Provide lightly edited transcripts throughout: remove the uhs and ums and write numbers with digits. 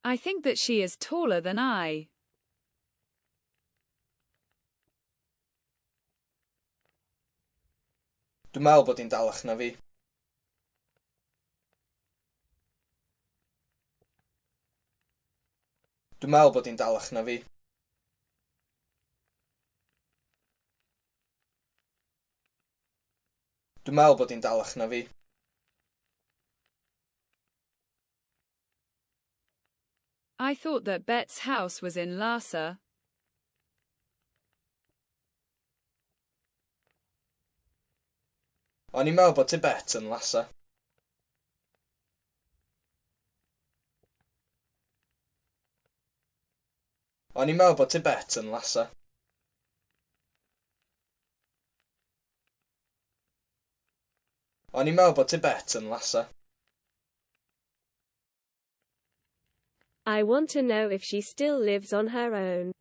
I think that she is taller than I. Dwi'n meddwl bod hi'n dalach na fi. Dwi'n meddwl bod hi'n dalach na fi. Dwi'n meddwl bod hi'n dalach na fi. I thought that Bet's house was in Lhasa. O'n i'n meddwl bod tŷ Bet yn Lhasa. O'n i'n meddwl bod tŷ Bet yn Lhasa. O'n i'n meddwl bod tŷ Bet yn Lhasa. I want to know if she still lives on her own.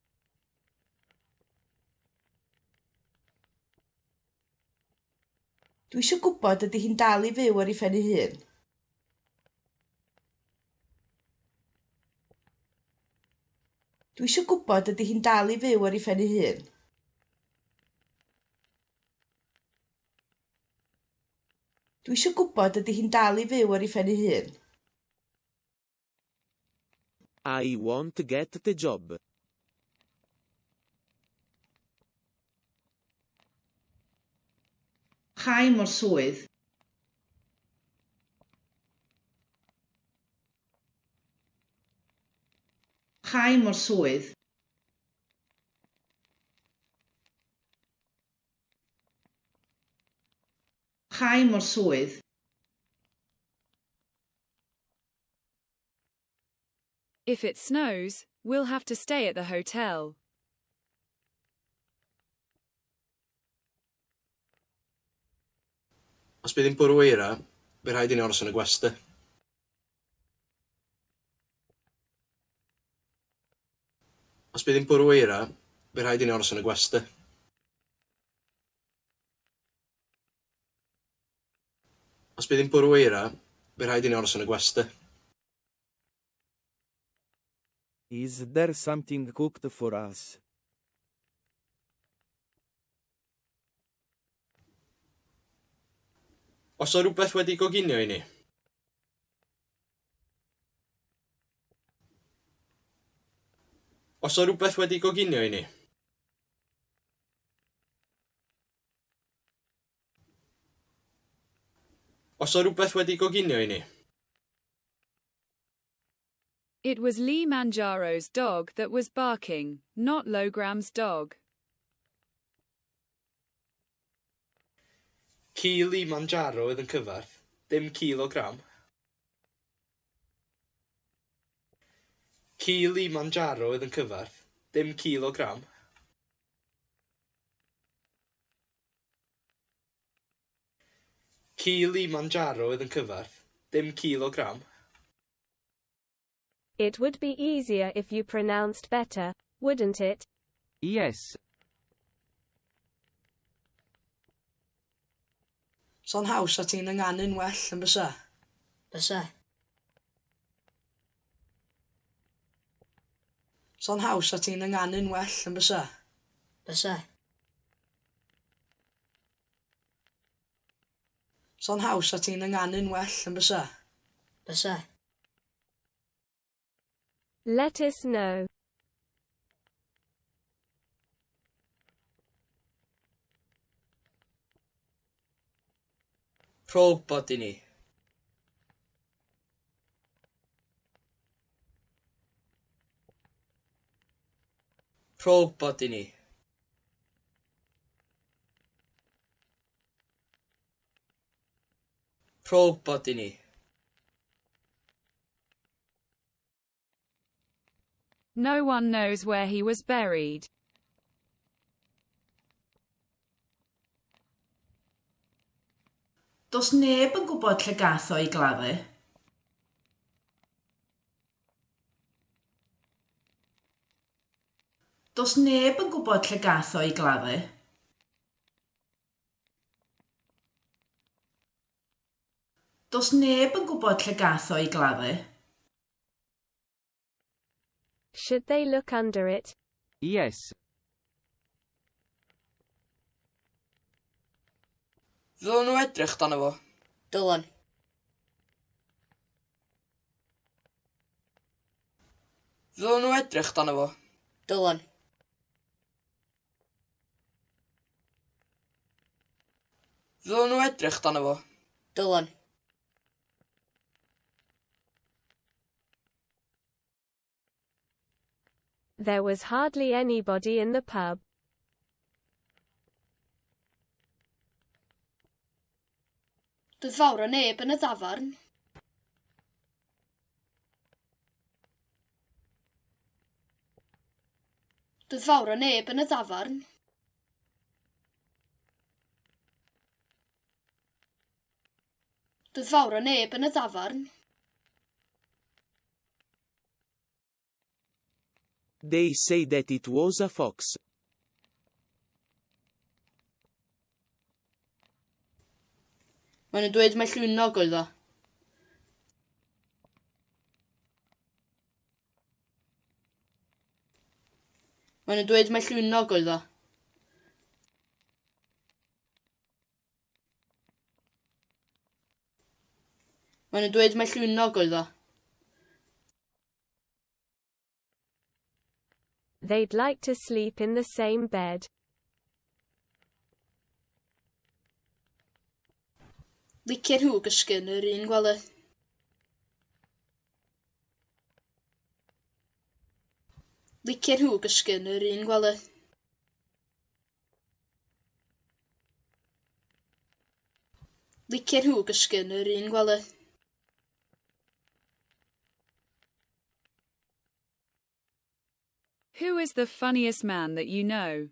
Dwi eisiau gwybod ydy hi'n dal i fyw ar ei phen ei hun. Dwi eisiau gwybod ydy hi'n dal i fyw ar ei phen ei hun. Dwi eisiau gwybod ydy hi'n dal i fyw ar ei phen ei hun. I won't get the job. Cha i mo'r swydd. Cha i mo'r swydd. Cha i mo'r swydd. If it snows, we'll have to stay at the hotel. Os bydd hi'n bwrw eira, bydd rhaid i ni aros yn y gwesty. Os bydd hi'n bwrw eira, bydd rhaid i ni aros yn y gwesty. Os bydd hi'n bwrw eira, bydd rhaid i ni aros yn y gwesty. Is there something cooked for us? Oes 'na rywbeth wedi goginio i ni? Oes 'na rywbeth wedi goginio i ni? Oes 'na rywbeth wedi goginio i ni? It was Lee Manjaro's dog that was barking, not Logram's dog. Ci Lee Manjaro oedd yn cyfarth, dim ci Logram. Ci Lee Manjaro oedd yn cyfarth, dim ci Logram. Ci Lee Manjaro oedd yn cyfarth, dim ci Logram. It would be easier if you pronounced better, wouldn't it? Yes. Sa'n haws 'sa ti'n ynganu'n well yn bysa? Bysa. Sa'n haws 'sa ti'n ynganu'n well yn bysa? Bysa. Sa'n haws 'sa ti'n ynganu'n well yn bysa? Bysa. Let us know. Rho wybod i ni. Rho wybod i ni. Rho wybod i ni. No one knows where he was buried. Does neb yn gwybod lle gath o'i gladdu. Does neb yn gwybod lle gath o'i gladdu. Does neb yn gwybod lle gath o'i gladdu. Should they look under it? Yes. Ddylen nhw edrych dano fo. Dylen. Ddylen nhw edrych dano fo. Dylen. Ddylen nhw edrych dano fo. Dylen. There was hardly anybody in the pub. Doedd fawr o neb yn y dafarn. Doedd fawr o neb yn y dafarn. Doedd fawr o neb yn y dafarn. They say that it was a fox. Maen nhw'n dweud mai llwynog oedd o. Maen nhw'n dweud mai llwynog oedd o. Maen nhw'n dweud mai llwynog oedd o. They'd like to sleep in the same bed. Licien nhw gysgu yn yr un gwely. Licien nhw gysgu yn yr un gwely. Licien nhw gysgu yn yr un gwely. Who is the funniest man that you know?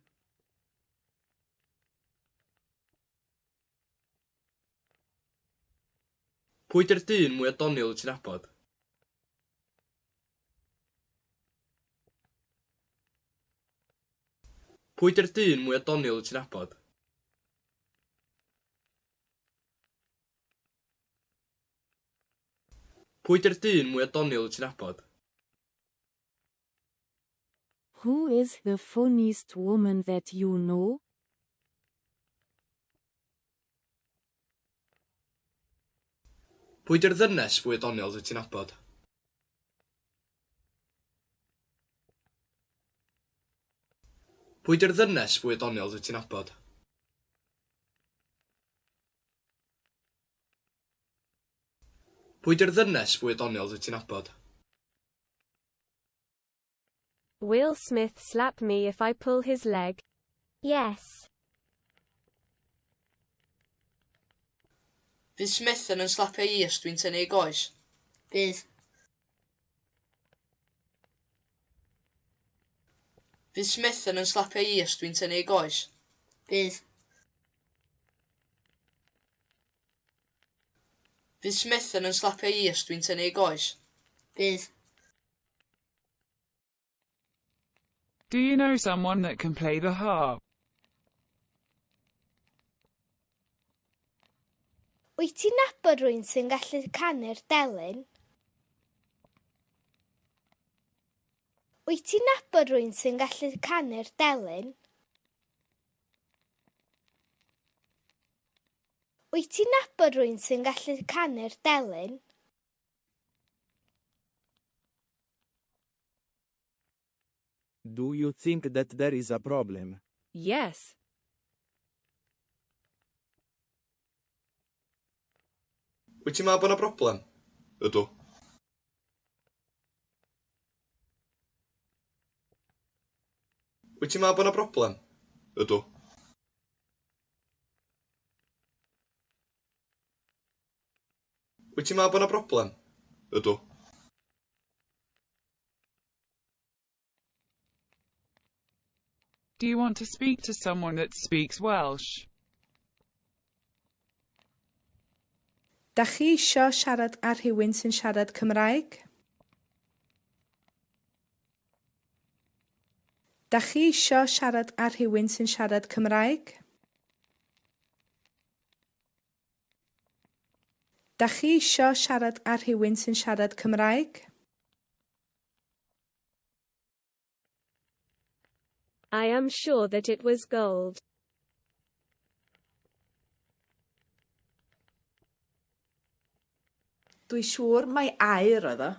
Pwy 'di'r dyn mwya doniol wyt ti'n nabod? Pwy 'di'r dyn mwya doniol wyt ti'n nabod? Pwy 'di'r dyn mwya doniol wyt ti'n nabod? Who is the funniest woman that you know? Pwy 'di'r ddynes fwya doniol wyt ti'n nabod? Pwy 'di'r ddynes fwya doniol wyt ti'n nabod? Pwy 'di'r ddynes fwya doniol wyt ti'n nabod? Will Smith slap me if I pull his leg? Yes. Fydd Smith yn 'y slapio i os dwi'n tynnu ei goes? Bydd. Fydd Smith yn 'y slapio i os dwi'n tynnu ei goes? Bydd. Fydd Smith yn 'y slapio i os dwi'n tynnu ei goes? Bydd. Do you know someone that can play the harp? Wyt ti'n nabod rhywun sy'n gallu canu'r delyn? Wyt ti'n nabod rhywun sy'n gallu canu'r delyn? Wyt ti'n nabod rhywun sy'n gallu canu'r delyn? Do you think that there is a problem? Yes. Wyt ti'n meddwl bod 'na broblem? Ydw. Wyt ti'n meddwl bod 'na broblem? Ydw. Wyt ti'n meddwl bod 'na broblem? Ydw. Do you want to speak to someone that speaks Welsh? Dach chi isio siarad â rhywun sy'n siarad Cymraeg? Dach chi isio siarad â rhywun sy'n siarad Cymraeg? Dach chi isio siarad â rhywun sy'n siarad Cymraeg? I am sure that it was gold. Dwi siŵr mai aur oedd o.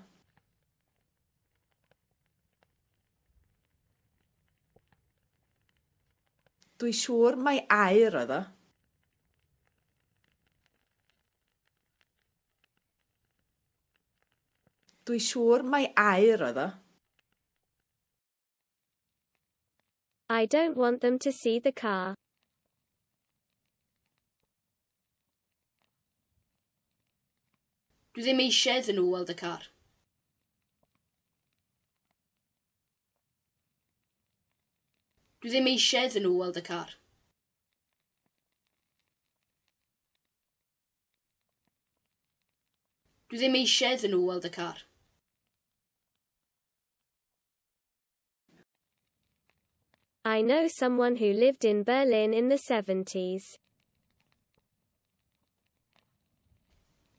Dwi siŵr mai aur oedd o. Dwi siŵr mai aur oedd o. I don't want them to see the car. Dwi ddim eisiau iddyn nhw weld y car. Dwi ddim eisiau iddyn nhw weld y car. Dwi ddim eisiau iddyn nhw weld y car. I know someone who lived in Berlin in the 70s.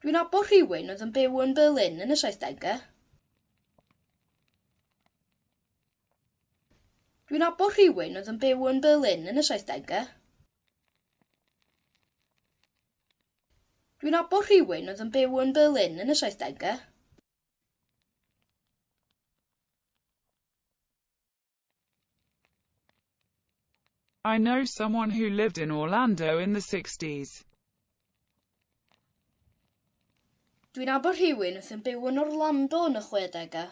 Dwi'n nabod rhywun oedd yn byw yn Berlin yn y 70au. Dwi'n nabod rhywun oedd yn byw yn Berlin yn y 70au. Dwi'n nabod rhywun oedd yn byw yn Berlin yn y 70au. I know someone who lived in Orlando in the 60s. Dwi'n nabod rhywun oedd yn byw yn Orlando yn y 60au.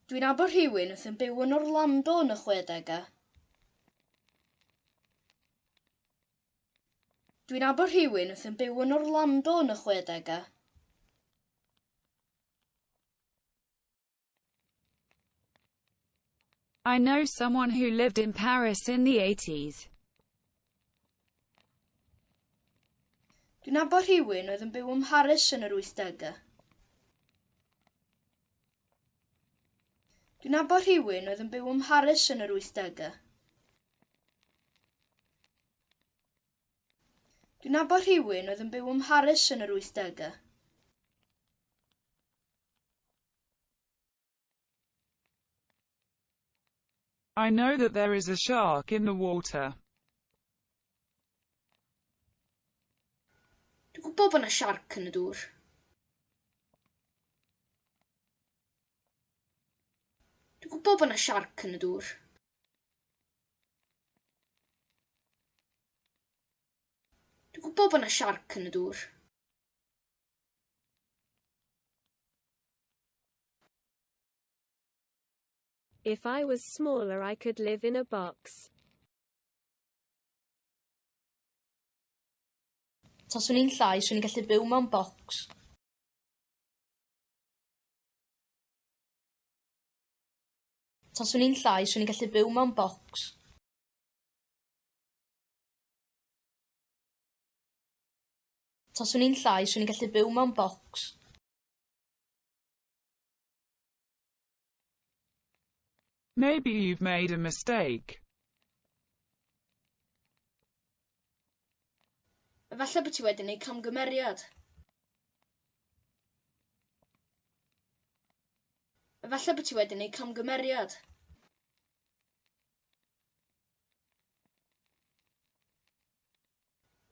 Dwi'n nabod rhywun oedd yn byw yn Orlando yn y 60au. Dwi'n nabod rhywun oedd yn byw yn Orlando yn y 60au. I know someone who lived in Paris in the 80s. Dwi'n nabod rhywun oedd yn byw ym Mharis yn yr 80au. Dwi'n nabod rhywun oedd yn byw ym Mharis yn yr 80au. Dwi'n nabod rhywun oedd yn byw ym Mharis yn yr 80au. I know that there is a shark in the water. Dwi'n gwybod bod yna siarc yn y dŵr. Dwi'n gwybod bod yna siarc yn y dŵr. Dwi'n gwybod bod yna siarc yn y dŵr. If I was smaller I could live in a box. Taswn i'n llai, 'swn i'n gallu byw mewn bocs. Taswn i'n llai, 'swn i'n gallu byw mewn bocs. Taswn i'n llai, 'swn i'n gallu byw mewn bocs. Maybe you've made a mistake. Efallai bod ti wedi gwneud camgymeriad. Efallai bod ti wedi gwneud camgymeriad.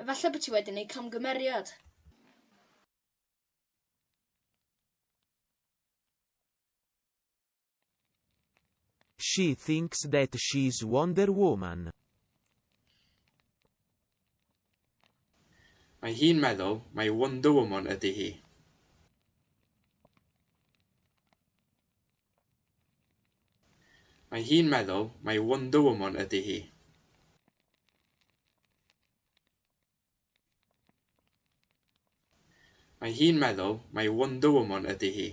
Efallai bod ti wedi gwneud camgymeriad. She thinks that she's Wonder Woman. Mae hi'n meddwl mai Wonder Woman ydy hi. Mae hi'n meddwl mai Wonder Woman ydy hi. Mae hi'n meddwl mai Wonder Woman ydy hi.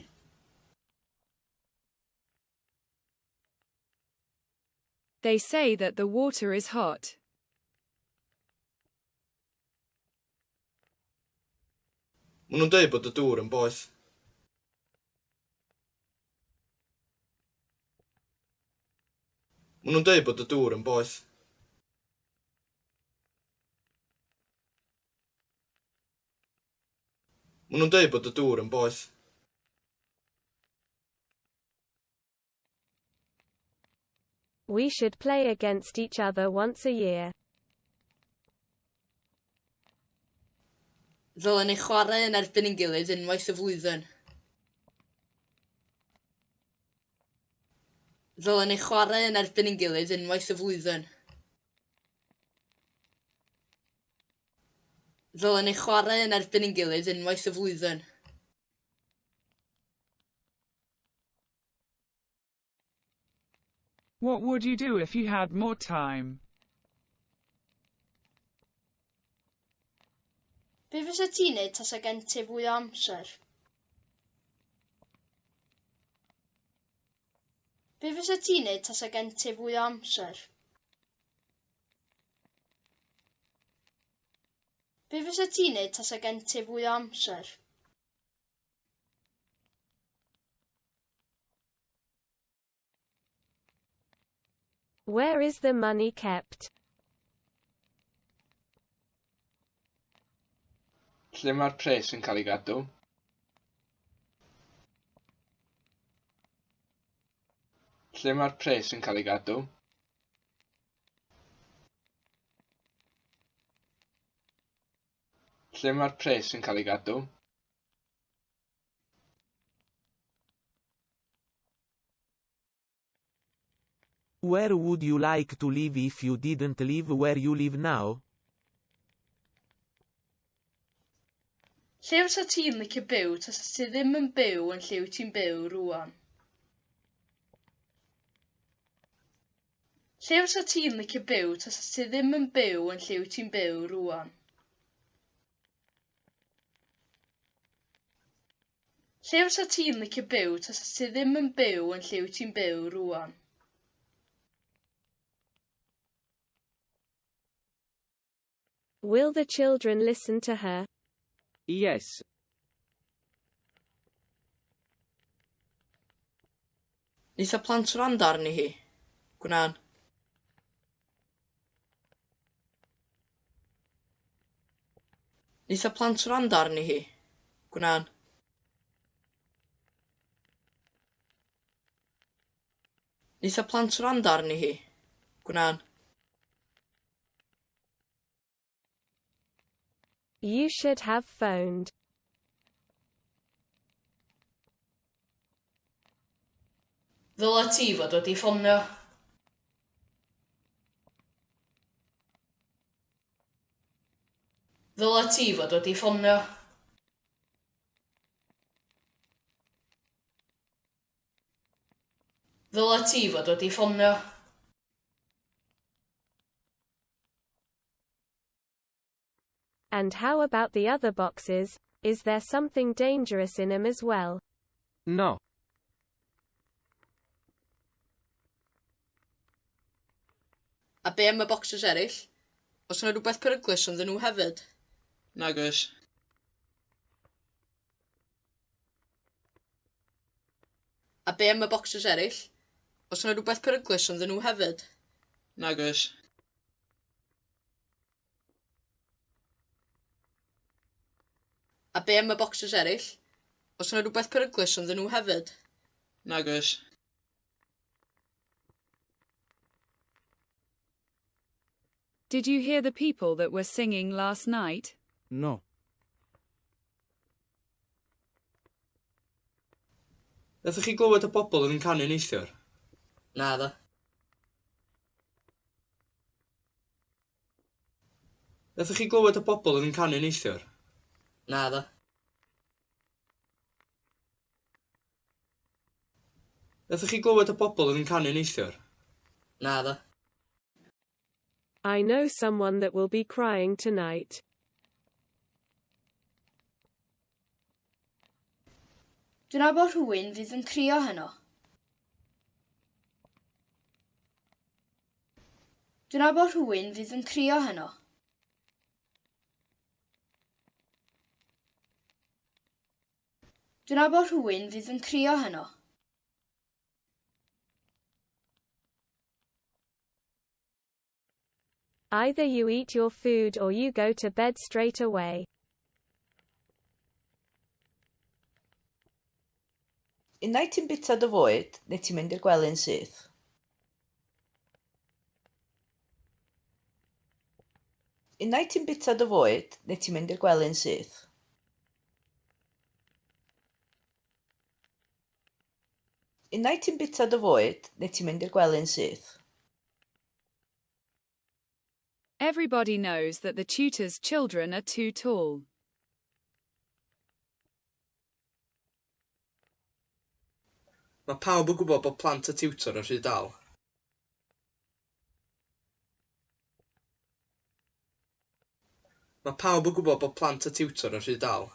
They say that the water is hot. Maen nhw'n dweud bod y dŵr yn boeth. Maen nhw'n dweud bod y dŵr yn boeth. Maen nhw'n dweud bod y dŵr yn boeth. We should play against each other once a year. Ddylen ni chwarae yn erbyn ein gilydd unwaith y flwyddyn. Ddylen ni chwarae yn erbyn ein gilydd unwaith y flwyddyn. Ddylen ni chwarae yn erbyn ein gilydd unwaith y flwyddyn. What would you do if you had more time? Be fysa ti'n neud tasa gen ti fwy o amser? Be fysa ti'n neud tasa gen ti fwy o amser? Be fysa ti'n neud tasa gen ti fwy o amser? Where is the money kept? Lle mae'r pres yn cael ei gadw? Lle mae'r pres yn cael ei gadw? Lle mae'r pres yn cael ei gadw? Where would you like to live if you didn't live where you live now? Lle fysa ti'n licio byw tasa ti ddim yn byw yn lle wyt ti'n byw rŵan? Lle fysa ti'n licio byw tasa ti ddim yn byw yn lle wyt ti'n byw rŵan? Lle fysa ti'n licio byw tasa ti ddim yn byw yn lle wyt ti'n byw rŵan? Will the children listen to her? Yes. Neith y plant wrando arni hi? Gwnân. Neith y plant wrando arni hi? Gwnân. Neith y plant wrando arni hi? Gwnân. You should have phoned. Ddyla ti fod wedi ffonio. Ddyla ti fod wedi ffonio. Ddyla ti fod wedi ffonio. And how about the other boxes? Is there something dangerous in 'em as well? No. A be am y bocsys eraill? Oes yna rhywbeth peryglus ynddyn nhw hefyd? Nag oes. A be am y bocsys eraill? Oes yna rhywbeth peryglus ynddyn nhw hefyd? Nag oes. A be am y bocsys eraill? Oes yna rhywbeth peryglus ynddyn nhw hefyd? Nag oes. Did you hear the people that were singing last night? No. Nathoch chi glywed y bobl oedd yn canu neithiwr? Naddo. Nathoch chi glywed y bobl oedd yn canu neithiwr? Naddo. Nathoch chi glywed y bobl oedd yn canu neithiwr? Naddo. I know someone that will be crying tonight. Dwi'n nabod rhywun fydd yn crio heno. Dwi'n nabod rhywun fydd yn crio heno. Dwi'n nabod rhywun fydd yn crio heno. Either you eat your food or you go to bed straight away. Unai ti'n bwyta dy fwyd, neu ti'n mynd i'r gwely'n syth. Unai ti'n bwyta dy fwyd neu ti'n mynd i'r gwely'n syth. Unai ti'n bwyta dy fwyd neu ti'n mynd i'r gwely'n syth. Everybody knows that the tutor's children are too tall. Mae pawb yn gwybod bod plant y tiwtor yn rhy dal. Mae pawb yn gwybod bod plant y tiwtor yn rhy dal.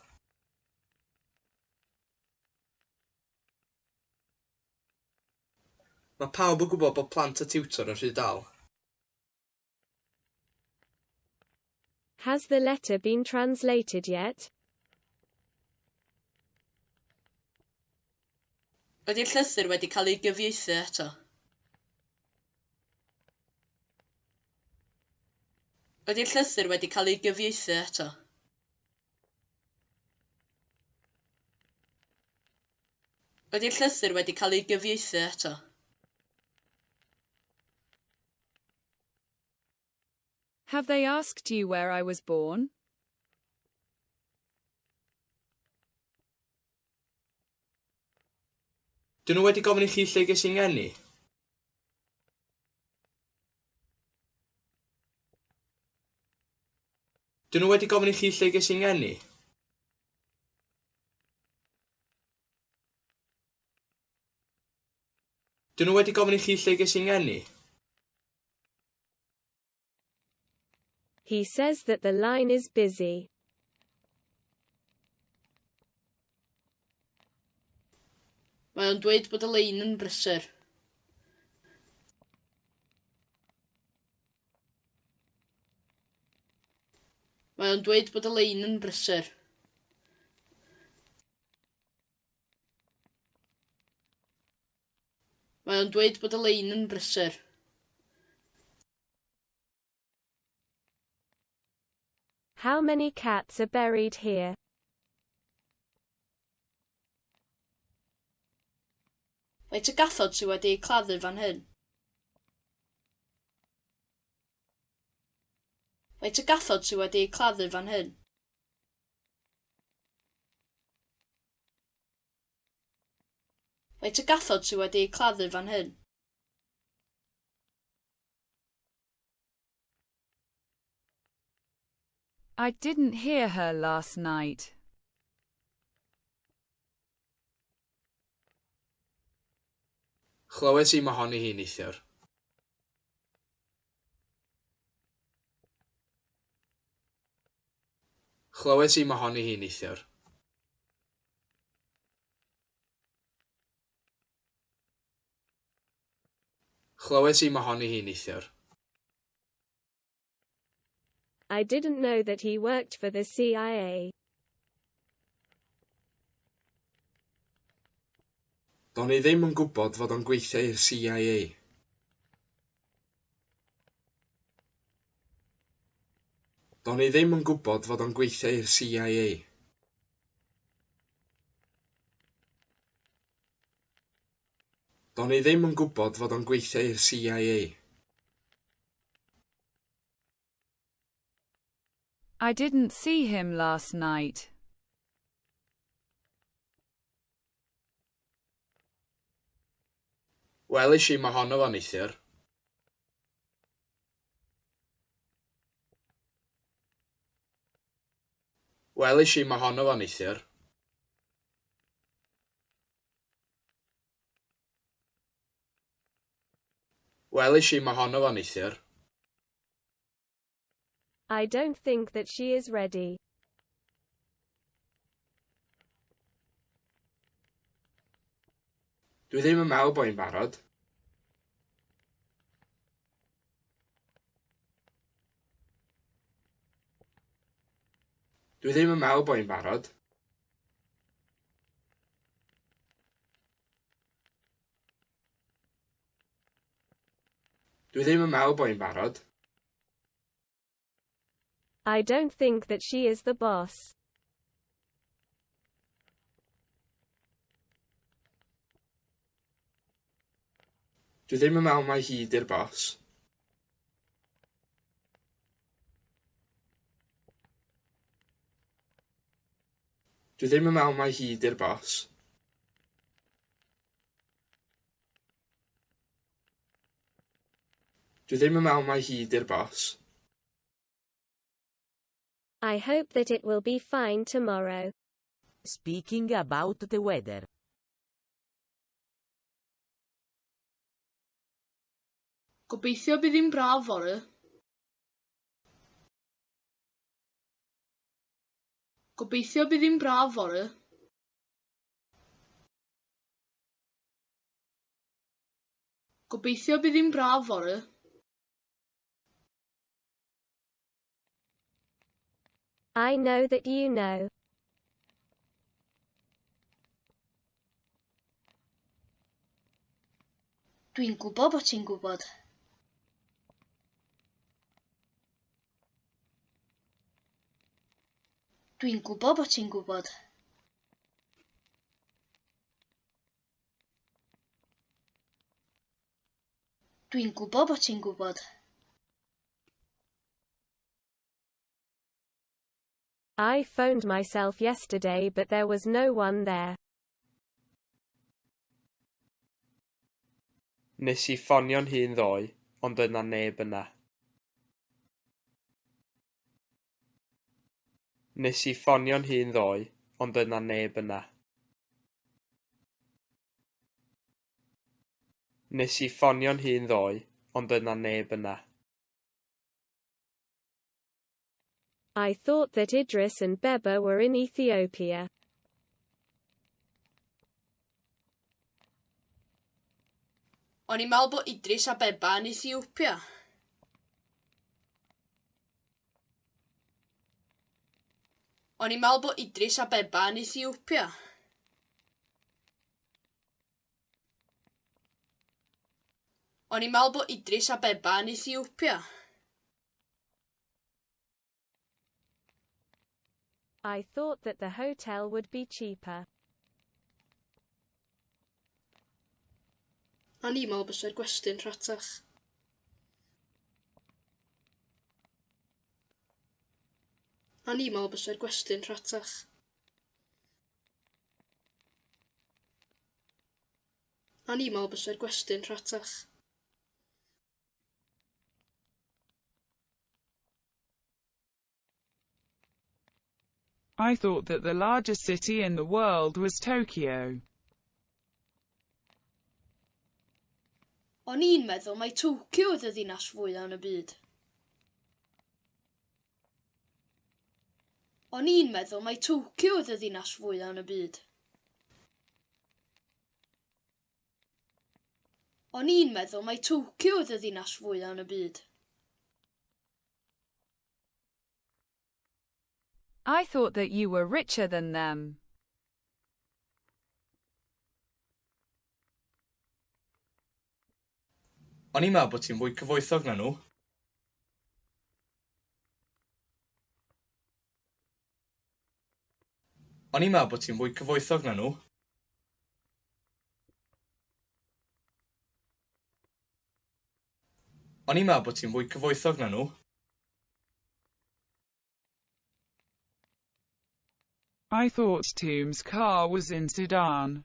Mae pawb yn gwybod bod plant y tiwtor yn rhy dal. Has the letter been translated yet? Ydy'r llythyr wedi cael ei gyfieithu eto? Ydy'r llythyr wedi cael ei gyfieithu eto? Ydy'r llythyr wedi cael ei gyfieithu eto? Have they asked you where I was born? Dyn nhw wedi gofyn i chi lle ges i'n ngeni? Dyn nhw wedi gofyn i chi lle ges i'n ngeni? Dyn nhw wedi gofyn i chi lle ges i'n ngeni? He says that the line is busy. Mae o'n dweud bod y lein yn brysur. Mae o'n dweud bod y lein yn brysur. Mae o'n dweud bod y lein yn brysur. How many cats are buried here? Faint o gathod sydd wedi eu claddu fan hyn? Faint o gathod sydd wedi eu claddu fan hyn? Faint o gathod sydd wedi eu claddu fan hyn? I didn't hear her last night. Chlywes i mohoni hi neithiwr. Chlywes i mohoni hi neithiwr. Chlywes i mohoni hi neithiwr. I didn't know that he worked for the CIA. Do'n i ddim yn gwybod fod o'n gweithio i'r CIA. Do'n i ddim yn gwybod fod o'n gweithio i'r CIA. Do'n i ddim yn gwybod fod o'n gweithio i'r CIA. I didn't see him last night. Welish i mohono fo neithiwr. Welish i mohono fo neithiwr. Welish i mohono fo neithiwr. I don't think that she is ready. Dwi ddim yn meddwl bo' hi'n barod. Dwi ddim yn meddwl bo' hi'n barod. Dwi ddim yn meddwl bo' hi'n barod. I don't think that she is the boss. Dwi ddim yn meddwl mai hi 'di'r bos. Dwi ddim yn meddwl mai hi 'di'r bos. Dwi ddim yn meddwl mai hi 'di'r bos. I hope that it will be fine tomorrow. Speaking about the weather. Gobeithio bydd hi'n braf fory. Gobeithio bydd hi'n braf fory. Gobeithio bydd hi'n braf fory. I know that you know. Dwi'n gwybod bod ti'n gwybod. Dwi'n gwybod bod ti'n gwybod. Dwi'n gwybod bod ti'n gwybod. I phoned myself yesterday but there was no one there. Nes i ffonio'n hun ddoe, ond doedd 'na neb yna. Nes i ffonio'n hun ddoe, ond doedd 'na neb yna. Nes i ffonio'n hun ddoe, ond doedd 'na neb yna. I thought that Idris and Beba were in Ethiopia. O'n i'n meddwl bod Idris a Beba yn Ethiopia. O'n i'n meddwl bod Idris a Beba yn Ethiopia. O'n i'n meddwl bod Idris a Beba yn Ethiopia. I thought that the hotel would be cheaper. O'n i'n meddwl bysa'r gwesty'n rhatach. O'n i'n meddwl bysa'r gwesty'n rhatach. O'n i'n meddwl bysa'r gwesty'n rhatach. I thought that the largest city in the world was Tokyo. O'n i'n meddwl mai Tokyo oedd y ddinas fwyaf yn y byd. O'n i'n meddwl mai Tokyo oedd y ddinas fwyaf yn y byd. O'n i'n meddwl mai Tokyo oedd y ddinas fwyaf yn y byd. I thought that you were richer than them. O'n i'n meddwl bod ti'n fwy cyfoethog na nhw. O'n i'n meddwl bod ti'n fwy cyfoethog na nhw. O'n i'n meddwl bod ti'n fwy cyfoethog na nhw. I thought Tom's car was in Sudan.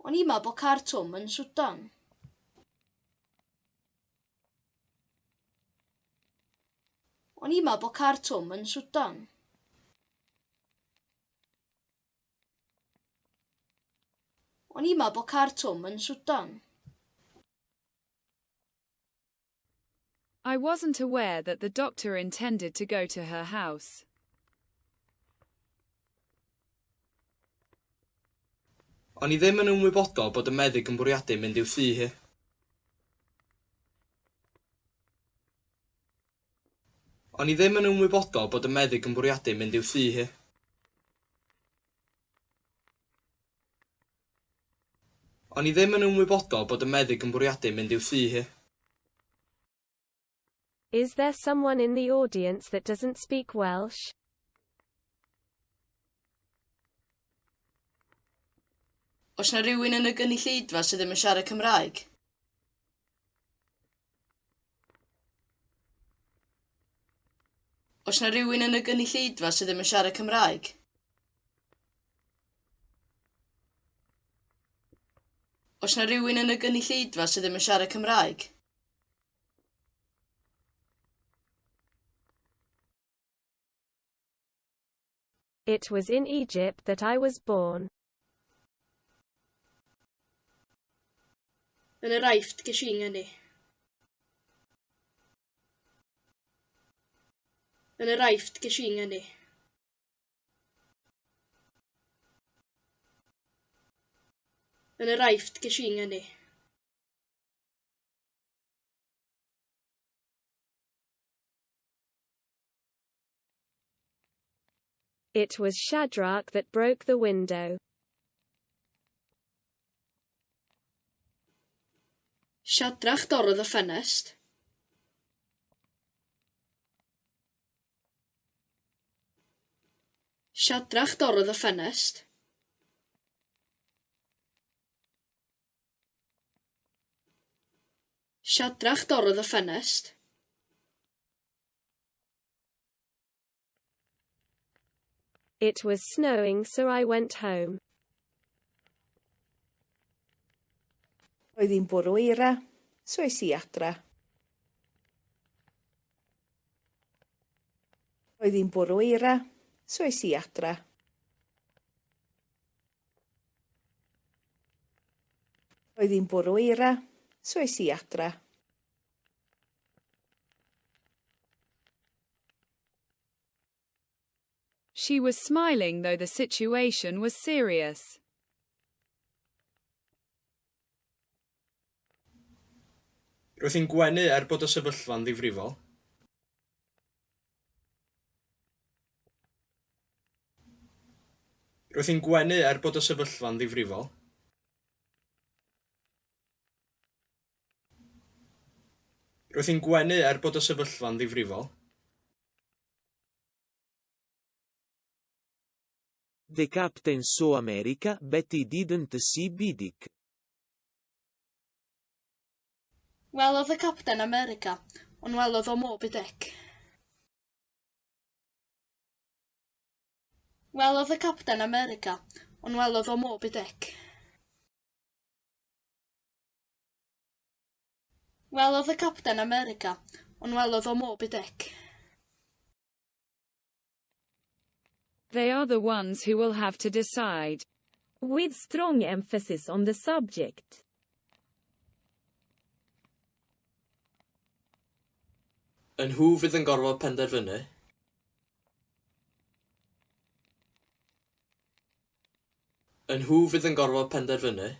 O'n i'n meddwl bod car Twm yn Swdan. O'n i'n meddwl bod car Twm yn Swdan. O'n i'n meddwl bod car Twm yn Swdan. I wasn't aware that the doctor intended to go to her house. O'n i ddim yn ymwybodol bod y meddyg yn bwriadu mynd i'w thŷ hi. O'n i ddim yn ymwybodol bod y meddyg yn bwriadu mynd i'w thŷ hi. O'n i ddim yn ymwybodol bod y meddyg yn bwriadu mynd i'w thŷ hi. Is there someone in the audience that doesn't speak Welsh? Oes 'na rywun yn y gynulleidfa sydd ddim yn siarad Cymraeg? Oes 'na rywun yn y gynulleidfa sydd ddim yn siarad Cymraeg? Oes 'na rywun yn y gynulleidfa sydd ddim yn siarad Cymraeg? It was in Egypt that I was born. Yn yr Aifft ges i ngeni. Yn yr Aifft ges i ngeni. Yn yr Aifft ges i ngeni. It was Shadrach that broke the window. Siadrach dorrodd y ffenest. Siadrach dorrodd y ffenest. Siadrach dorrodd y ffenest. It was snowing so I went home. Roedd hi'n bwrw eira, so es i adra. Roedd hi'n bwrw eira, so es i adra. Roedd hi'n bwrw eira, so es i adra. She was smiling though the situation was serious. Roedd hi'n gwenu er bod y sefyllfa'n ddifrifol. Roedd hi'n gwenu er bod y sefyllfa'n ddifrifol. Roedd hi'n gwenu er bod y sefyllfa'n ddifrifol. The captain saw America, but he didn't see Bidik. Welodd y capten America, ond welodd o Moby Dick. Welodd y capten America, ond welodd o Moby Dick. Welodd y capten America, ond welodd o Moby Dick. They are the ones who will have to decide. With strong emphasis on the subject. Y nhw fydd yn gorfod penderfynu. Y nhw fydd yn gorfod penderfynu.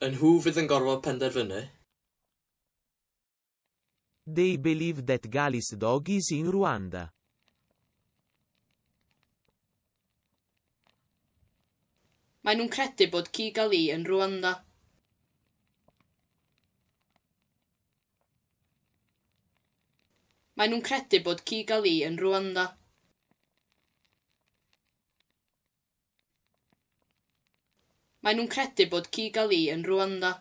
Y nhw fydd yn gorfod penderfynu. They believe that Gali's dog is in Rwanda. Maen nhw'n credu bod ci Gali yn Rwanda. Maen nhw'n credu bod ci Gali yn Rwanda. Maen nhw'n credu bod ci Gali yn Rwanda.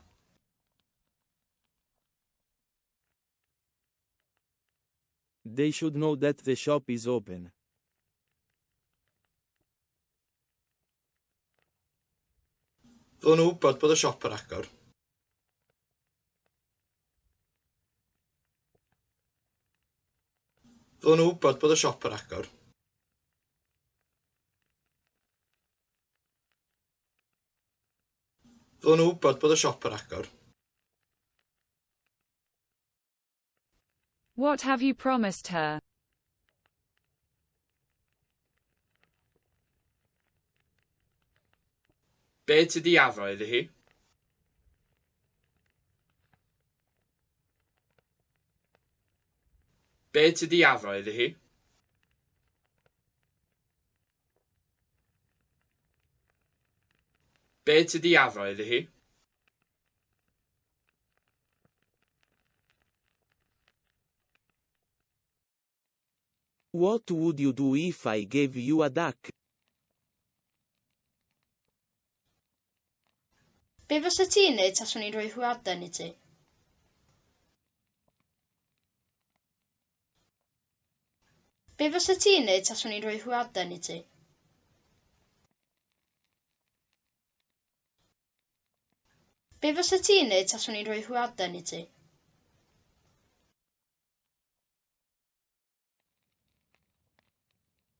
They should know that the shop is open. Ddylen nhw wybod bod y siop ar agor. Ddylen nhw wybod bod y siop ar agor. Ddylen nhw wybod bod y siop ar agor. What have you promised her? Be ti 'di addo iddi hi? Be ti 'di addo iddi hi? Be ti 'di addo iddi hi? What would you do if I gave you a duck? Be fysa ti'n neud taswn i'n rhoi hwyaden i ti? Be fysa ti'n neud taswn i'n rhoi hwyaden i ti? Be fysa ti'n neud taswn i'n rhoi hwyaden i ti?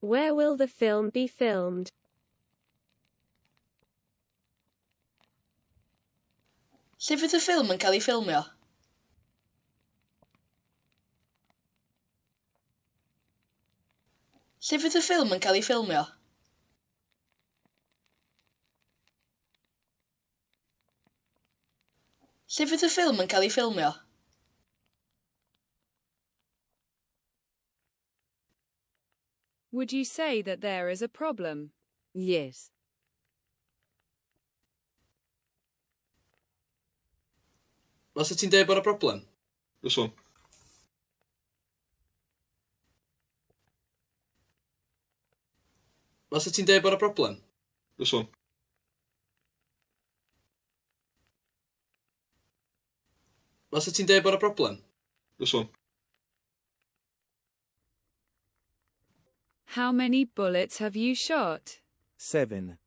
Where will the film be filmed? Lle fydd y ffilm yn cael ei ffilmio? Lle fydd y ffilm yn cael ei ffilmio? Lle fydd y ffilm yn cael ei ffilmio? Would you say that there is a problem? Yes. Fysa ti'n deud bod 'na broblem? Fyswn. Fysa ti'n deud bod 'na broblem? Fyswn. Fysa ti'n deud bod 'na broblem? Fyswn. How many bullets have you shot? 7.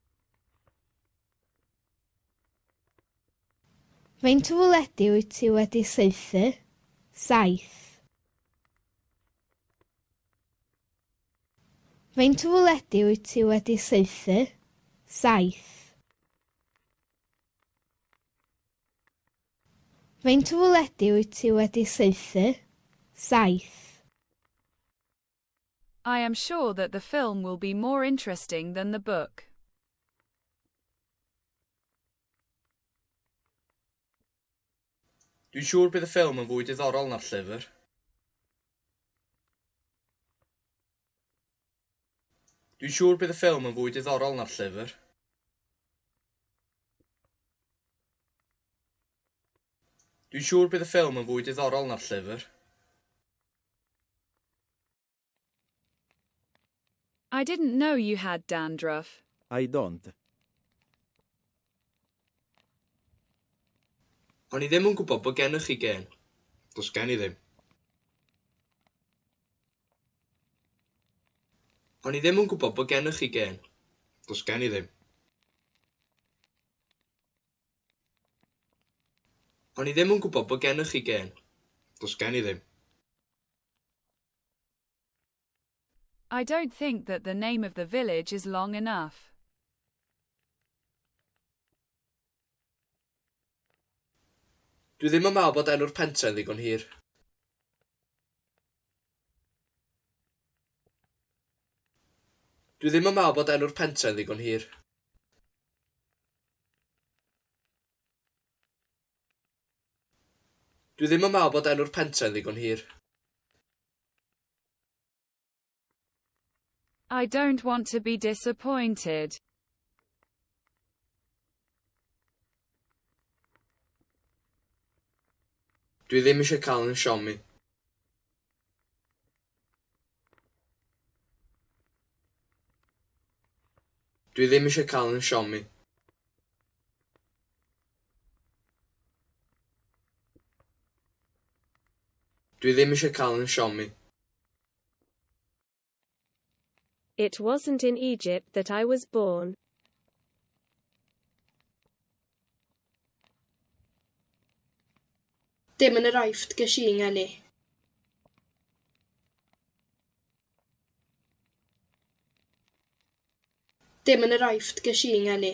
Faint o fwledi wyt ti wedi saethu? 7. Faint o fwledi wyt ti wedi saethu? 7. Faint o fwledi wyt ti wedi saethu? 7. I am sure that the film will be more interesting than the book. Dwi'n siŵr bydd y ffilm yn fwy diddorol na'r llyfr. Dwi'n siŵr bydd y ffilm yn fwy diddorol na'r llyfr. Dwi'n siŵr bydd y ffilm yn fwy diddorol na'r llyfr. I didn't know you had dandruff. I don't. O'n i ddim yn gwybod bod gennych chi gên. Does gen i ddim. O'n i ddim yn gwybod bod gennych chi gên. Does gen i ddim. O'n i ddim yn gwybod bod gennych chi gên. Does gen i ddim. I don't think that the name of the village is long enough. Dwi ddim yn meddwl bod enw'r pentre'n ddigon hir. Dwi ddim yn meddwl bod enw'r pentre'n ddigon hir. Dwi ddim yn meddwl bod enw'r pentre'n ddigon hir. I don't want to be disappointed. Dwi ddim eisiau cael 'yn siomi. Dwi ddim eisiau cael 'yn siomi. Dwi ddim eisiau cael 'yn siomi. It wasn't in Egypt that I was born. Dim yn yr Aifft ges i 'ngeni. Dim yn yr Aifft ges i 'ngeni.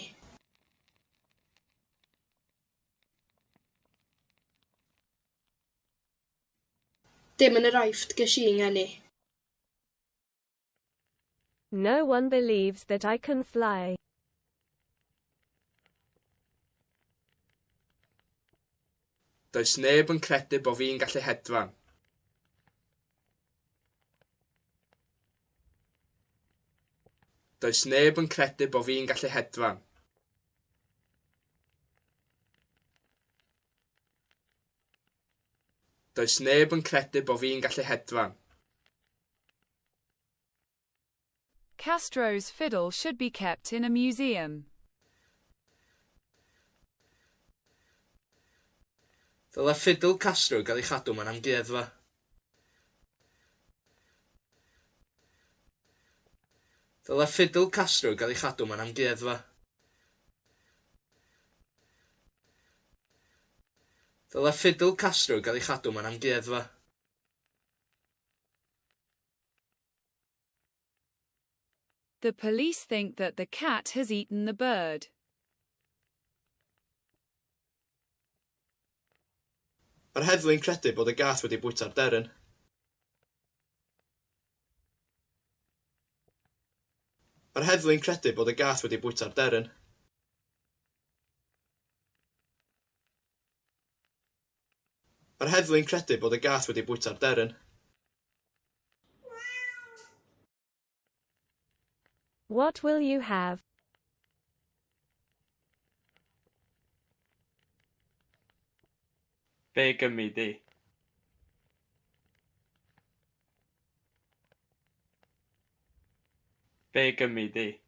Dim yn yr Aifft ges i 'ngeni. No one believes that I can fly. Does neb yn credu bo fi'n gallu hedfan. Does neb yn credu bo fi'n gallu hedfan. Does neb yn credu bo fi'n gallu hedfan. Castro's fiddle should be kept in a museum. Dylai ffidil Castro gael ei chadw mewn amgueddfa. Dylai Fidel Castro gael ei chadw mewn amgueddfa. Dylai Fidel Castro gael ei chadw mewn amgueddfa. The police think that the cat has eaten the bird. Mae'r heddlu'n credu bod y gath wedi bwyta'r deryn. Mae'r heddlu'n credu bod y gath wedi bwyta'r deryn. Mae'r heddlu'n credu bod y gath wedi bwyta'r deryn. What will you have? Be gymi di? Be gymi di?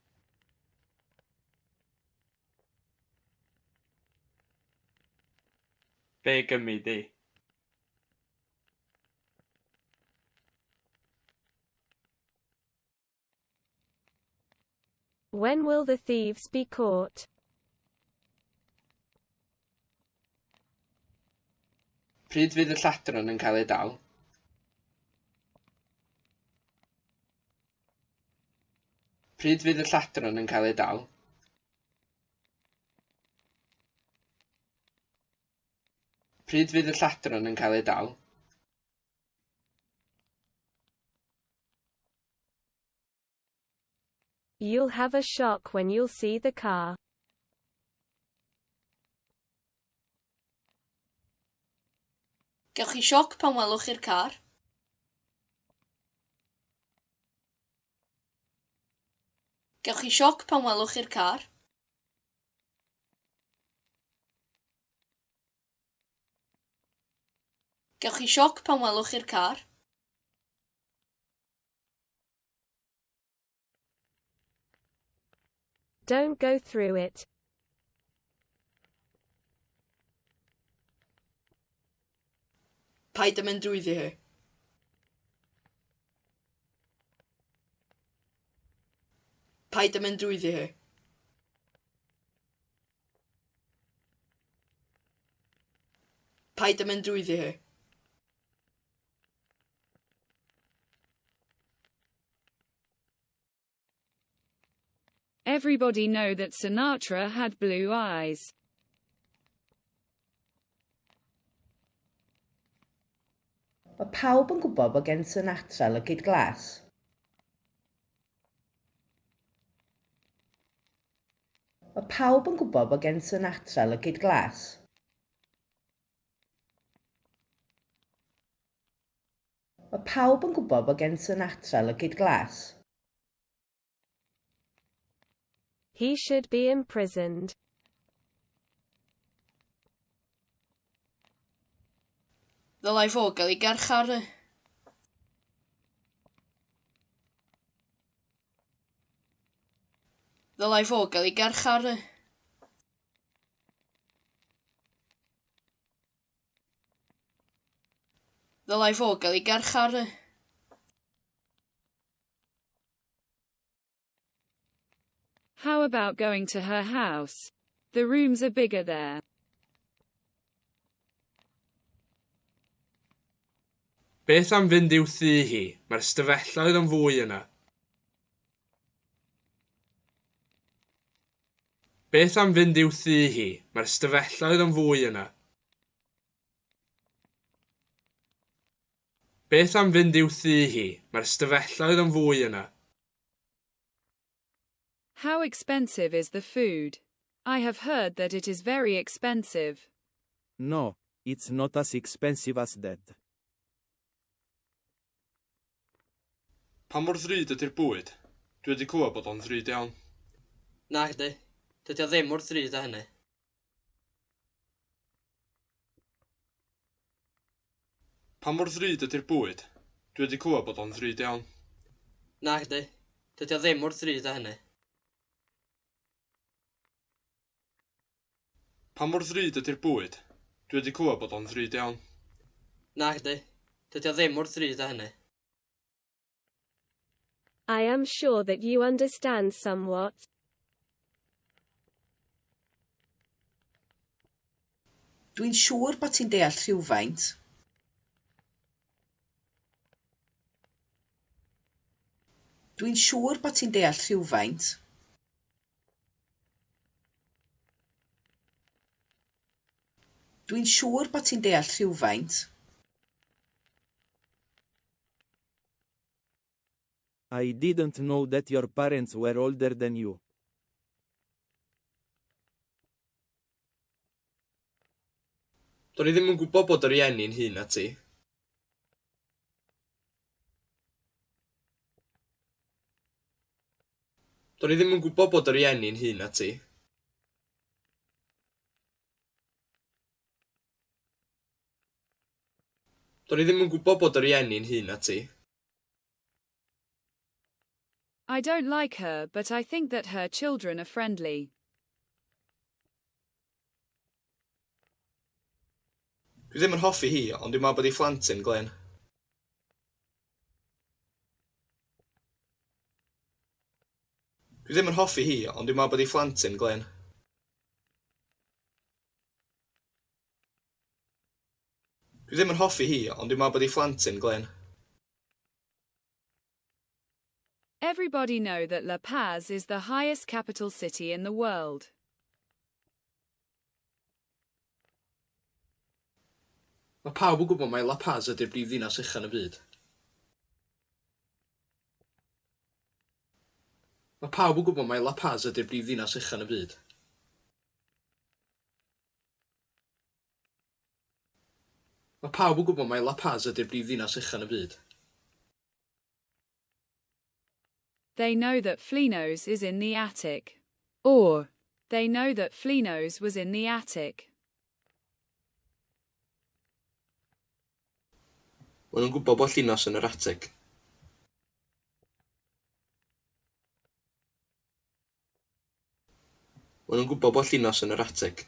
Be gymi di? When will the thieves be caught? Pryd fydd y lladron yn cael eu dal? Pryd fydd y lladron yn cael eu dal? Pryd fydd y lladron yn cael eu dal? You'll have a shock when you'll see the car. Gewch chi sioc pan welwch chi'r car. Gewch chi sioc pan welwch chi'r car. Gewch chi sioc pan welwch chi'r car. Don't go through it. Paid â mynd drwyddi hi. Paid â mynd drwyddi hi. Paid â mynd drwyddi hi. Everybody know that Sinatra had blue eyes. Mae pawb yn gwybod bod gen Sinatra lygaid glas. Mae pawb yn gwybod bod gen Sinatra lygaid glas. Mae pawb yn gwybod bod gen Sinatra lygaid glas. He should be imprisoned. Ddylai fo gael ei garcharu. Ddylai fo gael ei garcharu. Ddylai fo gael ei garcharu. How about going to her house? The rooms are bigger there. Beth am fynd i'w thŷ hi? Mae'r ystafelloedd yn fwy yna. Beth am fynd i'w thŷ hi? Mae'r ystafelloedd yn fwy yna. Beth am fynd i'w thŷ hi? Mae'r ystafelloedd yn fwy yna. How expensive is the food? I have heard that it is very expensive. No, it's not as expensive as that. Pa mor ddrud ydy'r bwyd? Dwi wedi clywed bod o'n ddrud iawn. Nagdi, dydy o ddim mor ddrud â hynny. Pa mor ddrud ydy'r bwyd? Dwi wedi clywed bod o'n ddrud iawn. Nagdi, dydy o ddim mor ddrud â hynny. Pa mor ddrud ydy'r bwyd? Dwi wedi clywed bod o'n ddrud iawn. Nagdi, dydy o ddim mor ddrud â hynny. I am sure that you understand somewhat. Dwi'n siŵr bod ti'n deall rhywfaint. Dwi'n siŵr bod ti'n deall rhywfaint. Dwi'n siŵr bod ti'n deall rhywfaint. I didn't know that your parents were older than you. Do'n i ddim yn gwybod bod dy rieni'n hŷn na ti. Do'n i ddim yn gwybod bod dy rieni'n hŷn na ti. Do'n i ddim yn gwybod bod dy rieni'n hŷn na ti. I don't like her, but I think that her children are friendly. Dwi ddim yn hoffi hi, ond dwi'n meddwl bod ei phlant hi'n glên. Dwi ddim yn hoffi hi, ond dwi'n meddwl bod ei phlant hi'n glên. Dwi ddim yn hoffi hi, ond dwi'n meddwl bod ei phlant hi'n glên. Everybody know that La Paz is the highest capital city in the world. Mae pawb yn gwybod mai La Paz ydy'r brif ddinas ucha yn y byd. Mae pawb yn gwybod mai La Paz ydy'r brif ddinas ucha yn y byd. Mae pawb yn gwybod mai La Paz ydy'r brif ddinas ucha yn y byd. They know that Llinos is in the attic. Or, they know that Llinos was in the attic. Maen nhw'n gwybod bod Llinos yn yr atig. Maen nhw'n gwybod bod Llinos yn yr atig.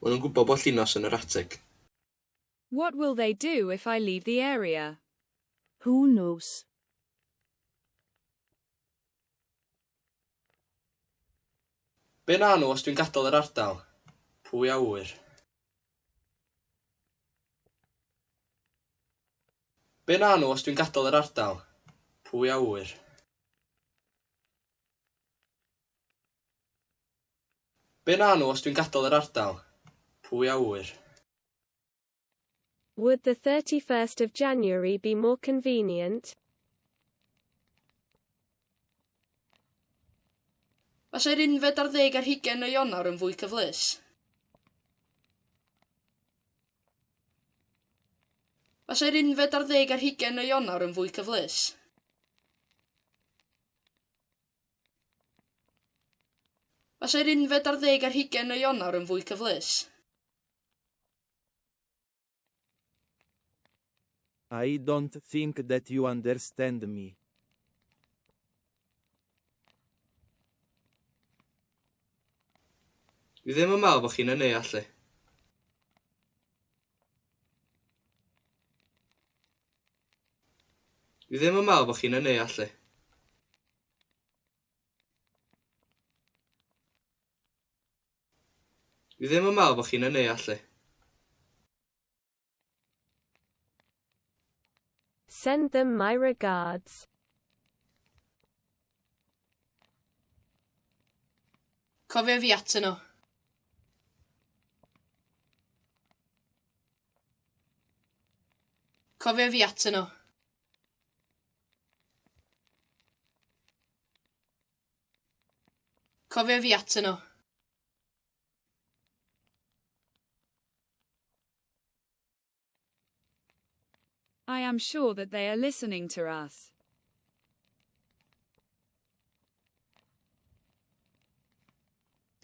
Maen nhw'n gwybod bod Llinos yn yr atig. What will they do if I leave the area? Who knows? Be wna nhw os dwi'n gadael yr ardal? Pwy a ŵyr? Be wna nhw os dwi'n gadael yr ardal? Pwy a ŵyr? Be wna nhw os dwi'n gadael yr ardal? Pwy a ŵyr? Would the 31st of January be more convenient? Fasai'r 21 o Ionawr yn fwy cyfleus? Fasai'r 21 o Ionawr yn fwy cyfleus? Fasai'r 21 o Ionawr yn fwy cyfleus? I don't think that you understand me. Dwi ddim yn meddwl bod chi'n 'y neall i. Dwi ddim yn meddwl bod chi'n 'y neall i. Dwi ddim yn meddwl bod chi'n 'y neall i. Send them my regards. Cofia fi atyn nhw. Cofia fi atyn nhw. Cofia fi atyn nhw. I am sure that they are listening to us.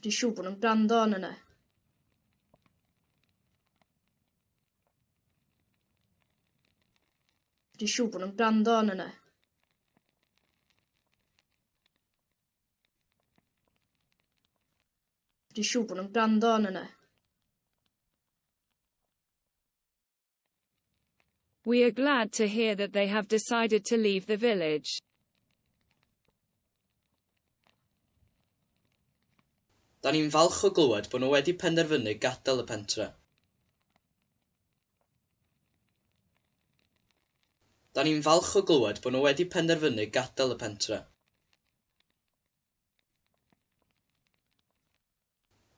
Dwi'n siŵr bod nhw'n gwrando arnon ni. Dwi'n siŵr bod nhw'n gwrando arnon ni. Dwi'n siŵr bod nhw'n gwrando arnon ni. We are glad to hear that they have decided to leave the village. Da ni'n falch o glywed bod nhw wedi penderfynu gadael y pentre. Da ni'n falch o glywed bod nhw wedi penderfynu gadael y pentre.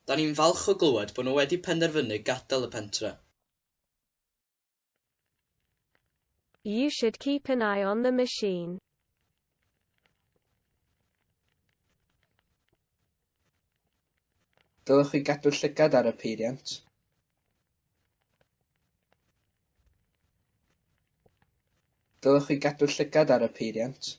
Da ni'n falch o glywed bod nhw wedi penderfynu gadael y pentre. You should keep an eye on the machine. Dylech chi gadw llygad ar y peiriant. Dylech chi gadw llygad ar y peiriant.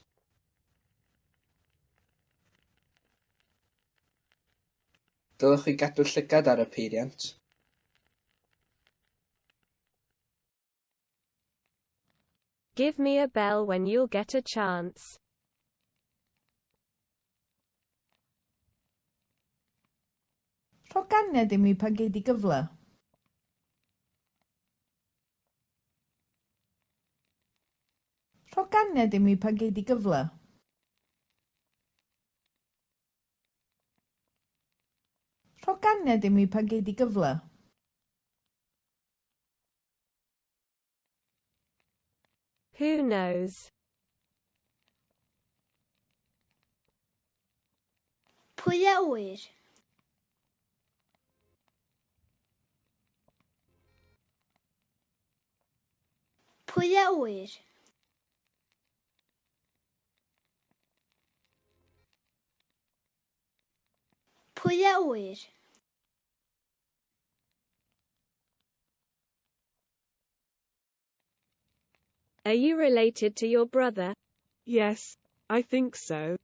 Dylech chi gadw llygad ar y peiriant. Give me a bell when you'll get a chance. Rho ganiad i mi pan gei di gyfle. Rho ganiad i mi pan gei di gyfle. Rho ganiad i mi pan gei di gyfle. Who knows? Pwy a ŵyr? Pwy a ŵyr? Pwy a ŵyr? Are you related to your brother? Yes, I think so.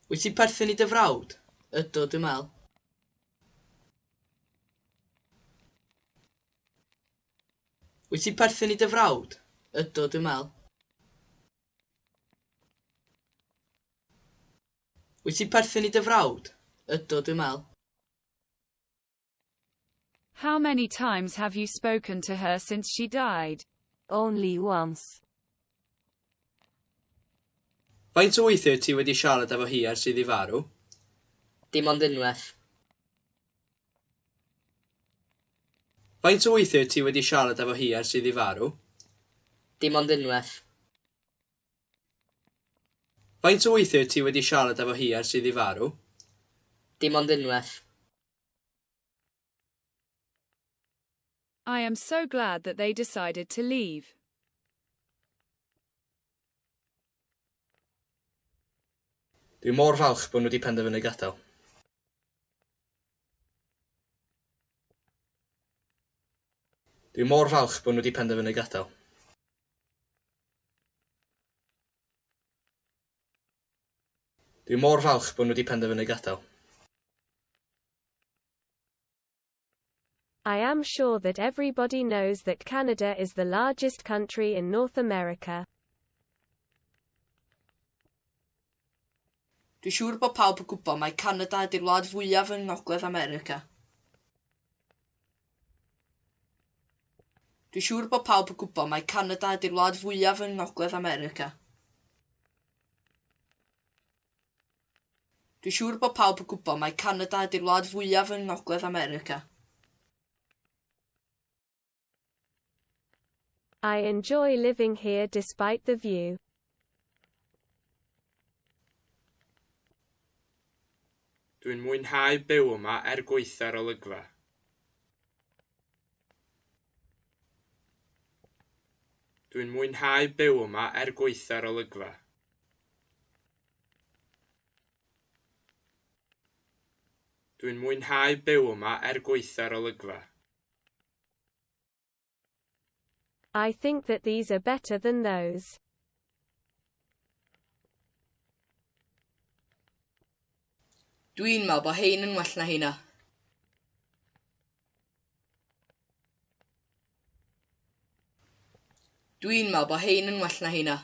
Wyt ti'n perthyn i dy frawd? Ydw, dwi'n meddwl. Wyt ti'n perthyn i dy frawd? Ydw, dwi'n meddwl. Wyt ti'n perthyn i dy frawd? Ydw, dwi'n meddwl. How many times have you spoken to her since she died? Only once. Faint o weithiau ti wedi siarad efo hi ers iddi farw? Dim ond unwaith. Faint o weithiau ti wedi siarad efo hi ers iddi farw? Dim ond unwaith. Faint o weithiau ti wedi siarad efo hi ers iddi farw? Dim ond unwaith. I am so glad that they decided to leave. Dwi mor falch bod nhw wedi penderfynu gadael. Dwi mor falch bod nhw wedi penderfynu gadael. Dwi mor falch bod nhw wedi penderfynu gadael. I am sure that everybody knows that Canada is the largest country in North America. Dwi'n siŵr bod pawb yn gwybod mai Canada ydy'r wlad fwyaf yng Ngogledd America. Dwi'n siŵr bod pawb yn gwybod mai Canada ydy'r wlad fwyaf yng Ngogledd America. Dwi'n siŵr bod pawb yn gwybod mai Canada ydy'r wlad fwyaf yng Ngogledd America. I enjoy living here despite the view. Dwi'n mwynhau byw yma er gwaetha'r olygfa. Dwi'n mwynhau byw yma er gwaetha'r olygfa. Dwi'n mwynhau byw yma er gwaetha'r olygfa. I think that these are better than those. Dwi'n meddwl bod hein yn well na heina. Dwi'n meddwl bod hein yn well na heina.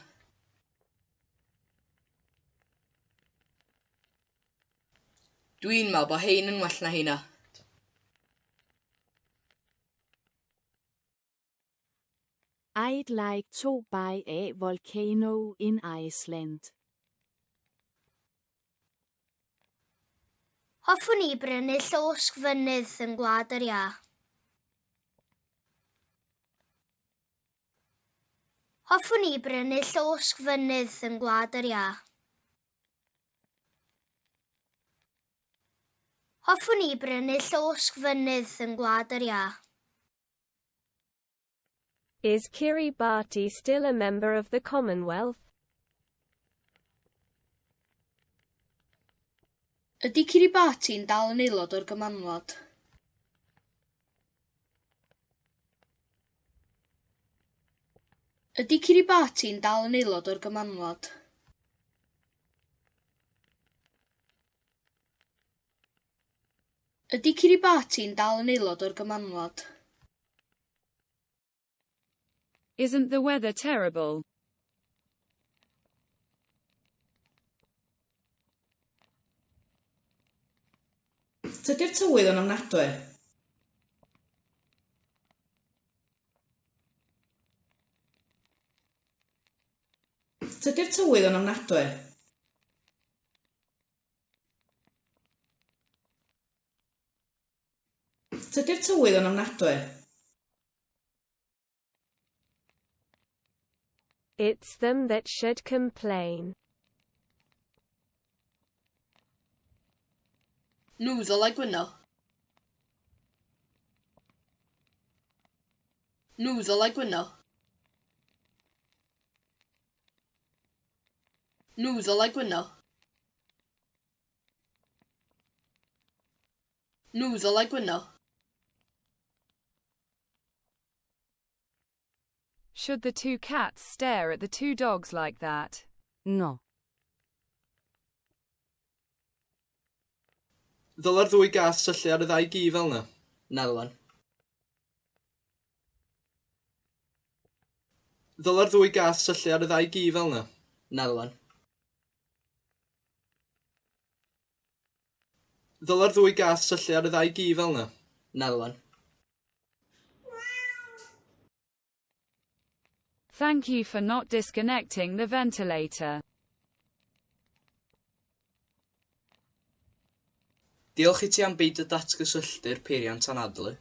Dwi'n meddwl bod hein yn well na heina. I'd like to buy a volcano in Iceland. Hoffwn i brynu llosg fynydd yng Ngwlad yr Iâ. Hoffwn i brynu llosg fynydd yng Ngwlad yr Iâ. Hoffwn i brynu llosg fynydd yng Ngwlad yr Iâ. Is Kiribati still a member of the Commonwealth? Ydy Kiribati'n dal yn aelod o'r Gymanwlad? Ydy Kiribati'n dal yn aelod o'r Gymanwlad? Ydy Kiribati'n dal yn aelod o'r Gymanwlad? Isn't the weather terrible? Tydi'r tywydd yn ofnadwy. Tydi'r tywydd yn ofnadwy. Tydi'r tywydd yn ofnadwy. It's them that should complain. Nhw ddylai gwyno. Nhw ddylai gwyno. Nhw ddylai gwyno. Nhw ddylai gwyno. Should the two cats stare at the two dogs like that? No. Ddyla'r ddwy gath syllu ar y ddau gi fel 'na? Naddylan. Ddyla'r ddwy gath syllu ar y ddau gi fel 'na? Naddylan. Ddyla'r ddwy gath syllu ar y ddau gi fel 'na? Naddylan. Thank you for not disconnecting the ventilator. Diolch i ti am beidio datgysylltu'r peiriant anadlu.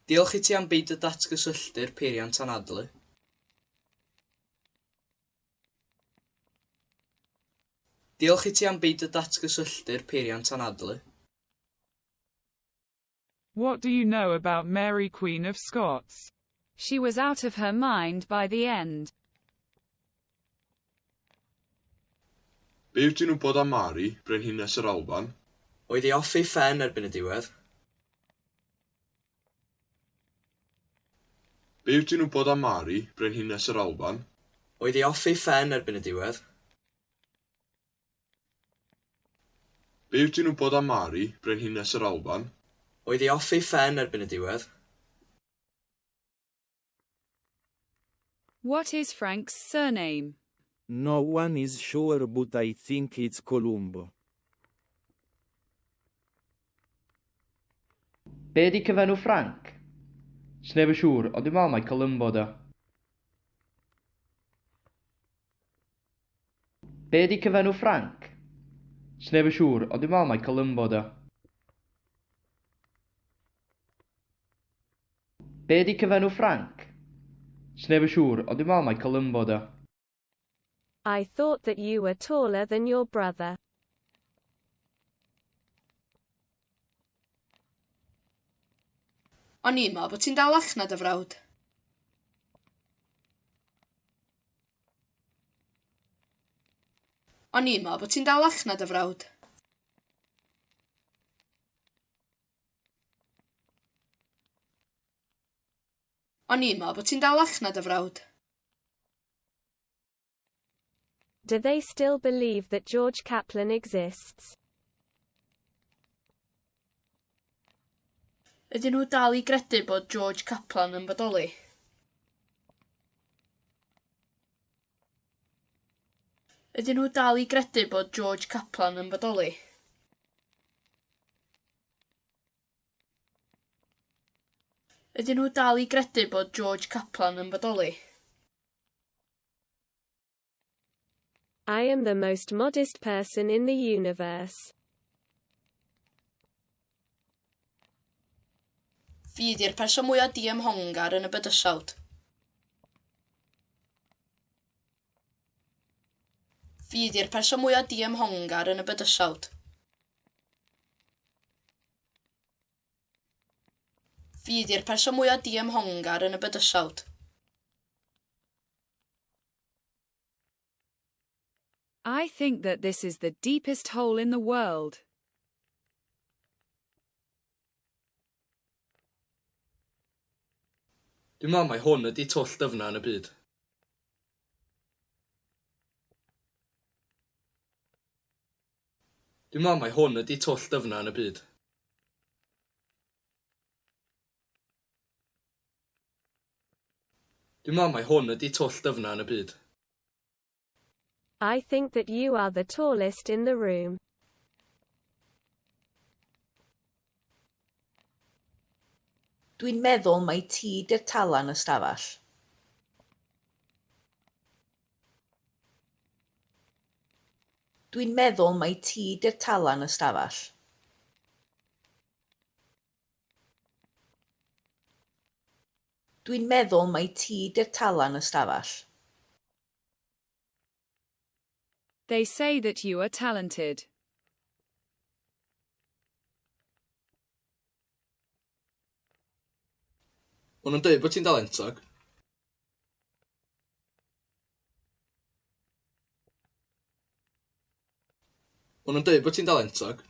Diolch i ti am beidio datgysylltu'r peiriant anadlu. Diolch i ti am beidio datgysylltu'r peiriant anadlu. What do you know about Mary Queen of Scots? She was out of her mind by the end. Be wyt ti'n wybod am Mari, Brenhines yr Alban? Oedd hi off ei phen erbyn y diwedd. Be wyt ti'n wybod am Mari, Brenhines yr Alban? Oedd hi off ei phen erbyn y diwedd. Be wyt ti'n wybod am Mari, Brenhines yr Alban? Oedd hi off ei phen erbyn y diwedd. What is Frank's surname? No one is sure but I think it's Columbo. Be 'di cyfenw Frank? Sneb yn siŵr, ond dwi'n meddwl mai Columbo 'di o. Be 'di cyfenw Frank? Sneb yn siŵr, ond dwi'n meddwl mai Columbo 'di o. Be 'di cyfenw Frank? Sneb yn siŵr, ond dwi'n meddwl mai Columbo 'di o. I thought that you were taller than your brother. O'n i'n meddwl bod ti'n dalach na dy frawd. O'n i'n meddwl bod ti'n dalach na dy frawd. O'n i'n meddwl bod ti'n dalach na dy frawd. Do they still believe that George Kaplan exists? Ydyn nhw dal i gredu bod George Kaplan yn bodoli? Ydyn nhw dal i gredu bod George Kaplan yn bodoli? Ydyn nhw dal i gredu bod George Kaplan yn bodoli? I am the most modest person in the universe. Fi 'di'r person mwya diymhongar yn y bydysawd. Fi 'di'r person mwya diymhongar yn y bydysawd. Fi 'di'r person mwya diymhongar yn y bydysawd. I think that this is the deepest hole in the world. Dwi'n meddwl mai hwn ydy twll dyfna yn y byd. Dwi'n meddwl mai hwn ydy twll dyfna yn y byd. Dwi'n meddwl mai hwn ydy twll dyfna yn y byd. I think that you are the tallest in the room. Dwi'n meddwl mai ti 'di'r tala'n y stafell. Dwi'n meddwl mai ti 'di'r tala'n y stafell. Dwi'n meddwl mai ti 'di'r tala'n y stafell. They say that you are talented. Maen nhw'n dweud bod ti'n dalentog. Maen nhw'n dweud bod ti'n dalentog.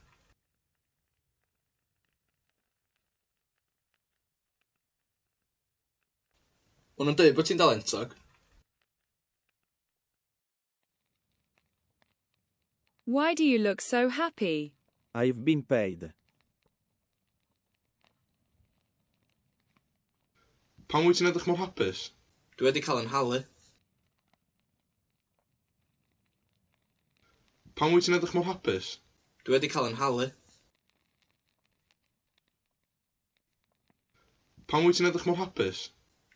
Maen nhw'n dweud bod ti'n dalentog. Why do you look so happy? I've been paid. Pam wyt ti'n edrych mor hapus? Dwi wedi cael 'y nhalu. Pam wyt ti'n edrych mor hapus? Dwi wedi cael 'y nhalu. Pam wyt ti'n edrych mor hapus?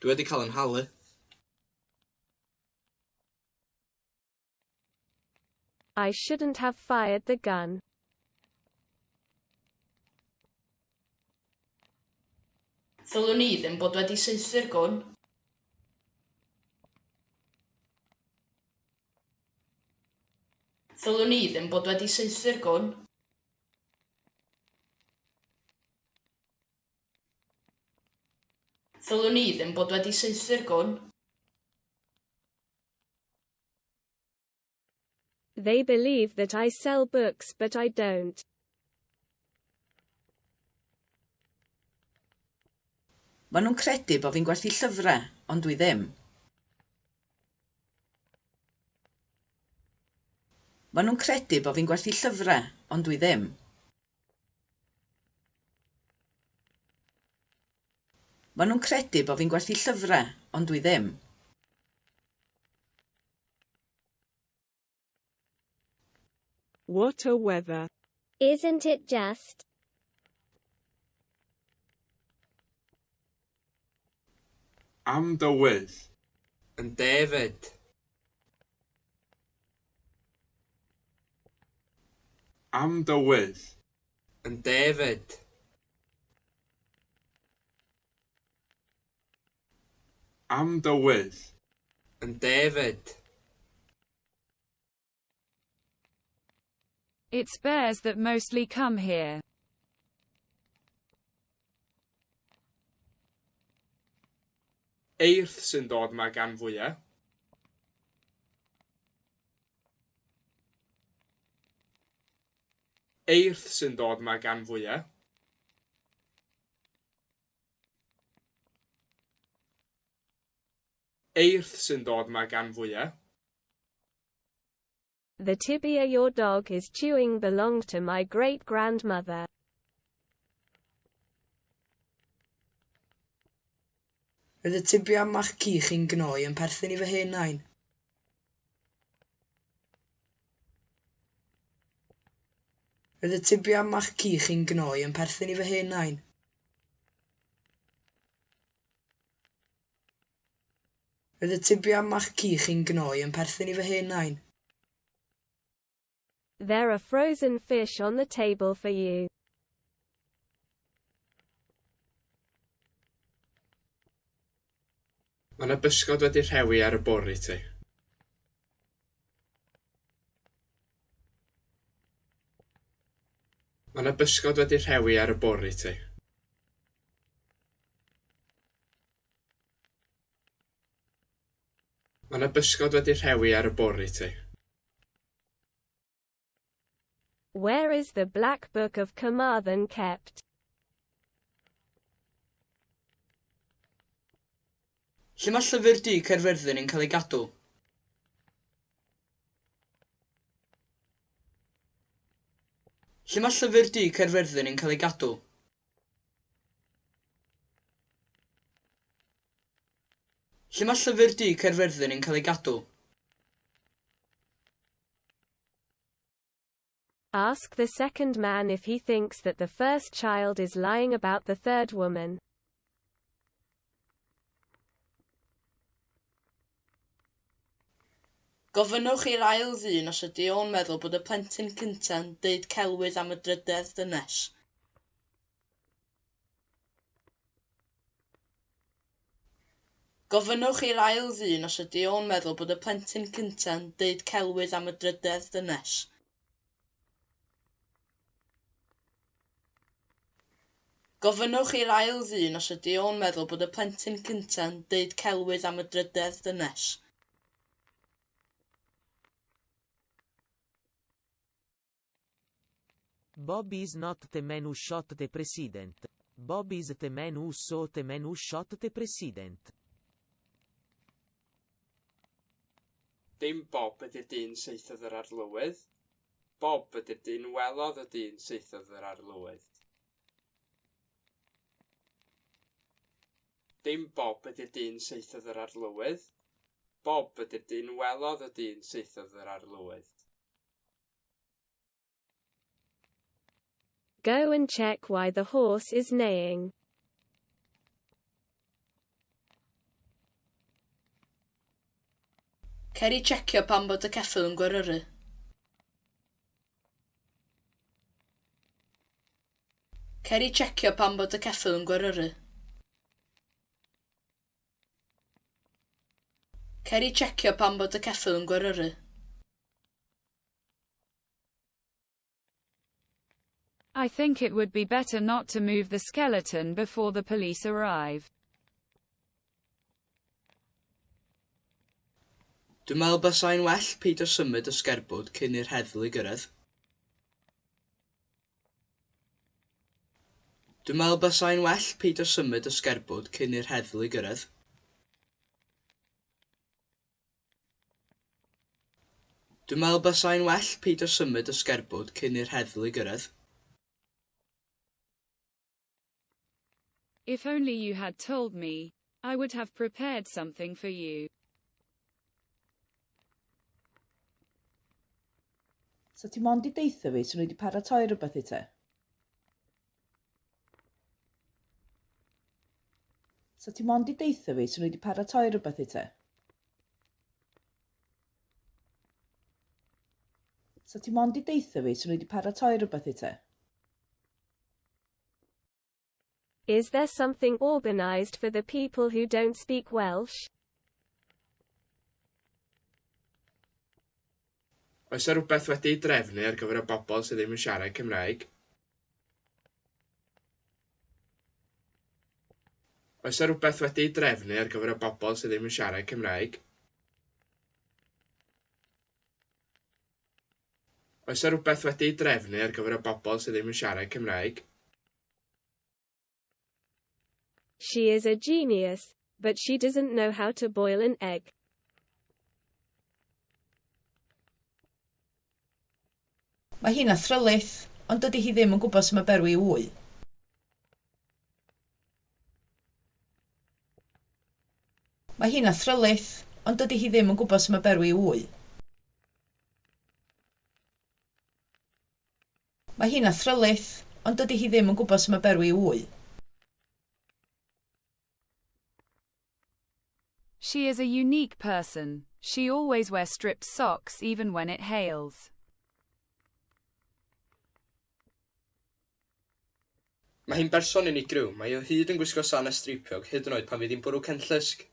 Dwi wedi cael 'y nhalu. I shouldn't have fired the gun. Ddylwn i ddim bod wedi saethu'r gwn. Ddylwn i ddim bod wedi saethu'r gwn. Ddylwn i ddim bod wedi saethu'r gwn. They believe that I sell books but I don't. Maen nhw'n credu bo' fi'n gwerthu llyfrau, ond dwi ddim. Maen nhw'n credu bo' fi'n gwerthu llyfrau, ond dwi ddim. Maen nhw'n credu bo' fi'n gwerthu llyfrau, ond dwi ddim. What a weather. Isn't it just? Am dywydd. Yn David. Am dywydd. Yn David. Am dywydd. Yn David. It's bears that mostly come here. Eirth sy'n dod 'ma gan fwya. Eirth sy'n dod 'ma gan fwya. Eirth sy'n dod 'ma gan fwya. The tibia your dog is chewing belonged to my great-grandmother. Roedd y tibia ma'ch ci chi'n gnoi yn perthyn i fy hen nain. Roedd y tibia ma'ch ci chi'n gnoi yn perthyn i fy hen nain. Roedd y tibia mach ci chi'n gnoi yn perthyn i fy hen nain. There are frozen fish on the table for you. Mae 'na bysgod wedi rhewi ar y bwr' i ti. Mae 'na bysgod wedi rhewi ar y bwr' i ti. Mae 'na bysgod wedi rhewi ar y bwr' i ti. Where is the Black Book of Carmarthen kept? Lle mae Llyfr Du Caerfyrddin yn cael ei gadw? Lle mae Llyfr Du Caerfyrddin yn cael ei gadw? Lle mae Llyfr Du Caerfyrddin yn cael ei gadw? Ask the second man if he thinks that the first child is lying about the third woman. Gofynnwch i'r ail ddyn os ydy o'n meddwl bod y plentyn cynta'n deud celwydd am y drydedd ddynes. Gofynnwch i'r ail ddyn os ydy o'n meddwl bod y plentyn cynta'n deud celwydd am y drydedd ddynes. Gofynnwch i'r ail ddyn os ydy o'n meddwl bod y plentyn cynta'n deud celwydd am y drydedd ddynes. Bob is not the man who shot the president. Bob is the man who saw the man who shot the president. Dim Bob ydy'r dyn saethodd yr arlywydd. Bob ydy'r dyn welodd y dyn saethodd yr arlywydd. Dim Bob ydy'r dyn saethodd yr arlywydd. Bob ydy'r dyn welodd y dyn saethodd yr arlywydd. Go and check why the horse is neighing. Cer i tsiecio pam bod y ceffyl yn gweryru. Cer i tsiecio pam bod y ceffyl yn gweryru. Cer i tsiecio pam bod y ceffyl yn gweryru. I think it would be better not to move the skeleton before the police arrive. Dwi'n meddwl basai'n well peidio symud y sgerbwd cyn i'r heddlu gyrraedd. Dwi'n meddwl basai'n well peidio symud y sgerbwd cyn i'r heddlu gyrraedd. Dwi'n meddwl basai'n well peidio symud y sgerbwd cyn i'r heddlu gyrraedd. If only you had told me, I would have prepared something for you. Sa ti mond 'di deutha fi, 'swn i 'di paratoi rhywbeth i ti. Sa ti mond 'di deutha fi, 'swn i 'di paratoi rhywbeth i ti. Sa ti mond 'di deutha fi, 'swn i 'di paratoi rhywbeth i ti. Is there something organised for the people who don't speak Welsh? Oes 'na rywbeth wedi'i drefnu ar gyfer y bobl sydd ddim yn siarad Cymraeg? Oes 'na rywbeth wedi'i drefnu ar gyfer y bobl sydd ddim yn siarad Cymraeg? Oes 'na rywbeth wedi'i drefnu ar gyfer y bobl sydd ddim yn siarad Cymraeg? She is a genius, but she doesn't know how to boil an egg. Mae hi'n athrylith, ond dydy hi ddim yn gwybod sut mae berwi wy. Mae hi'n athrylith, ond dydy hi ddim yn gwybod sut mae berwi wy. Mae hi'n athrylith, ond dydy hi ddim yn gwybod sut mae berwi wy. She is a unique person. She always wears stripped socks even when it hails. Mae hi'n berson unigryw. Mae hi o hyd yn gwisgo sanau streipiog hyd yn oed pan fydd hi'n bwrw cenllysg.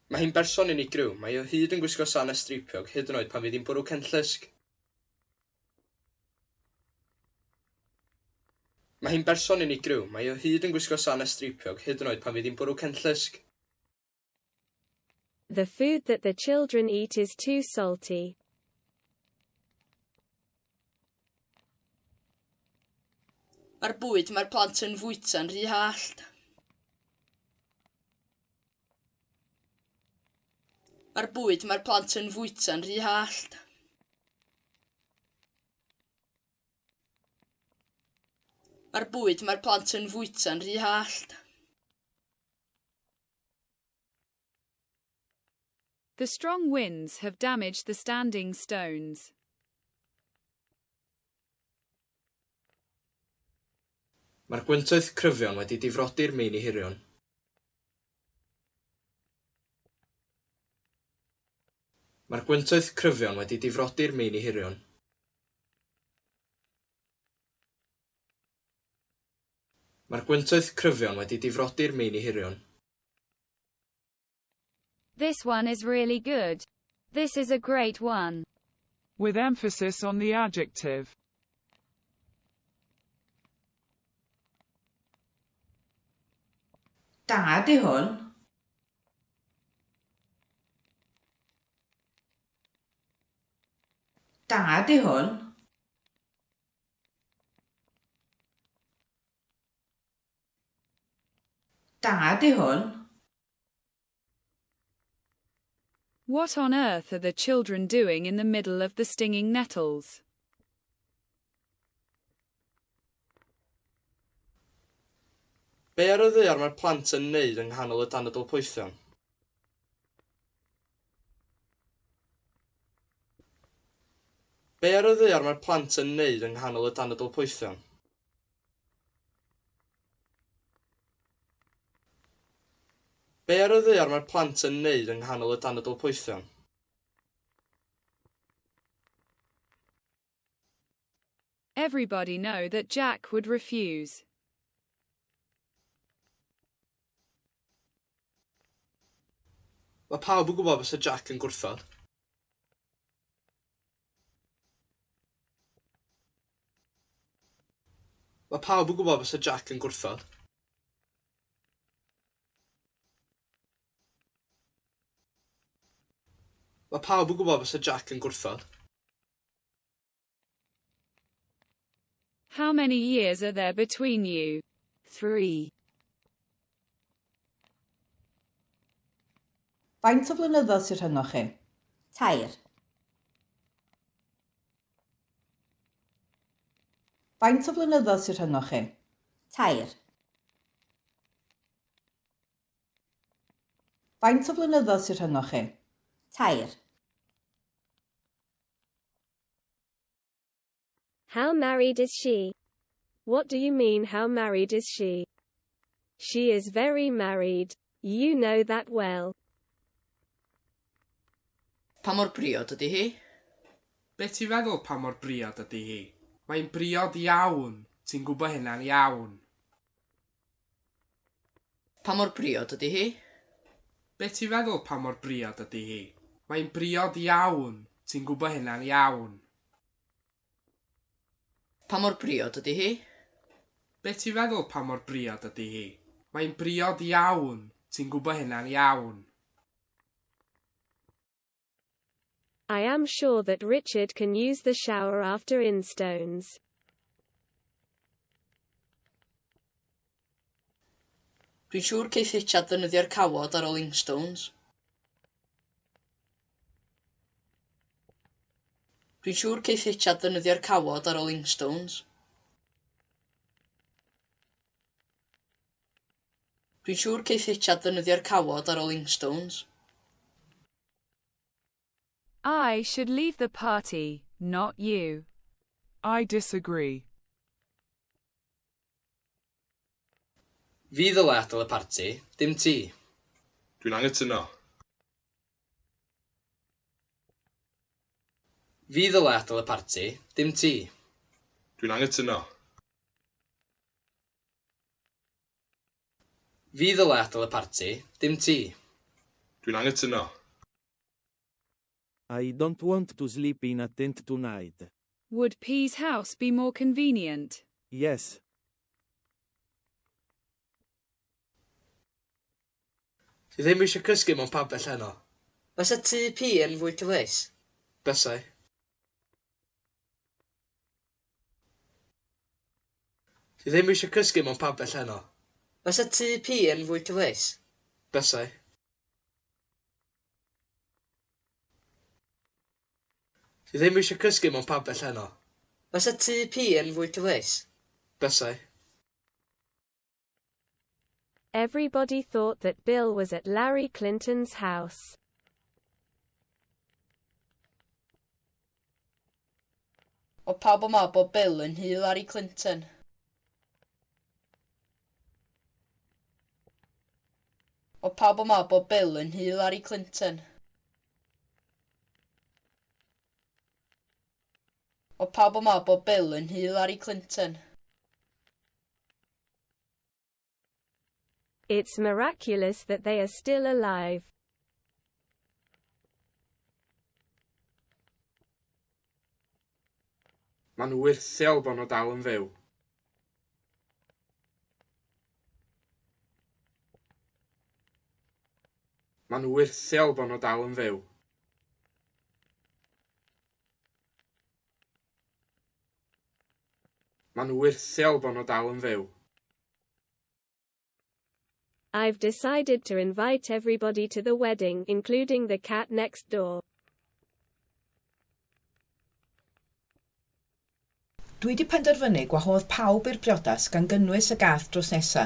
Mae hi'n berson unigryw. Mae hi o hyd yn gwisgo sanau streipiog hyd yn oed pan fydd hi'n bwrw cenllysg. Mae hi'n berson unigryw. Mae hi o hyd yn gwisgo sanau streipiog hyd yn oed pan fydd hi'n bwrw cenllysg. The food that the children eat is too salty. Mae'r bwyd mae'r plant yn fwyta'n rhy hallt. Mae'r bwyd mae'r plant yn fwyta'n rhy hallt. Mae'r bwyd mae'r plant yn fwyta'n rhy hallt. The strong winds have damaged the standing stones. Mae'r gwyntoedd cryfion wedi difrodi'r meini hirion. Mae'r gwyntoedd cryfion wedi difrodi'r meini hirion. Mae'r gwyntoedd cryfion wedi difrodi'r meini hirion. This one is really good. This is a great one. With emphasis on the adjective. Da 'di hwn. Da 'di hwn. Da 'di hwn. What on earth are the children doing in the middle of the stinging nettles? Be ar y ddaear mae'r plant yn wneud yng nghanol y danadl poethion? Be ar y ddaear mae'r plant yn wneud yng nghanol y danadl poethion? Be ar y ddaear mae'r plant yn wneud yng nghanol y danadl poethion? Everybody know that Jack would refuse. Mae pawb yn gwybod bysa Jack yn gwrthod. Mae pawb yn gwybod bysa Jack yn gwrthod. Mae pawb yn gwybod bysa Jack yn gwrthod. How many years are there between you? 3. Faint o flynyddoedd sydd rhyngoch chi? 3. Faint o flynyddoedd sydd rhyngoch chi? 3. Faint o flynyddoedd sydd rhyngoch chi? 3. How married is she? What do you mean how married is she? She is very married. You know that well. Pa mor briod ydy hi? Be ti'n feddwl pa mor briod ydy hi? Mae'n briod iawn. Ti'n gwybod hynna'n iawn. Pa mor briod ydy hi? Be ti'n feddwl pa mor briod ydy hi? Mae'n briod iawn. Ti'n gwybod hynna'n iawn. Pa mor briod ydy hi? Be ti'n feddwl pa mor briod ydy hi? Mae'n briod iawn. Ti'n gwybod hynna'n iawn. I am sure that Richard can use the shower after Instones. Dwi'n siŵr ceith Richard ddefnyddio'r cawod ar ôl Inkstones. Dwi'n siŵr ceith Richard ddefnyddio'r cawod ar ôl Inkstones. Dwi'n siŵr ceith Richard ddefnyddio'r cawod ar ôl Inkstones. I should leave the party, not you. I disagree. Fi ddylai adael y parti, dim ti. Dwi'n anghytuno. Fi ddylai adael y parti, dim ti. Dwi'n anghytuno. Fi ddylai adael y parti, dim ti. Dwi'n anghytuno. I don't want to sleep in a tent tonight. Would P's house be more convenient? Yes. Dwi ddim eisiau cysgu mewn pabell heno. Fysa tŷ P yn fwy cyfleus? Bysai. Dwi ddim eisiau cysgu mewn pabell heno. Fysa tŷ P yn fwy cyfleus? Bysai. Dwi ddim eisiau cysgu mewn pabell heno. Fysa tŷ P yn fwy cyfleus? Bysai. Everybody thought that Bill was at Larry Clinton's house. Oedd pawb yn meddwl bod Bill yn nhŷ Larry Clinton. Oedd pawb yn meddwl bod Bill yn nhŷ Larry Clinton. Oedd pawb yn meddwl bod Bill yn nhŷ Larry Clinton. It's miraculous that they are still alive. Mae'n wyrthiol bod nhw dal yn fyw. Mae'n wyrthiol bod nhw dal yn fyw. Mae'n wyrthiol bod nhw dal yn fyw. I've decided to invite everybody to the wedding, including the cat next door. Dwi 'di penderfynu gwahodd pawb i'r briodas gan gynnwys y gath drws nesa.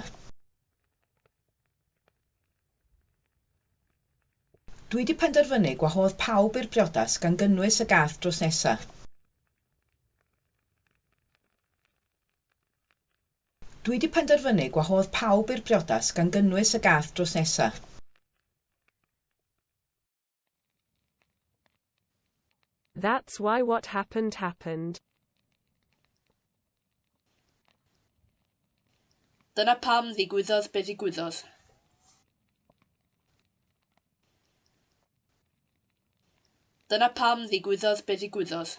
Dwi 'di penderfynu gwahodd pawb i'r briodas gan gynnwys y gath drws nesa. Dwi 'di penderfynu gwahodd pawb i'r briodas gan gynnwys y gath drws nesa. That's why what happened happened. Dyna pam ddigwyddodd be ddigwyddodd. Dyna pam ddigwyddodd be ddigwyddodd.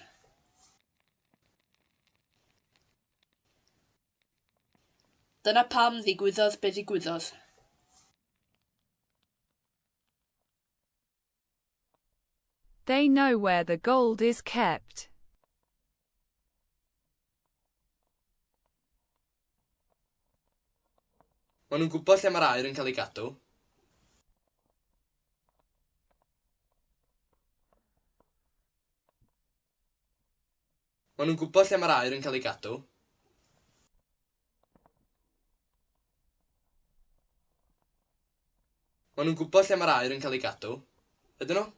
Dyna pam ddigwyddodd be ddigwyddodd. They know where the gold is kept. Maen nhw'n gwybod lle mae'r aur yn cael ei gadw. Maen nhw'n gwybod lle mae'r aur yn cael ei gadw. Maen nhw'n gwybod lle mae'r aur yn cael ei gadw. Ydyn nhw?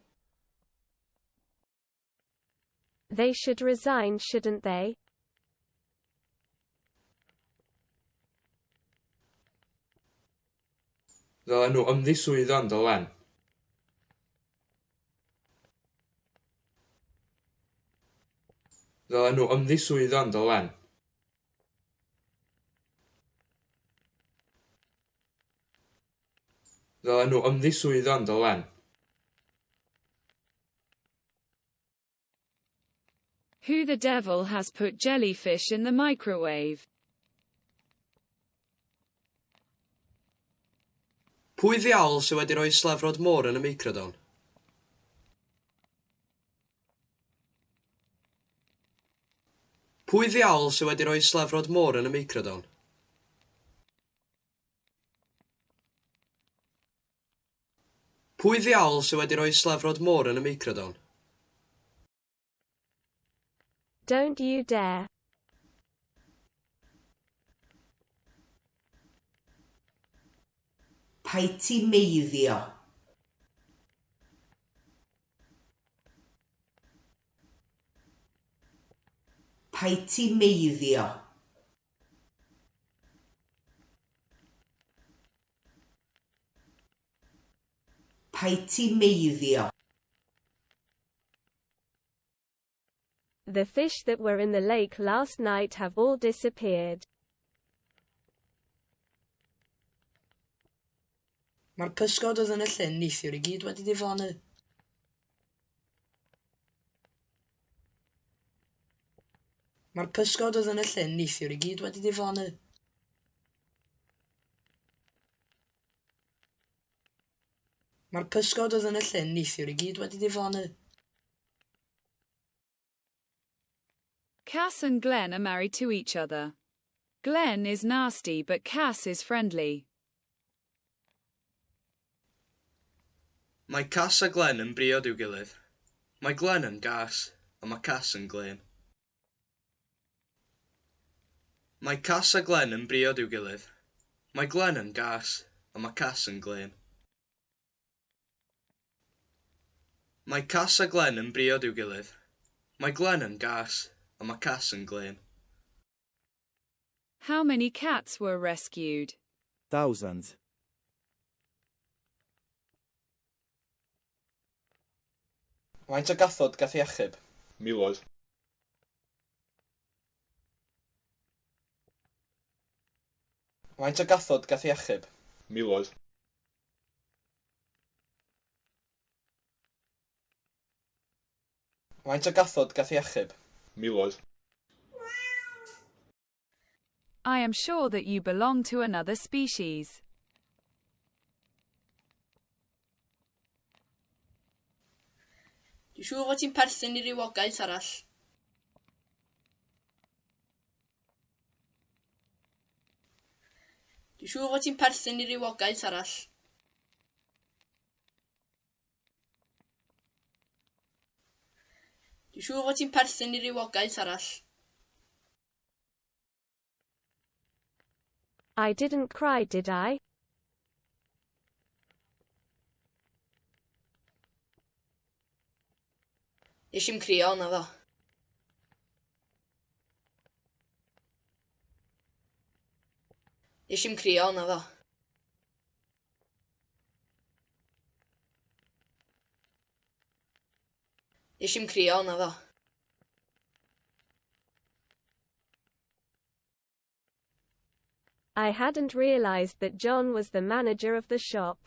They should resign, shouldn't they? Ddylen nhw ymddiswyddo yn dylen. Ddylen nhw ymddiswyddo yn dylen. Ddylen nhw ymddiswyddo yn dylen. Who the devil has put jellyfish in the microwave? Pwy ddiawl sydd wedi rhoi slefrod môr yn y meicrodon? Pwy ddiawl sydd wedi rhoi slefrod môr yn y meicrodon? Pwy ddiawl sydd wedi rhoi slefrod môr yn y meicrodon? Don't you dare. Paid ti meiddio. Paid ti meiddio. Paid ti meiddio. The fish that were in the lake last night have all disappeared. Mae'r pysgod oedd yn y llyn neithiwr i gyd wedi diflannu. Mae'r pysgod oedd yn y llyn neithiwr i gyd wedi diflannu. Mae'r pysgod oedd yn y llyn neithiwr i gyd wedi diflannu. Cass and Glenn are married to each other. Glenn is nasty but Cass is friendly. Mae Cass a Glenn yn briod i'w gilydd. Mae Glenn yn gas, a mae Cass yn glên. Mae Cass a Glenn yn briod i'w gilydd. Mae Glenn yn gas, a mae Cass yn glên. Mae Cass a Glenn yn briod i'w gilydd. Mae Glenn yn gas, a mae Cass yn glên. How many cats were rescued? Thousands. Faint o gathod gath ei achub? Miloedd. Faint o gathod gath ei achub? Miloedd. Faint o gathod gath ei achub? Miloedd. I am sure that you belong to another species. Dwi'n siŵr fod ti'n perthyn i rywogaeth arall. Dwi'n siŵr fod ti'n perthyn i rywogaeth arall. Dwi'n siŵr fod ti'n perthyn i rywogaeth arall. I didn't cry, did I? Nes i'm crio, naddo. Nes i'm crio, naddo. Nes i'm crio, naddo. I hadn't realized that John was the manager of the shop.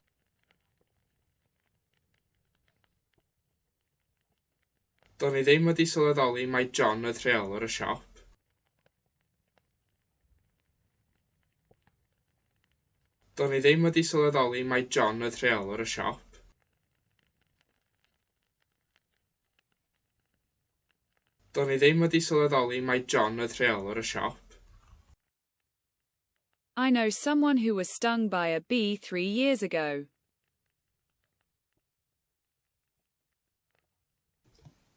Do'n i ddim wedi sylweddoli mai John oedd rheolwr y siop. Do'n i ddim wedi sylweddoli mai John oedd rheolwr y siop. Do'n i ddim wedi sylweddoli mai John oedd rheolwr y siop. I know someone who was stung by a bee 3 years ago.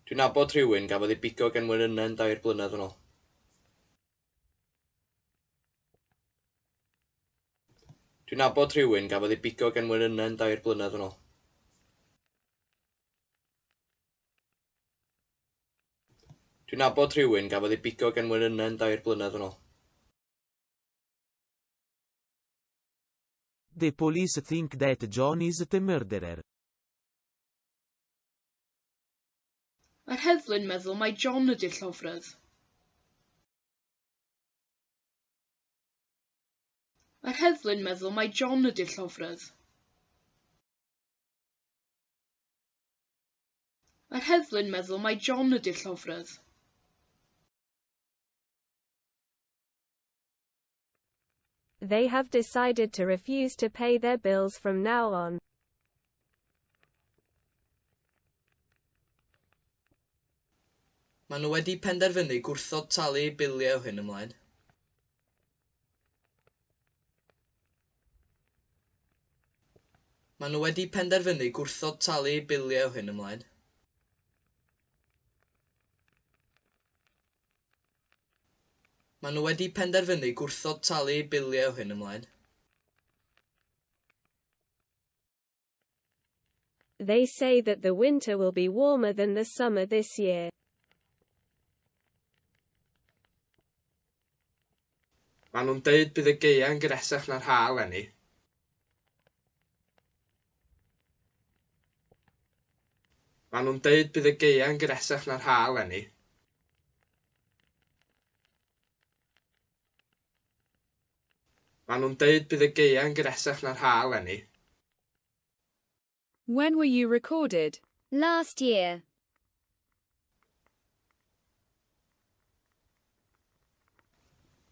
Dwi'n nabod rhywun gafodd ei bigo gan wenynen 3 blynedd yn ôl. Dwi'n nabod rhywun gafodd ei bigo gan wenynen 3 blynedd yn ôl. Dwi'n nabod rhywun gafodd ei bigo gan wenynen 3 blynedd yn ôl. The police think that John is the murderer. Mae'r heddlu'n meddwl mai John ydy'r llofrudd. Mae'r heddlu'n meddwl mai John ydy'r llofrudd. Mae'r heddlu'n meddwl mai John ydy'r llofrudd. They have decided to refuse to pay their bills from now on. Maen nhw wedi penderfynu gwrthod talu eu biliau o hyn ymlaen. Maen nhw wedi penderfynu gwrthod talu eu biliau o hyn ymlaen. Maen nhw wedi penderfynu gwrthod talu eu biliau o hyn ymlaen. They say that the winter will be warmer than the summer this year. Maen nhw'n deud bydd y gaea'n gynhesach na'r ha eleni. Maen nhw'n deud bydd y gaea'n gynhesach na'r ha eleni. Maen nhw'n deud bydd y gaea'n gynhesach na'r ha eleni. When were you recorded? Last year.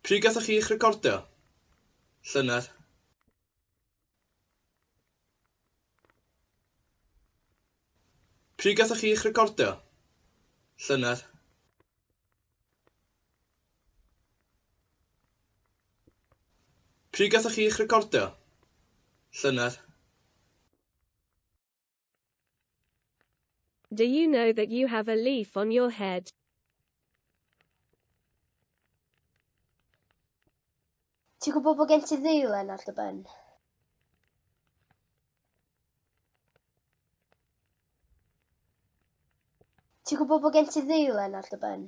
Pryd gathoch chi eich recordio? Llynedd. Pryd gathoch chi eich recordio? Llynedd. Pryd gathoch chi eich recordio? Llynedd. Do you know that you have a leaf on your head? Ti'n gwybod bod gen ti ddeilen ar dy ben? Ti'n gwybod bod gen ti ddeilen ar dy ben?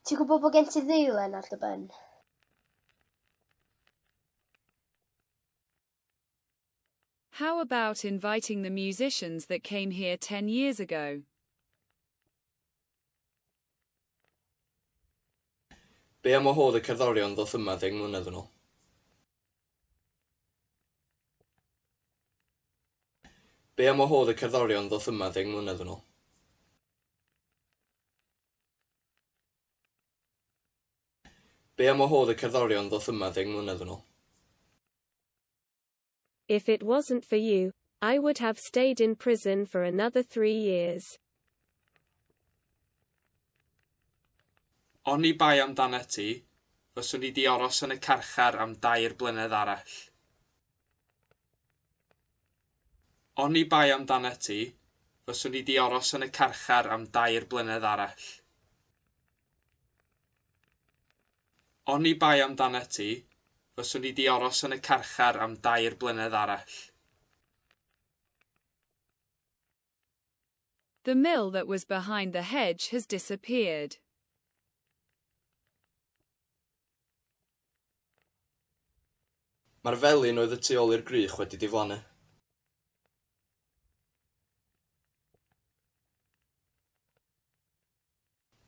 Ti'n gwybod bod gen ti ddeilen ar dy ben? How about inviting the musicians that came here 10 years ago? Be am wahodd y cerddorion ddoth yma 10 mlynedd yn ôl? Be am wahodd y cerddorion ddoth yma 10 mlynedd yn ôl? Be am wahodd y cerddorion ddoth yma 10 mlynedd yn ôl? If it wasn't for you, I would have stayed in prison for another 3 years. Oni bai amdanat ti, fyswn i 'di aros yn y carchar am 3 blynedd arall. Oni bai amdanat ti, fyswn i 'di aros yn y carchar am 3 blynedd arall. Oni bai amdanat ti, fyswn i 'di aros yn y carchar am 3 blynedd arall. The mill that was behind the hedge has disappeared. Mae'r felin oedd y tu ôl i'r gwrych wedi diflannu.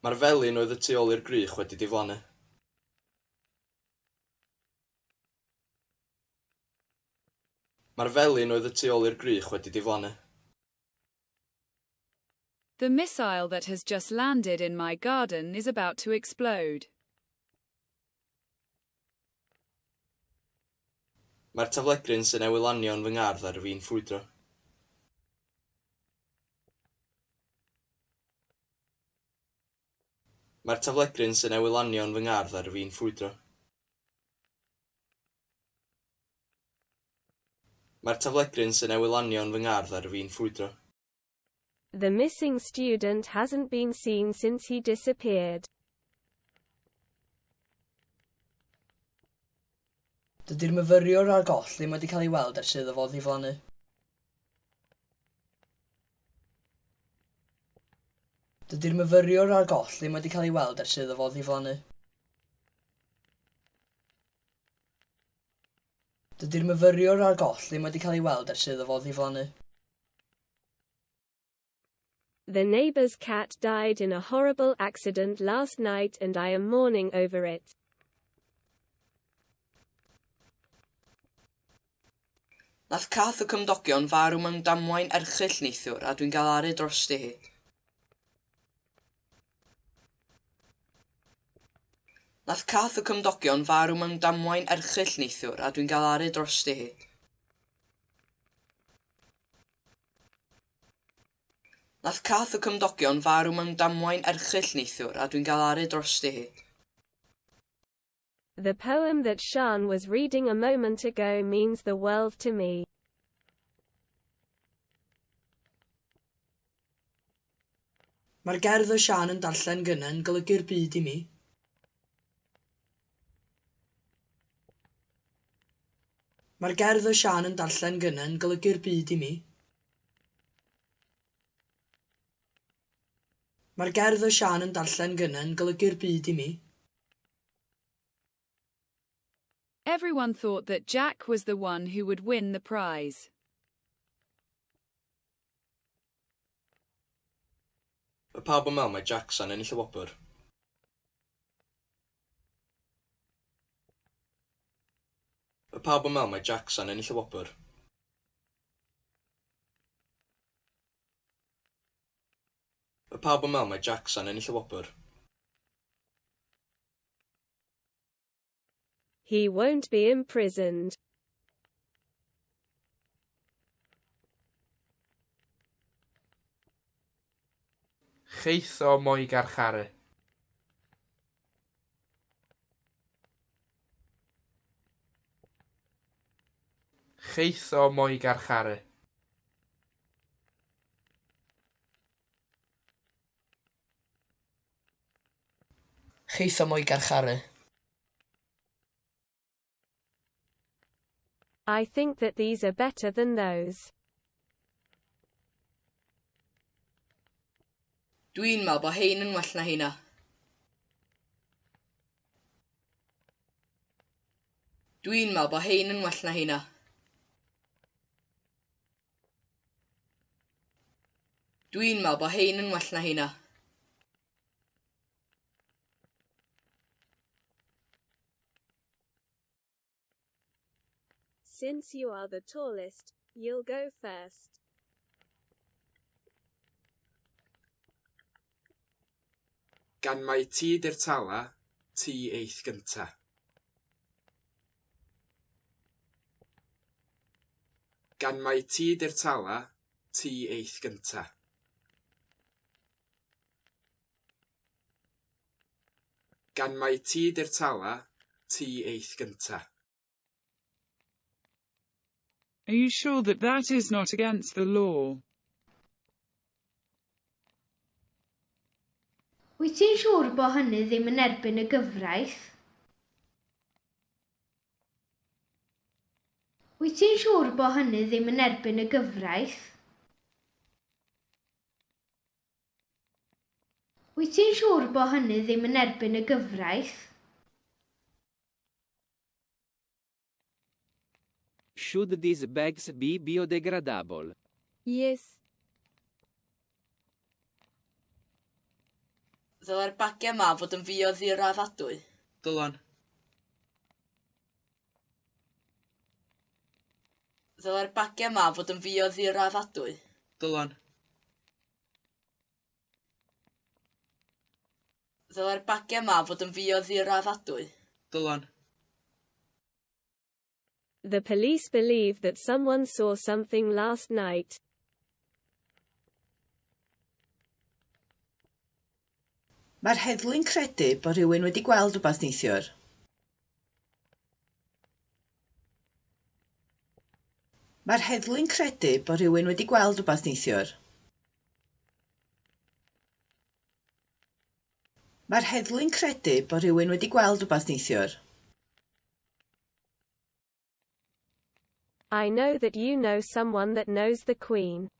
Mae'r felin oedd y tu ôl i'r gwrych wedi diflannu. Mae'r felin oedd y tu ôl i'r gwrych wedi diflannu. The missile that has just landed in my garden is about to explode. Mae'r taflegryn sydd newydd lanio yn fy ngardd ar fin ffrwydro. Mae'r taflegryn sydd newydd lanio yn fy ngardd ar fin ffrwydro. Mae'r taflegryn sydd newydd lanio yn fy ngardd ar fin ffrwydro. The missing student hasn't been seen since he disappeared. Dydy'r myfyriwr ar goll ddim wedi cael ei weld ers iddo fo ddiflannu. Dydy'r myfyriwr ar goll ddim wedi cael ei weld ers iddo fo ddiflannu. Dydy'r myfyriwr ar goll ddim wedi cael ei weld ers iddo fo ddiflannu. The neighbor's cat died in a horrible accident last night and I am mourning over it. Nath cath y cymdogion farw mewn damwain erchyll neithiwr a dwi'n galaru drosti hi. Nath cath y cymdogion farw mewn damwain erchyll neithiwr a dwi'n galaru drosti hi. Nath cath y cymdogion farw mewn damwain erchyll neithiwr a dwi'n galaru drosti hi. The poem that Sian was reading a moment ago means the world to me. Mae'r gerdd oedd Siân yn darllen gynnau yn golygu'r byd i mi. Mae'r gerdd oedd Siân yn darllen gynnau yn golygu'r byd i mi. Mae'r gerdd oedd Siân yn darllen gynnau yn golygu'r byd i mi. Everyone thought that Jack was the one who would win the prize. Mae pawb yn meddwl mai Jack 'sa'n ennill y wobr. Mae pawb yn meddwl mai Jack 'sa'n ennill y wobr. Mae pawb yn meddwl mai Jack 'sa'n ennill y wobr. He won't be imprisoned. Cheith o mo'i garcharu. Cheith o mo'i garcharu. Cheith o mo'i garcharu. I think that these are better than those. Dwi'n meddwl bod hein yn well na heina. Dwi'n meddwl bod hein yn well na heina. Dwi'n meddwl bod hein yn well na heina. Since you are the tallest, you'll go first. Gan mai ti 'di'r tala, ti eith gynta. Gan mai ti 'di'r tala, ti eith gynta. Gan mai ti 'di'r tala, ti eith gynta. Are you sure that that is not against the law? Wyt ti'n siŵr bod hynny ddim yn erbyn y gyfraith? Wyt ti'n siŵr bod hynny ddim yn erbyn y gyfraith? Wyt ti'n siŵr bod hynny ddim yn erbyn y gyfraith? Should these bags be biodegradable? Yes. Ddylai'r bagiau 'ma fod yn fioddiraddadwy? Dylan. Ddylai'r bagiau 'ma fod yn fioddiraddadwy? Dylan. Ddylai'r bagiau 'ma fod yn fioddiraddadwy? Dylan. The police believe that someone saw something last night. Mae'r heddlu'n credu bod rhywun wedi gweld rhywbeth neithiwr. Mae'r heddlu'n credu bod rhywun wedi gweld rhywbeth neithiwr. Mae'r heddlu'n credu bod rhywun wedi gweld rhywbeth neithiwr. I know that you know someone that knows the Queen.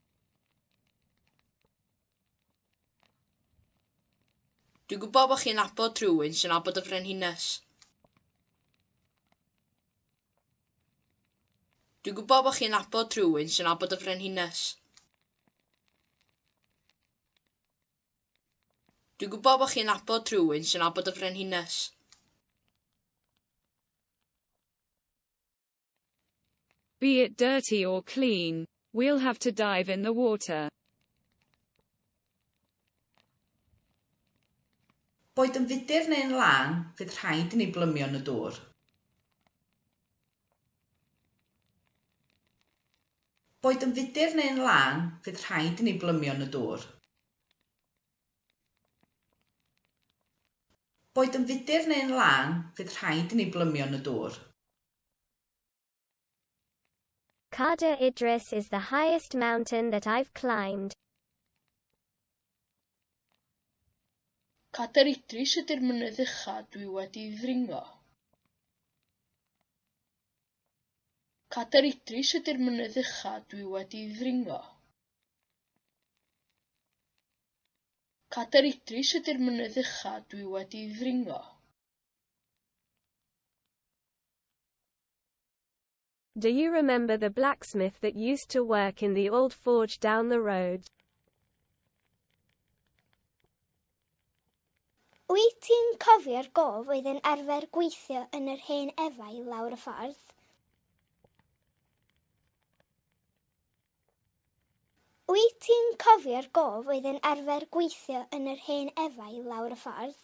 Dwi'n gwybod bod chi'n nabod rhywun sy'n nabod y Frenhines. Dwi'n gwybod bod chi'n nabod rhywun sy'n nabod y Frenhines. Dwi'n gwybod bod chi'n nabod rhywun sy'n nabod y Frenhines. Be it dirty or clean, we'll have to dive in the water. Boed yn fudur neu'n lân, fydd rhaid i ni blymio yn y dŵr. Boed yn fudur neu'n lân, fydd rhaid i ni blymio yn y dŵr. Boed yn fudur neu'n lân, fydd rhaid i ni blymio yn y dŵr. Cader Idris is the highest mountain that I've climbed. Cader Idris ydy'r mynydd ucha dwi wedi'i ddringo. Cader Idris ydy'r mynydd ucha dwi wedi'i ddringo. Cader Idris ydy'r mynydd ucha dwi wedi'i ddringo. Do you remember the blacksmith that used to work in the old forge down the road? Wyt ti'n cofio'r gof oedd yn arfer gweithio yn yr hen efail lawr y ffordd? Wyt ti'n cofio'r gof oedd yn arfer gweithio yn yr hen efail lawr y ffordd?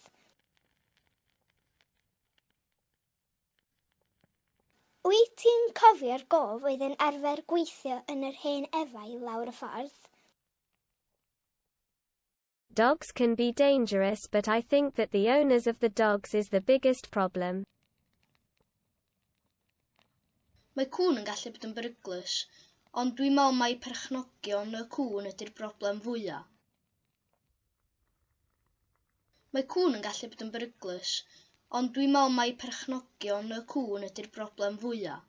Wyt ti'n cofio'r gof oedd yn arfer gweithio yn yr hen efail lawr y ffordd? Dogs can be dangerous, but I think that the owners of the dogs is the biggest problem. Mae cŵn yn gallu bod yn beryglus, ond dwi'n meddwl mai perchnogion y cŵn ydy'r broblem fwya. Mae cŵn yn gallu bod yn beryglus, ond dwi'n meddwl mai perchnogion y cŵn ydy'r broblem fwya.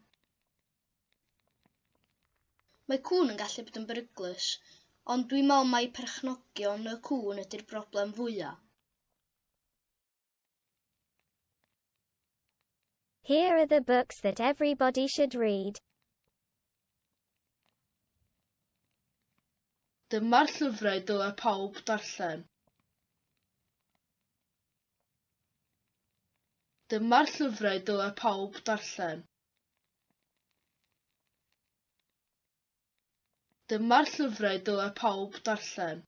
Mae cŵn yn gallu bod yn beryglus, ond dwi'n meddwl mai perchnogion y cŵn ydy'r broblem fwya. Here are the books that everybody should read. Dyma'r llyfrau dylai pawb darllen. Dyma'r llyfrau dylai pawb darllen. Dyma'r llyfrau dylai pawb darllen.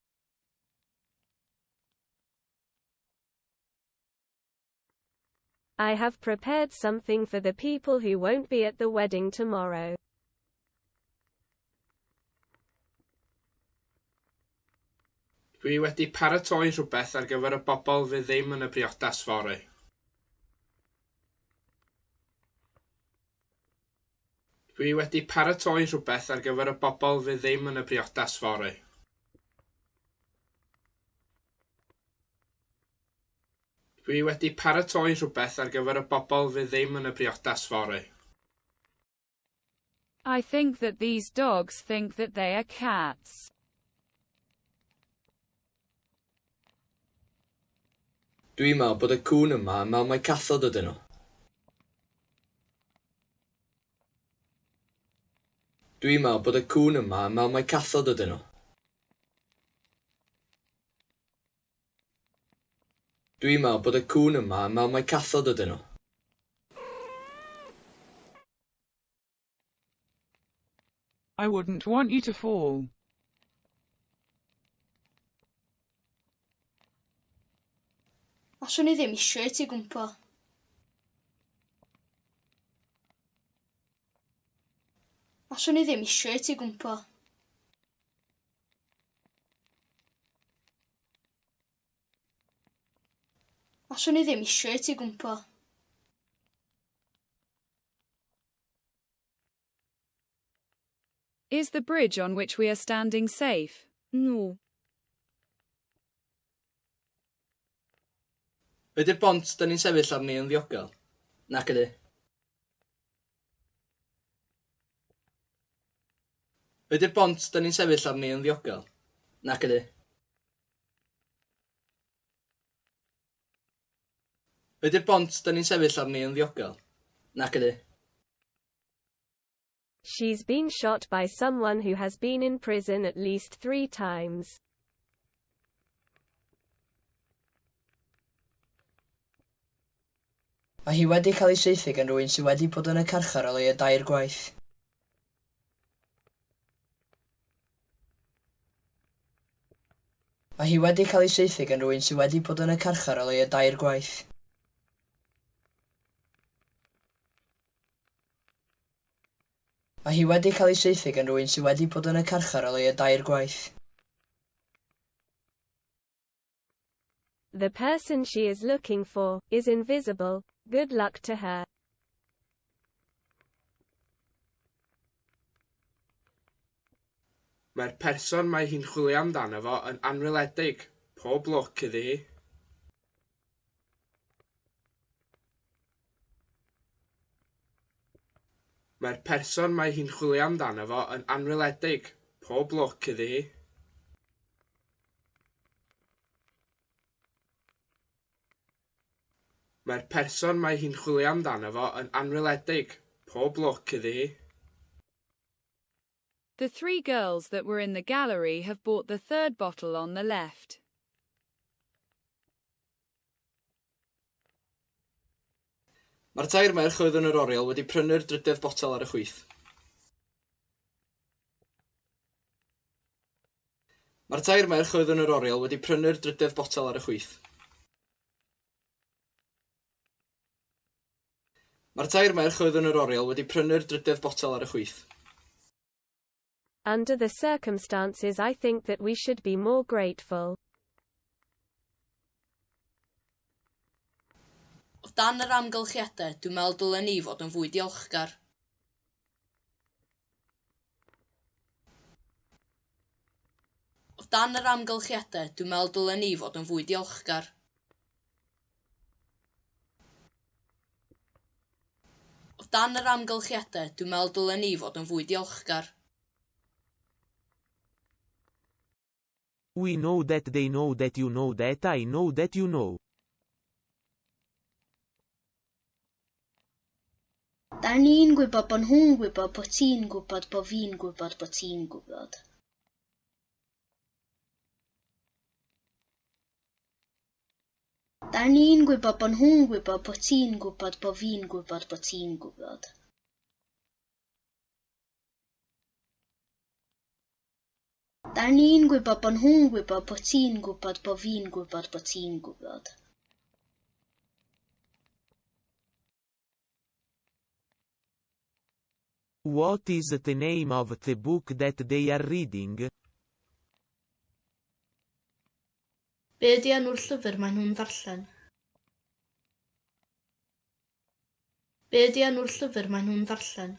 I have prepared something for the people who won't be at the wedding tomorrow. Dwi wedi paratoi rhywbeth ar gyfer y bobl fydd ddim yn y briodas fory. Dwi wedi paratoi rhywbeth ar gyfer y bobl fydd ddim yn y briodas fory. Dwi wedi paratoi rhywbeth ar gyfer y bobl fydd ddim yn y briodas fory. I think that these dogs think that they are cats. Dwi'n meddwl bod y cŵn yma yn meddwl mai cathod ydyn nhw. Dwi'n meddwl bod y cŵn yma yn meddwl mai cathod ydyn nhw. Dwi'n meddwl bod y cŵn yma yn meddwl mai cathod ydyn nhw. I wouldn't want you to fall. Allwn i ddim isio i ti gwympo. Allwn i ddim isio i ti gwympo. Allwn i ddim isio i ti gwympo. Is the bridge on which we are standing safe? No. Ydy'r bont 'dan ni'n sefyll arni yn ddiogel? Nac ydy. Ydy'r bont 'dan ni'n sefyll arni yn ddiogel? Nac ydy. Ydy'r bont 'dan ni'n sefyll arni yn ddiogel? Nac ydy. She's been shot by someone who has been in prison at least 3 times. Mae hi wedi cael ei saethu gan rywun sydd wedi bod yn y carchar o leia dair gwaith. Mae hi wedi cael ei saethu gan rywun sydd wedi bod yn y carchar o leia dair gwaith. Mae hi wedi cael ei saethu gan rywun sydd wedi bod yn y carchar o leia dair gwaith. The person she is looking for is invisible. Good luck to her. Mae'r person mae hi'n chwilio amdano fo yn anweledig. Pob lwc iddi hi. Mae'r person mae hi'n chwilio amdano fo yn anweledig. Pob lwc iddi hi. Mae'r person mae hi'n chwilio amdano fo yn anweledig. Pob lwc iddi hi. The three girls that were in the gallery have bought the third bottle on the left. Mae'r tair merch oedd yn yr oriel wedi prynu'r drydedd botel ar y chwith. Mae'r tair merch oedd yn yr oriel wedi prynu'r drydedd botel ar y chwith. Mae'r tair merch oedd yn yr oriel wedi prynu'r drydedd botel ar y chwith. Under the circumstances I think that we should be more grateful. O dan yr amgylchiadau, dwi'n meddwl dylen ni fod yn fwy diolchgar. O dan yr amgylchiadau, dwi'n meddwl dylen ni fod yn fwy diolchgar. O dan yr amgylchiadau, dwi'n meddwl dylen ni fod yn fwy diolchgar. We know that they know that you know that I know that you know. Da ni'n gwybod bod nhw'n gwybod bod ti'n gwybod bod fi'n gwybod bod ti'n gwybod. Da ni'n gwybod bod nhw'n gwybod bod ti'n gwybod bod fi'n gwybod bod ti'n gwybod. Da ni'n gwybod bod nhw'n gwybod bod ti'n gwybod bod fi'n gwybod bod ti'n gwybod. What is the name of the book that they are reading? Be ydy enw'r llyfr maen nhw'n ddarllen? Be ydy enw'r llyfr maen nhw'n ddarllen?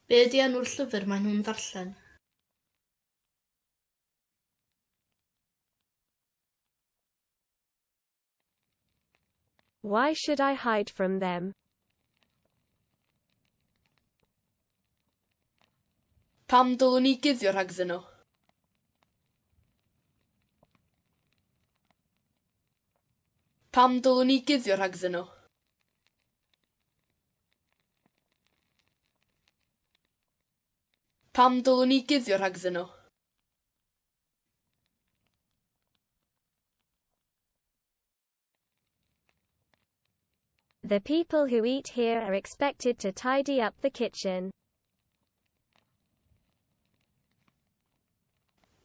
Be ydy enw'r llyfr maen nhw'n ddarllen? Why should I hide from them? Pam dylwn i guddio rhagddyn nhw? Pam dylwn i guddio rhagddyn nhw? Pam dylwn i guddio rhagddyn nhw? The people who eat here are expected to tidy up the kitchen.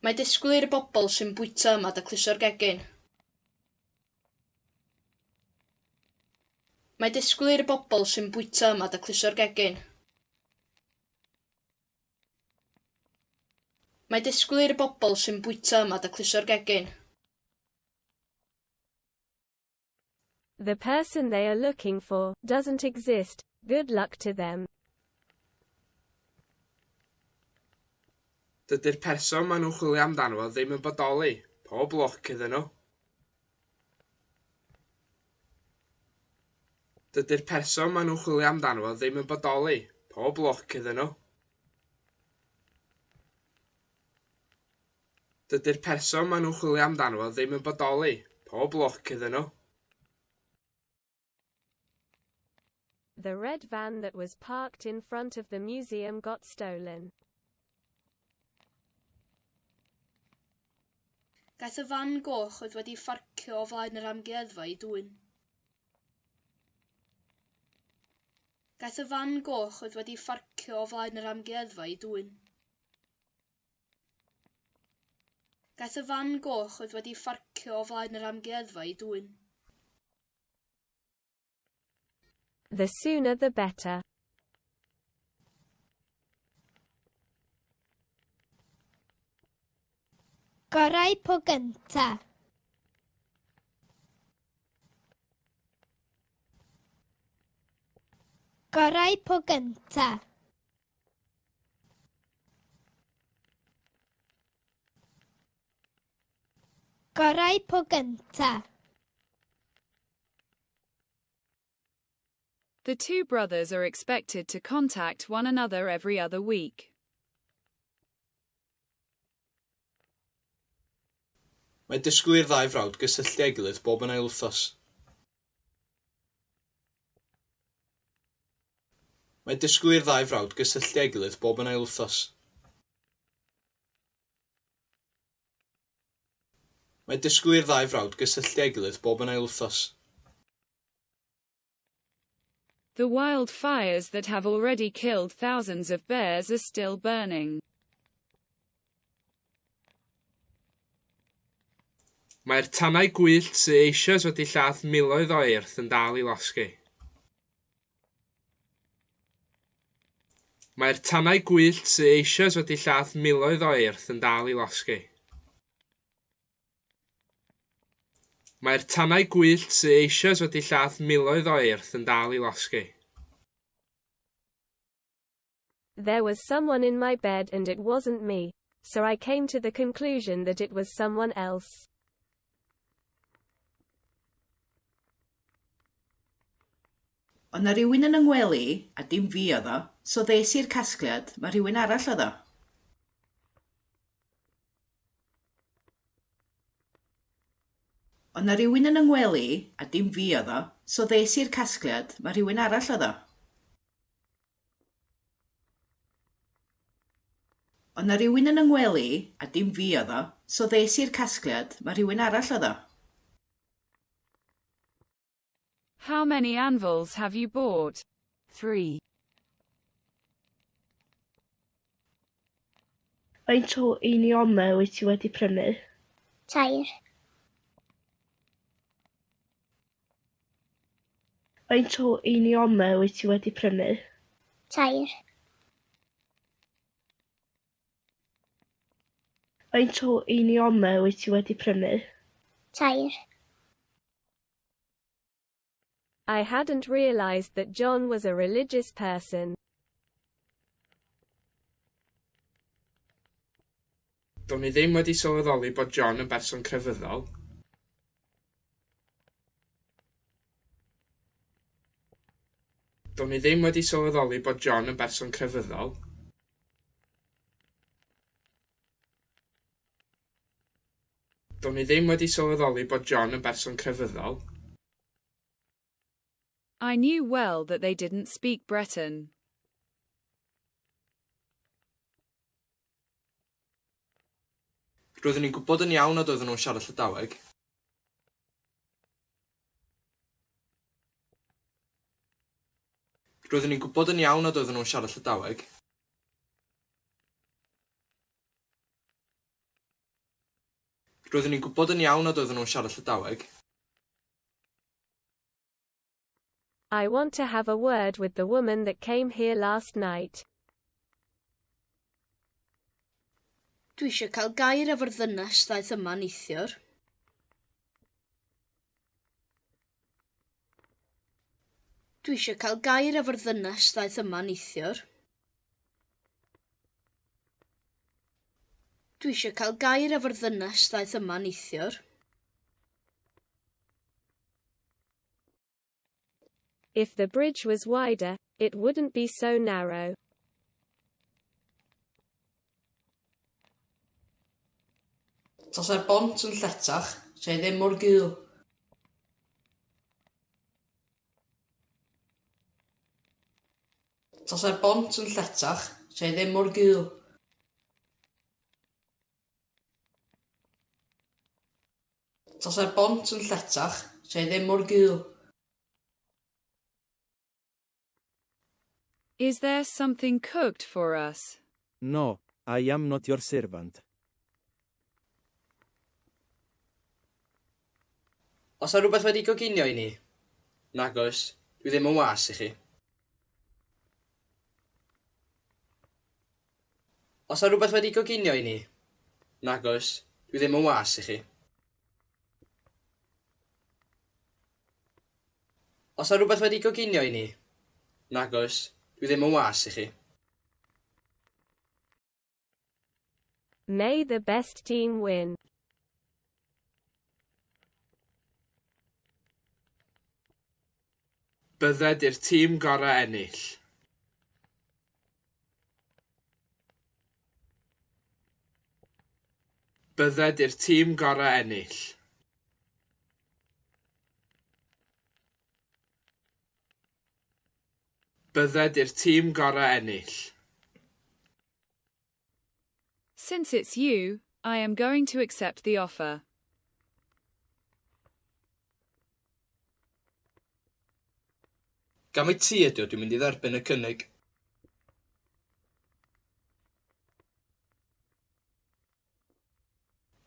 Mae disgwyl i'r bobl sy'n bwyta yma dacluso'r gegin. Mae disgwyl i'r bobl sy'n bwyta yma dacluso'r gegin. Mae disgwyl i'r bobl sy'n bwyta yma dacluso'r gegin. The person they are looking for doesn't exist. Good luck to them. Dydy'r person maen nhw'n chwilio amdano fo ddim yn bodoli. Pob lwc iddyn nhw. Dydy'r person maen nhw'n chwilio amdano fo ddim yn bodoli. Pob lwc iddyn nhw. Dydy'r person maen nhw'n chwilio amdano fo ddim yn bodoli. Pob lwc iddyn nhw. The red van that was parked in front of the museum got stolen. Gaeth y fan goch oedd wedi pharcio o flaen yr amgueddfa ei dwyn. Gaeth y fan goch oedd wedi pharcio o flaen yr amgueddfa ei dwyn. Gaeth y fan goch oedd wedi pharcio o flaen yr amgueddfa ei dwyn. The sooner the better. Gorau po gynta. Gorau po gynta. Gorau po gynta. The two brothers are expected to contact one another every other week. Mae disgwyl i'r ddau frawd gysylltu â'i gilydd bob yn ail wythnos. Mae disgwyl i'r ddau frawd gysylltu â'i gilydd bob yn ail wythnos. Mae disgwyl i'r ddau frawd gysylltu â'i gilydd bob yn ail wythnos. The wildfires that have already killed thousands of bears are still burning. Mae'r tanau gwyllt sydd eisoes wedi lladd miloedd o eirth yn dal i losgi. Mae'r tanau gwyllt sydd eisoes wedi lladd miloedd o eirth yn dal i losgi. Mae'r tanau gwyllt sydd eisoes wedi lladd miloedd o eirth yn dal i losgi. There was someone in my bed and it wasn't me, so I came to the conclusion that it was someone else. Oedd 'na rywun yn 'y ngwely i, a dim fi oedd o, so ddes i'r casgliad mai rhywun arall oedd o. Oedd 'na rywun yn 'y ngwely i, a dim fi oedd o, so ddes i'r casgliad mai rhywun arall oedd o. Oedd 'na rywun yn 'y ngwely i, a dim fi oedd o, so ddes i'r casgliad mai rhywun arall oedd o. How many anvils have you bought? 3. Faint o einiolau wyt ti wedi prynu? 3. Faint o einiolau wyt ti wedi prynu? 3. Faint o einiolau wyt ti wedi prynu? 3. I hadn't realized that John was a religious person. Do'n i ddim wedi sylweddoli bod John yn berson crefyddol. Do'n i ddim wedi sylweddoli bod John yn berson crefyddol. Do'n i ddim wedi sylweddoli bod John yn berson crefyddol. I knew well that they didn't speak Breton. Roeddwn i'n gwybod yn iawn nad oedden nhw'n siarad Llydaweg. Roeddwn i'n gwybod yn iawn nad oedden nhw'n siarad Llydaweg. Roeddwn i'n gwybod yn iawn nad oedden nhw'n siarad Llydaweg. I want to have a word with the woman that came here last night. Dwi eisiau cael gair efo'r ddynes ddaeth yma neithiwr. Dwi eisiau cael gair efo'r ddynes ddaeth yma neithiwr. Dwi eisiau cael gair efo'r ddynes ddaeth yma neithiwr. If the bridge was wider, it wouldn't be so narrow. Tasai'r bont yn lletach, 'sa hi ddim mor gul. Tasai'r bont yn lletach, 'sa hi ddim mor gul. Tasai'r bont yn lletach, 'sa hi ddim mor gul. Is there something cooked for us? No, I am not your servant. Oes 'na rhywbeth wedi coginio i ni? Nag oes, dwi ddim yn was i chi. Oes 'na rhywbeth wedi coginio i ni? Nag oes, dwi ddim yn was i chi. Oes 'na rhywbeth wedi coginio i ni? Nag oes, dwi ddim yn was i chi. May the best team win. Bydded i'r tîm gorau ennill. Bydded i'r tîm gorau ennill. Bydded i'r tîm gorau ennill. Since it's you, I am going to accept the offer. Gan mai ti ydy o, dwi'n mynd i dderbyn y cynnig.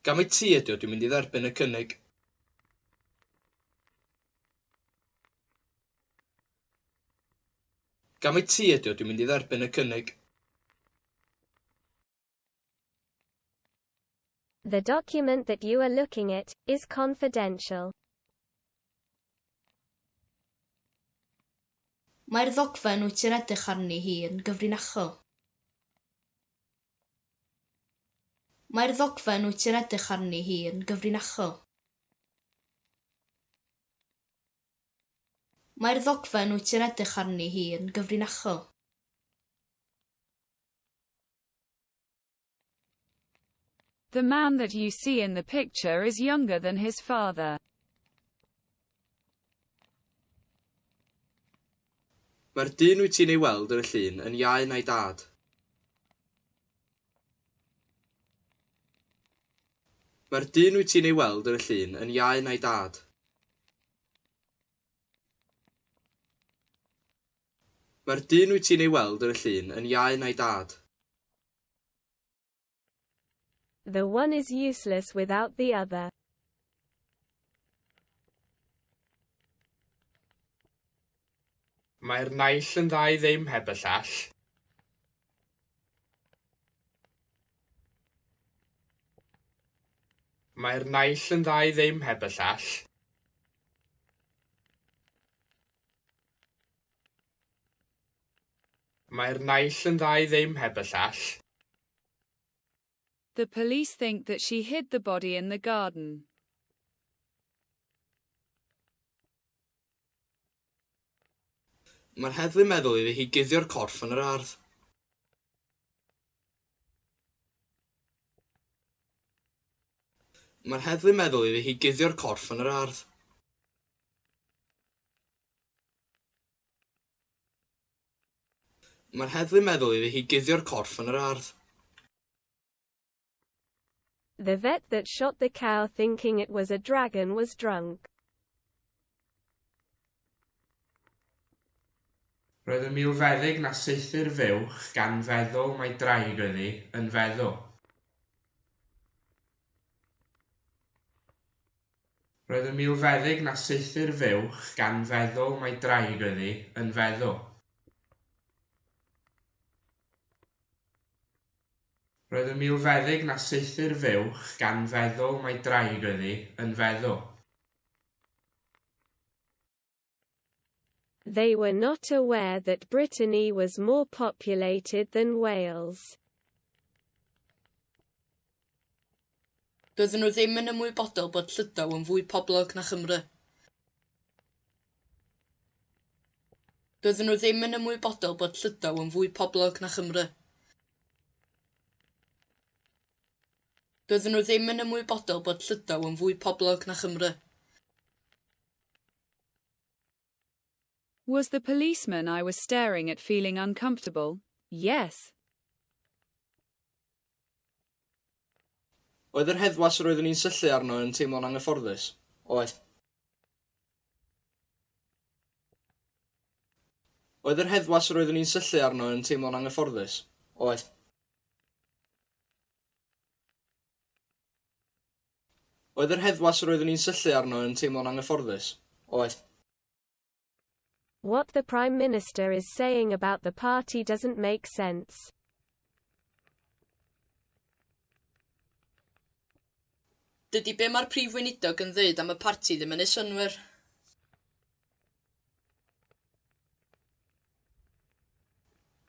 Gan mai ti ydy o, dwi'n mynd i dderbyn y cynnig. Gan mai ti ydy o, dwi'n mynd i dderbyn y cynnig. The document that you are looking at is confidential. Mae'r ddogfen wyt ti'n edrych arni hi yn gyfrinachol. Mae'r ddogfen wyt ti'n edrych arni hi yn gyfrinachol. Mae'r ddogfen wyt ti'n edrych arni hi yn gyfrinachol. The man that you see in the picture is younger than his father. Mae'r dyn wyt ti'n ei weld yn y llun yn iau na'i dad. Mae'r dyn wyt ti'n ei weld yn y llun yn iau na'i dad. Mae'r dyn wyt ti'n ei weld yn y llun yn iau na'i dad. The one is useless without the other. Mae'r naill yn dda i ddim heb y llall. Mae'r naill yn dda i ddim heb y llall. Mae'r naill yn dda i ddim heb y llall. The police think that she hid the body in the garden. Mae'r heddlu'n meddwl iddi hi guddio'r corff yn yr ardd. Mae'r heddlu'n meddwl iddi hi guddio'r corff yn yr ardd. Mae'r heddlu'n meddwl iddi hi guddio'r corff yn yr ardd. The vet that shot the cow thinking it was a dragon was drunk. Roedd y milfeddyg na saethu'r fuwch gan feddwl mai draig oedd hi, yn feddw. Roedd y milfeddyg na saethu'r fuwch gan feddwl mai draig oedd hi, yn feddw. Roedd y milfeddyg na saethu'r fuwch gan feddwl mai draig oedd hi, yn feddw. They were not aware that Brittany was more populated than Wales. Doedden nhw ddim yn ymwybodol bod Llydaw yn fwy poblog na Chymru. Doedden nhw ddim yn ymwybodol bod Llydaw yn fwy poblog na Chymru. Doedden nhw ddim yn ymwybodol bod Llydaw yn fwy poblog na Chymru. Was the policeman I was staring at feeling uncomfortable? Yes. Oedd yr heddwas yr oeddwn i'n syllu arno yn teimlo'n anghyfforddus? Oedd. Oedd yr heddwas yr oeddwn i'n syllu arno yn teimlo'n anghyfforddus? Oedd. Oedd yr heddwas yr oeddwn i'n syllu arno yn teimlo'n anghyfforddus? Oedd. What the Prime Minister is saying about the party doesn't make sense. Dydy be mae'r prif weinidog yn ddeud am y parti ddim yn ei synnwyr.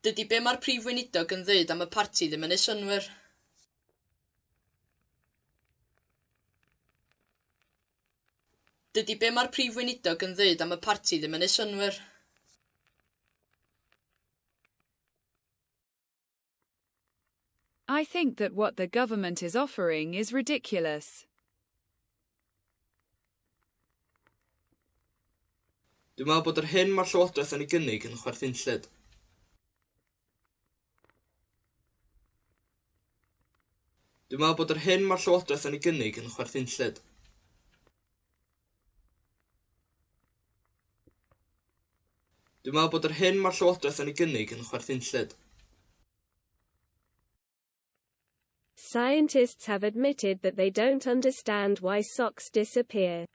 Dydy be mae'r prif weinidog yn ddeud am y parti ddim yn ei synnwyr. Dydy be mae'r prif weinidog yn ddeud am y parti ddim yn ei synnwyr. I think that what the government is offering is ridiculous. Dwi'n meddwl bod yr hyn mae'r Llywodraeth yn ei gynnig yn chwerthinllyd. Dwi'n meddwl bod yr hyn mae'r Llywodraeth yn ei gynnig yn chwerthinllyd. Dwi'n meddwl bod yr hyn mae'r Llywodraeth yn ei gynnig yn chwerthinllyd. Scientists have admitted that they don't understand why socks disappear.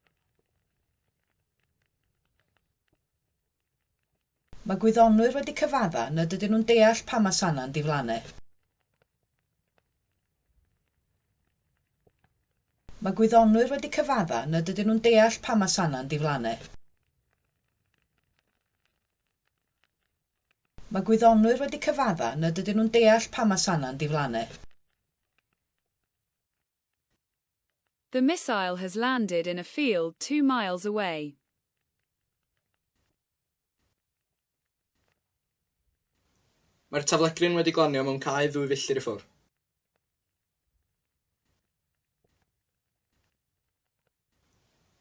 Mae gwyddonwyr wedi cyfadda nad ydyn nhw'n deall pam mae sanau'n diflannu. Mae gwyddonwyr wedi cyfadda nad ydyn nhw'n deall pam mae sanau'n diflannu. Mae gwyddonwyr wedi cyfadda nad ydyn nhw'n deall pam mae sanau'n diflannu. The missile has landed in a field 2 miles away. Mae'r taflegryn wedi glanio mewn cae ddwy filltir i ffwrdd.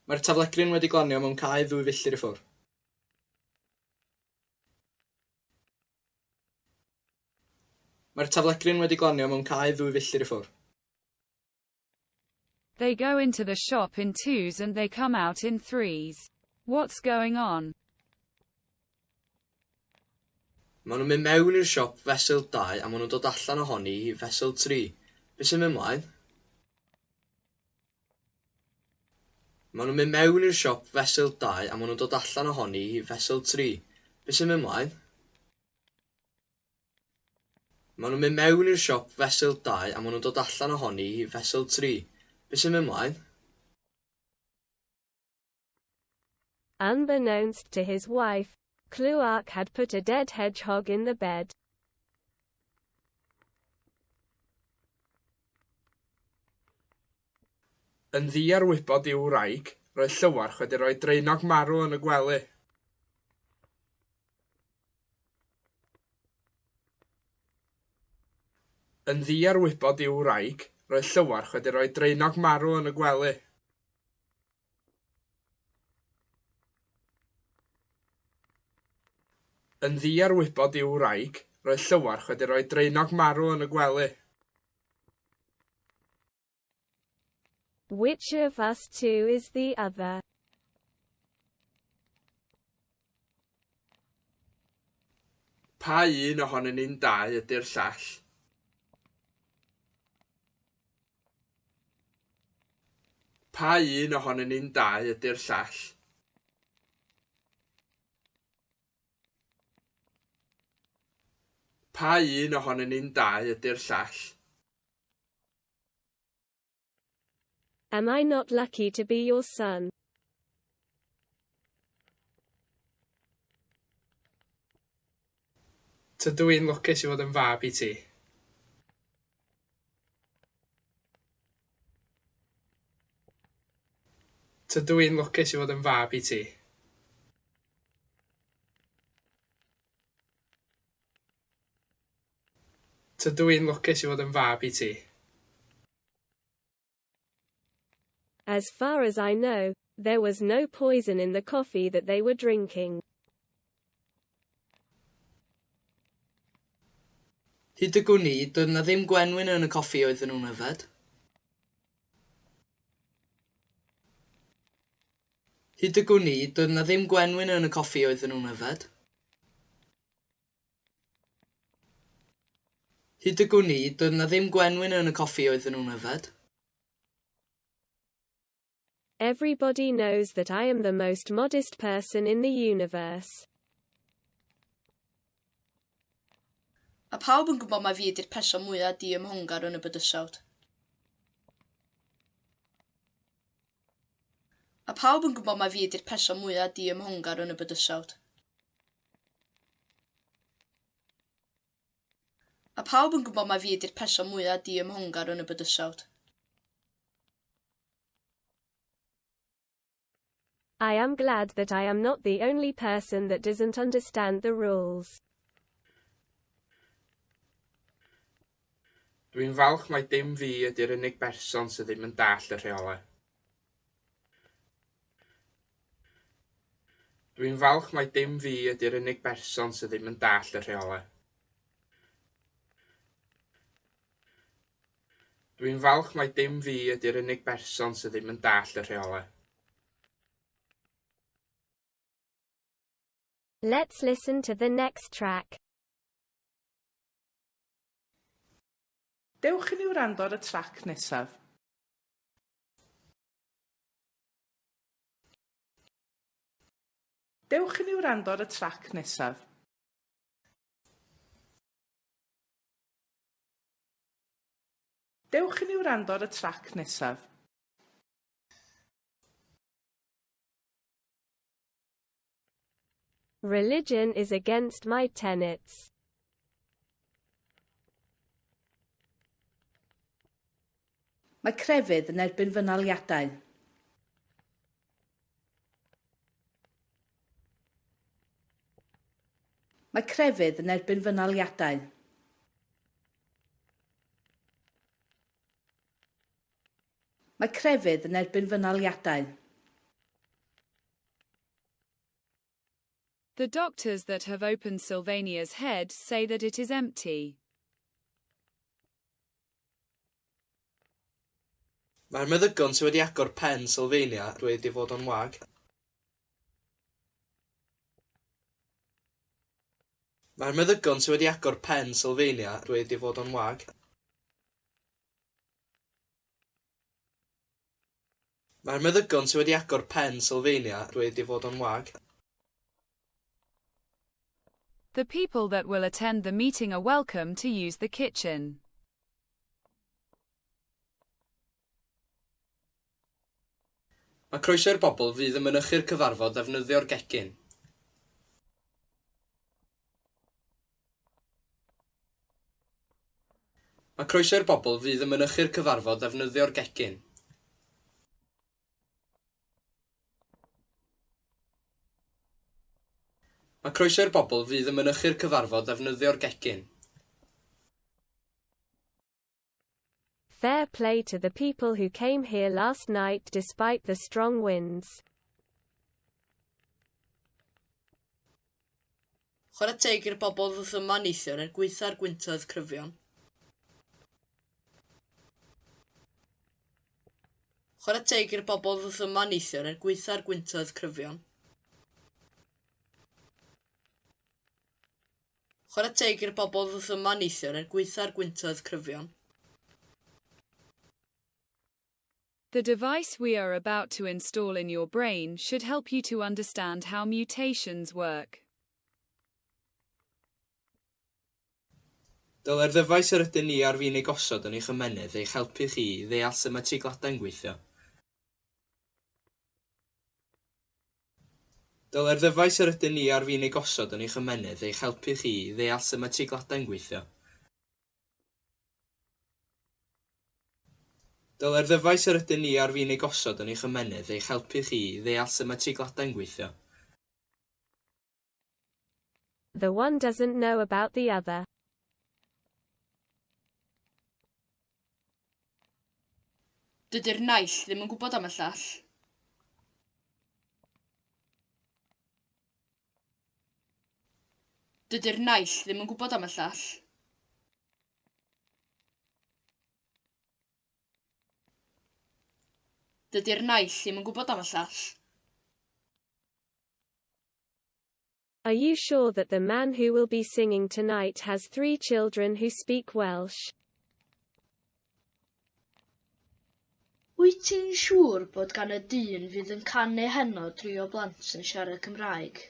Mae'r taflegryn wedi glanio mewn cae ddwy filltir i ffwrdd. Mae'r taflegryn wedi glanio mewn cae ddwy filltir i ffwrdd. They go into the shop in twos and they come out in threes. What's going on? Maen nhw'n mynd mewn i'r siop fesul dau a maen nhw'n dod allan ohoni hi fesul tri. Be sy'n mynd mlaen? Maen nhw'n mynd mewn i'r siop fesul dau a maen nhw'n dod allan ohoni hi fesul tri. Be sy'n mynd mlaen? Maen nhw'n mynd mewn i'r siop fesul dau a maen nhw'n dod allan ohoni hi fesul tri. Be sy'n mynd mlaen? Unbeknownst to his wife, Llywarch had put a dead hedgehog in the bed. Yn ddiarwybod i'w wraig, roedd Llywarch wedi rhoi draenog marw yn y gwely. Yn ddiarwybod i'w wraig, roedd Llywarch wedi rhoi draenog marw yn y gwely. Yn ddiarwybod i'w wraig, roedd Llywarch wedi rhoi draenog marw yn y gwely. Which of us two is the other? Pa un ohonyn ni'n dau ydy'r llall? Pa un ohonyn ni'n dau ydy'r llall? Pa un ohonyn ni'n dau ydy'r llall? Am I not lucky to be your son? Tydw i'n lwcus i fod yn fab i ti. Tydw i'n lwcus i fod yn fab i ti. Tydw i'n lwcus i fod yn fab i ti. As far as I know, there was no poison in the coffee that they were drinking. Hyd y gwn i, doedd 'na ddim gwenwyn yn y coffi oedden nhw'n yfed. Hyd y gwn i, doedd 'na ddim gwenwyn yn y coffi oedden nhw'n yfed. Hyd y gwn i, doedd 'na ddim gwenwyn yn y coffi oedden nhw'n yfed. Everybody knows that I am the most modest person in the universe. Mae pawb yn gwybod mai fi ydy'r person mwyaf diymhongar yn y bydysawd. Mae pawb yn gwybod mai fi ydy'r person mwyaf diymhongar yn y bydysawd. Mae pawb yn gwybod mai fi ydy'r person mwyaf diymhongar yn y bydysawd. I am glad that I am not the only person that doesn't understand the rules. Dwi'n falch mai dim fi ydy'r unig berson sydd ddim yn dallt y rheolau. Dwi'n falch mai dim fi ydy'r unig berson sydd ddim yn dallt y rheolau. Dwi'n falch mai dim fi ydy'r unig berson sydd ddim yn dallt y rheolau. Let's listen to the next track. Dewch i ni wrando ar y trac nesaf. Dewch i ni wrando ar y trac nesaf. Dewch i ni wrando ar y trac nesaf. Religion is against my tenets. Mae crefydd yn erbyn fy naliadau. Mae crefydd yn erbyn fy naliadau. Mae crefydd yn erbyn fy naliadau. The doctors that have opened Sylvania's head say that it is empty. Mae'r meddygon sydd wedi agor pen Sylvania dweud ei fod o'n wag. Mae'r meddygon sydd wedi agor pen Sylvania dweud ei fod o'n wag. Mae'r meddygon sydd wedi agor pen Sylvania dweud ei fod o'n wag. The people that will attend the meeting are welcome to use the kitchen. Mae croeso i'r bobl fydd yn mynychu'r cyfarfod ddefnyddio'r gegin. Mae croeso i'r bobl fydd yn mynychu'r cyfarfod ddefnyddio'r gegin. Mae croeso i'r bobl fydd yn mynychu'r cyfarfod ddefnyddio'r gegin. Fair play to the people who came here last night despite the strong winds. Chwarae teg i'r bobl ddoth yma neithiwr er gwaetha'r gwyntoedd cryfion. Chwarae teg i'r bobl ddoth yma neithiwr er gwaetha'r gwyntoedd cryfion. Chwarae teg i'r bobl ddoth yma neithiwr er gwaetha'r gwyntoedd cryfion. The device we are about to install in your brain should help you to understand how mutations work. Dylai'r ddyfais yr ydyn ni ar fin ei gosod yn eich ymennydd eich helpu chi i ddeall sut mae treigladau'n gweithio. Dylai'r ddyfais yr ydyn ni ar fin ei gosod yn eich ymennydd eich helpu chi i ddeall sut mae treigladau'n gweithio. Dylai'r ddyfais yr ydyn ni ar fin ei gosod yn eich ymennydd eich helpu chi i ddeall sut mae treigladau'n gweithio. The one doesn't know about the other. Dydy'r naill ddim yn gwybod am y llall. Dydy'r naill ddim yn gwybod am y llall. Dydy'r naill ddim yn gwybod am y llall. Are you sure that the man who will be singing tonight has 3 children who speak Welsh? Wyt ti'n siŵr bod gan y dyn fydd yn canu heno dri o blant sy'n siarad Cymraeg?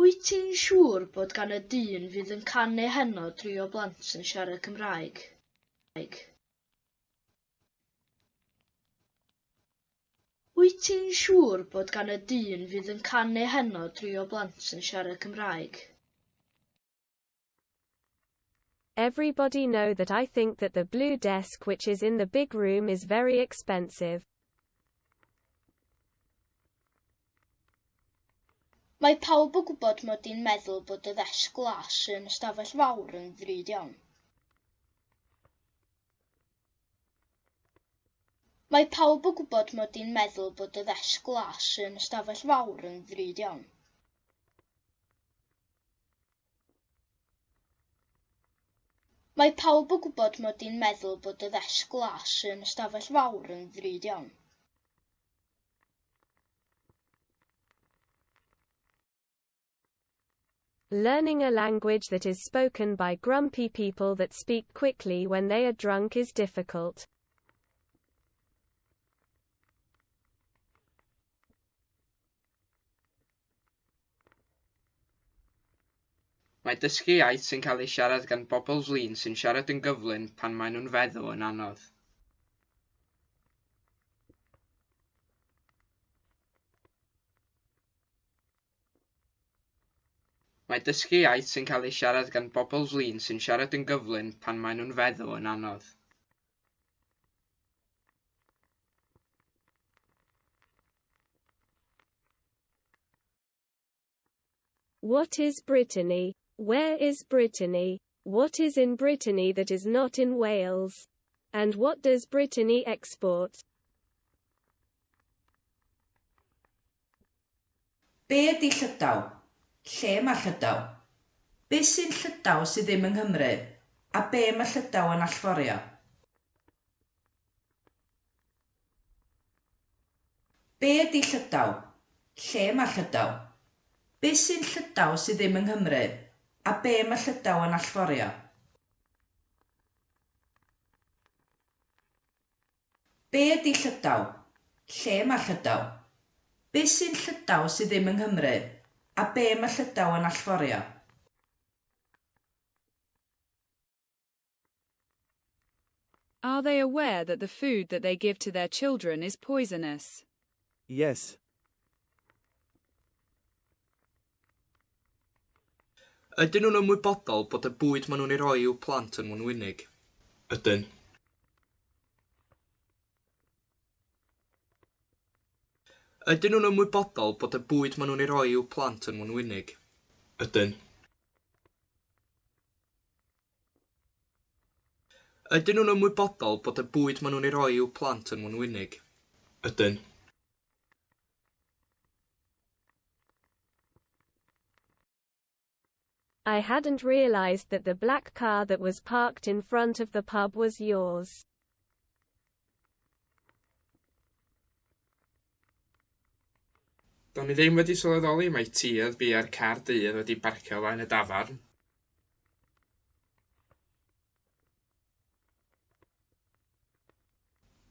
Wyt ti'n siŵr bod gan y dyn fydd yn canu heno dri o blant sy'n siarad Cymraeg? Wyt ti'n siŵr bod gan y dyn fydd yn canu heno dri o blant sy'n siarad Cymraeg? Everybody know that I think that the blue desk which is in the big room is very expensive. Mae pawb yn gwybod mod i'n meddwl bod y ddesg glas yn ystafell fawr yn ddrud iawn. Mae pawb yn gwybod mod i'n meddwl bod y ddesg las yn y stafell fawr yn ddrud iawn. Mae pawb yn gwybod mod i'n meddwl bod y ddesg las yn y stafell fawr yn ddrud iawn. Learning a language that is spoken by grumpy people that speak quickly when they are drunk is difficult. Mae dysgu iaith sy'n cael ei siarad gan bobl flin sy'n siarad yn gyflym pan maen nhw'n feddw yn anodd. Mae dysgu iaith sy'n cael ei siarad gan bobl flin sy'n siarad yn gyflym pan maen nhw'n feddw yn anodd. What is Brittany? Where is Brittany? What is in Brittany that is not in Wales? And what does Brittany export? Be ydy Llydaw? Lle mae Llydaw? Be sy'n Llydaw sydd ddim yng Nghymru? A be mae Llydaw yn allforio? Be ydy Llydaw? Lle mae Llydaw? Be sy'n Llydaw sydd ddim yng Nghymru? A be mae Llydaw yn allforio? Be ydy Llydaw? Lle mae Llydaw? Be sy'n Llydaw sydd ddim yng Nghymru? A be mae Llydaw yn allforio? Are they aware that the food that they give to their children is poisonous? Yes. Ydyn nhw'n ymwybodol bod y bwyd maen nhw'n ei roi i'w plant yn wenwynig? Ydyn. Ydyn nhw'n ymwybodol bod y bwyd maen nhw'n ei roi i'w plant yn wenwynig? Ydyn. Ydyn nhw'n ymwybodol bod y bwyd maen nhw'n ei roi i'w plant yn wenwynig? Ydyn. I hadn't realized that the black car that was parked in front of the pub was yours. Do'n i ddim wedi sylweddoli mai ti oedd biau'r car du oedd wedi parcio o flaen y dafarn.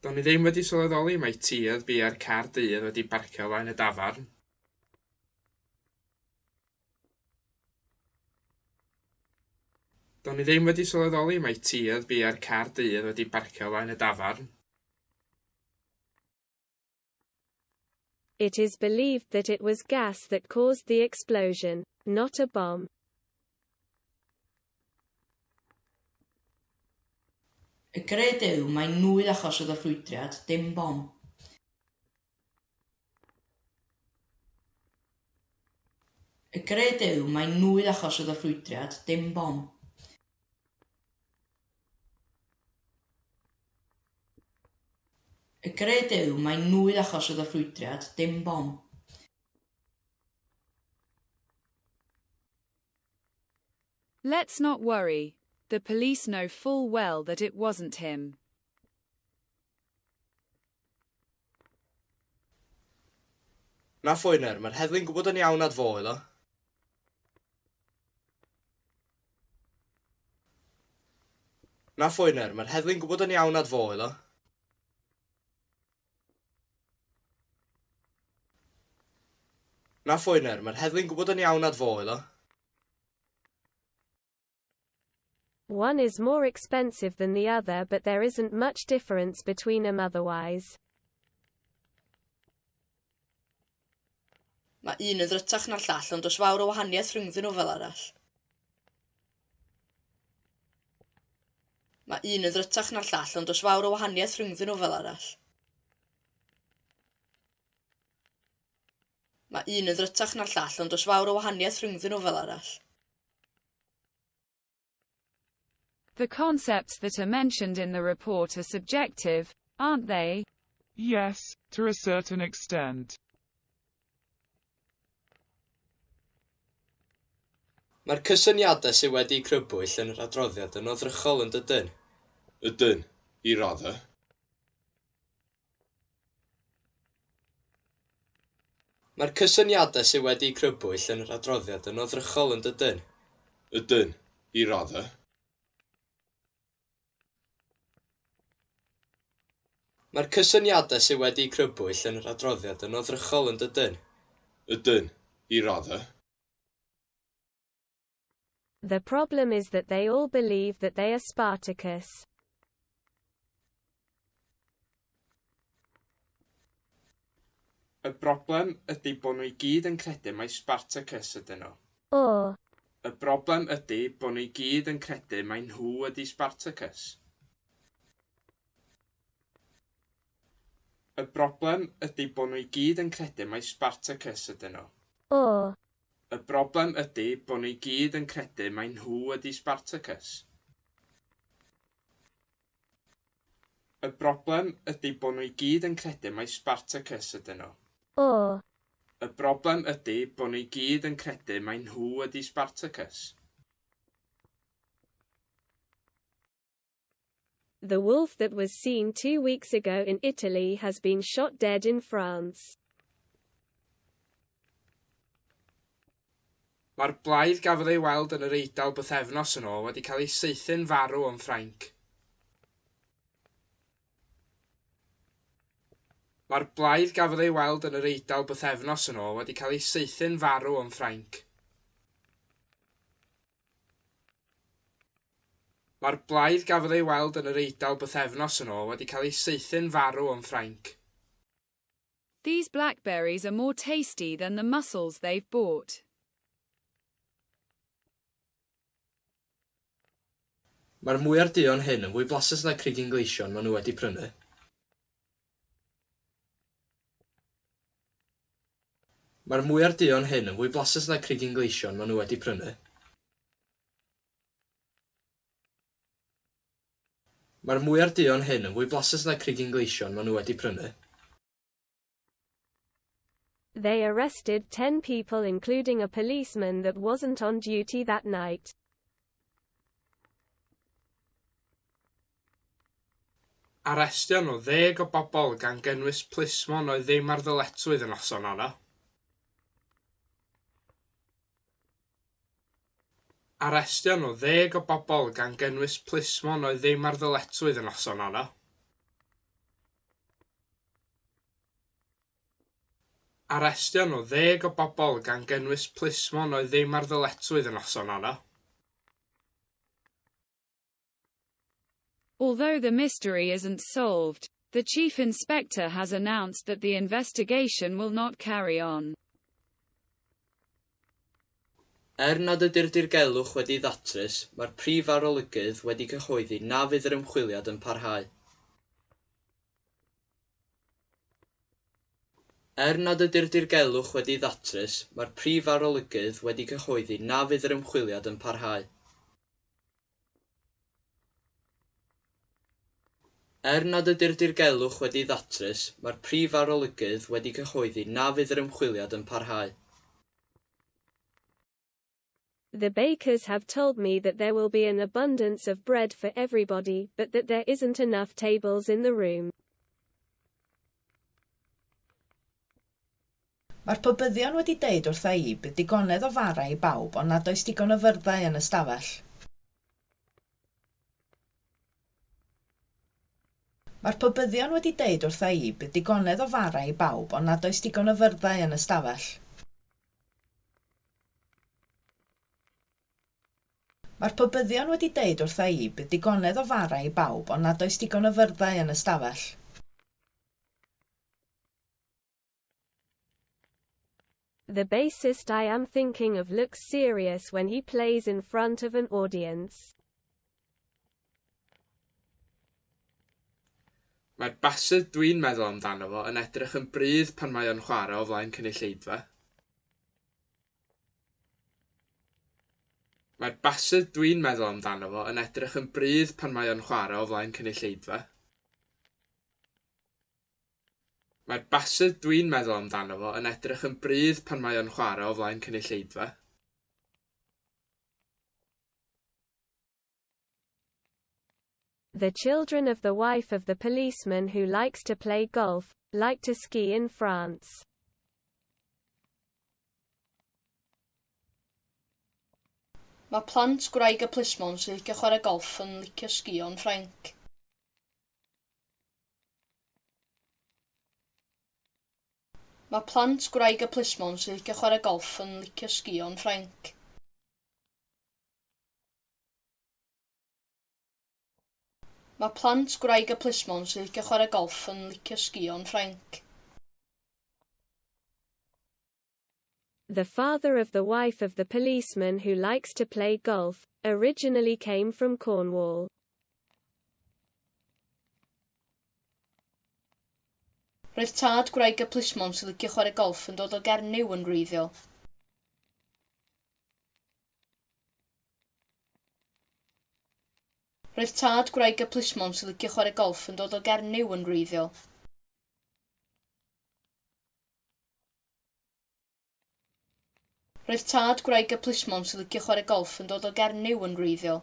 Do'n i ddim wedi sylweddoli mai ti oedd biau'r car du oedd wedi parcio o flaen y dafarn. Do'n i ddim wedi sylweddoli mai ti oedd biau'r car du oedd wedi parcio o flaen y dafarn. It is believed that it was gas that caused the explosion, not a bomb. Y gred yw mai nwy achosodd y ffrwydriad, dim bom. Y gred yw mai nwy achosodd y ffrwydriad, dim bom. Y gred yw mai nwy achosodd y ffrwydriad, dim bom. Let's not worry. The police know full well that it wasn't him. Na phoener, mae'r heddlu'n gwybod yn iawn nad fo oedd o. Na phoener, mae'r heddlu'n gwybod yn iawn nad fo oedd o. Na phoener, mae'r heddlu'n gwybod yn iawn nad fo oedd o. One is more expensive than the other, but there isn't much difference between them otherwise. Mae un yn ddrytach na'r llall, ond does fawr o wahaniaeth rhyngddyn nhw fel arall. Mae un yn ddrytach na'r llall, ond does fawr o wahaniaeth rhyngddyn nhw fel arall. Mae un yn ddrytach na'r llall, ond does fawr o wahaniaeth rhyngddyn nhw fel arall. The concepts that are mentioned in the report are subjective, aren't they? Yes, to a certain extent. Mae'r cysyniadau sydd wedi'u crybwyll yn yr adroddiad yn oddrychol yn dydyn? Ydyn, i raddau. Mae'r cysyniadau sydd wedi'u crybwyll yn yr adroddiad yn oddrychol yn dydyn? Ydyn, i raddau. Mae'r cysyniadau sydd wedi'u crybwyll yn yr adroddiad yn oddrychol yn dydyn? Ydyn, i raddau. The problem is that they all believe that they are Spartacus. Y broblem ydy bod nhw i gyd yn credu mai Spartacus ydyn nhw. Or. Y broblem ydy bod nhw i gyd yn credu mai nhw ydy Spartacus. Y broblem ydy bod nhw i gyd yn credu mai Spartacus ydyn nhw. Or. Y broblem ydy bod nhw i gyd yn credu mai nhw ydy Spartacus. Y broblem ydy bod nhw i gyd yn credu mai Spartacus ydyn nhw. Or. Y broblem ydy bod nhw i gyd yn credu mai nhw ydy Spartacus. The wolf that was seen 2 weeks ago in Italy has been shot dead in France. Mae'r blaidd gafodd ei weld yn yr Eidal bythefnos yn ôl wedi cael ei saethu'n farw yn Ffrainc. Mae'r blaidd gafodd ei weld yn yr Eidal bythefnos yn ôl wedi cael ei saethu'n farw yn Ffrainc. Mae'r blaidd gafodd ei weld yn yr Eidal bythefnos yn ôl wedi cael ei saethu'n farw yn Ffrainc. These blackberries are more tasty than the mussels they've bought. Mae'r mwyar duon hyn yn fwy blasus na'r cregyn gleision maen nhw wedi prynu. Mae'r mwyar duon hyn yn fwy blasus na'r cregyn gleision maen nhw wedi prynu. Mae'r mwyar duon hyn yn fwy blasus na'r cregyn gleision maen nhw wedi prynu. They arrested 10 people, including a policeman that wasn't on duty that night. Arestio nhw 10 o bobl gan gynnwys plismon oedd ddim ar ddyletswydd y noson honno. Arestio nhw 10 o bobl gan gynnwys plismon oedd ddim ar ddyletswydd y noson honno. Arestio nhw 10 o bobl gan gynnwys plismon oedd ddim ar ddyletswydd y noson honno. Although the mystery isn't solved, the chief inspector has announced that the investigation will not carry on. Er nad ydy'r dirgelwch wedi'i ddatrys, mae'r prif arolygydd wedi cyhoeddi na fydd yr ymchwiliad yn parhau. Er nad ydy'r dirgelwch wedi'i ddatrys, mae'r prif arolygydd wedi cyhoeddi na fydd yr ymchwiliad yn parhau. Er nad ydy'r dirgelwch wedi'i ddatrys, mae'r prif arolygydd wedi cyhoeddi na fydd yr ymchwiliad yn parhau. The bakers have told me that there will be an abundance of bread for everybody, but that there isn't enough tables in the room. Mae'r pobyddion wedi deud wrtha i bydd digonedd o fara i bawb ond nad oes digon o fyrddau yn y stafell. Mae'r pobyddion wedi deud wrtha i bydd digonedd o fara i bawb ond nad oes digon o fyrddau yn y stafell. Mae'r pobyddion wedi deud wrtha i bydd digonedd o fara i bawb ond nad oes digon o fyrddau yn y stafell. The bassist I am thinking of looks serious when he plays in front of an audience. Mae'r basydd dwi'n meddwl amdano fo yn edrych yn brudd pan mae o'n chwarae o flaen cynulleidfa. Mae'r basydd dwi'n meddwl amdano fo yn edrych yn brudd pan mae o'n chwarae o flaen cynulleidfa. Mae'r basydd dwi'n meddwl amdano fo yn edrych yn brudd pan mae o'n chwarae o flaen cynulleidfa. The children of the wife of the policeman who likes to play golf, like to ski in France. Mae plant gwraig y plismon sy'n licio chwarae golff yn licio sgïo yn Ffrainc. Mae plant gwraig y plismon sy'n licio chwarae golff yn licio sgïo yn Ffrainc. Mae plant gwraig y plismon sy'n licio chwarae golff yn licio sgïo yn Ffrainc. The father of the wife of the policeman who likes to play golf, originally came from Cornwall. Roedd tad gwraig y plismon sy'n licio chwarae golff yn dod o Gernyw yn wreiddiol. Roedd tad gwraig y plismon sy'n licio chwarae golff yn dod o Gernyw yn wreiddiol. Roedd tad gwraig y plismon sy'n licio chwarae golff yn dod o Gernyw yn wreiddiol.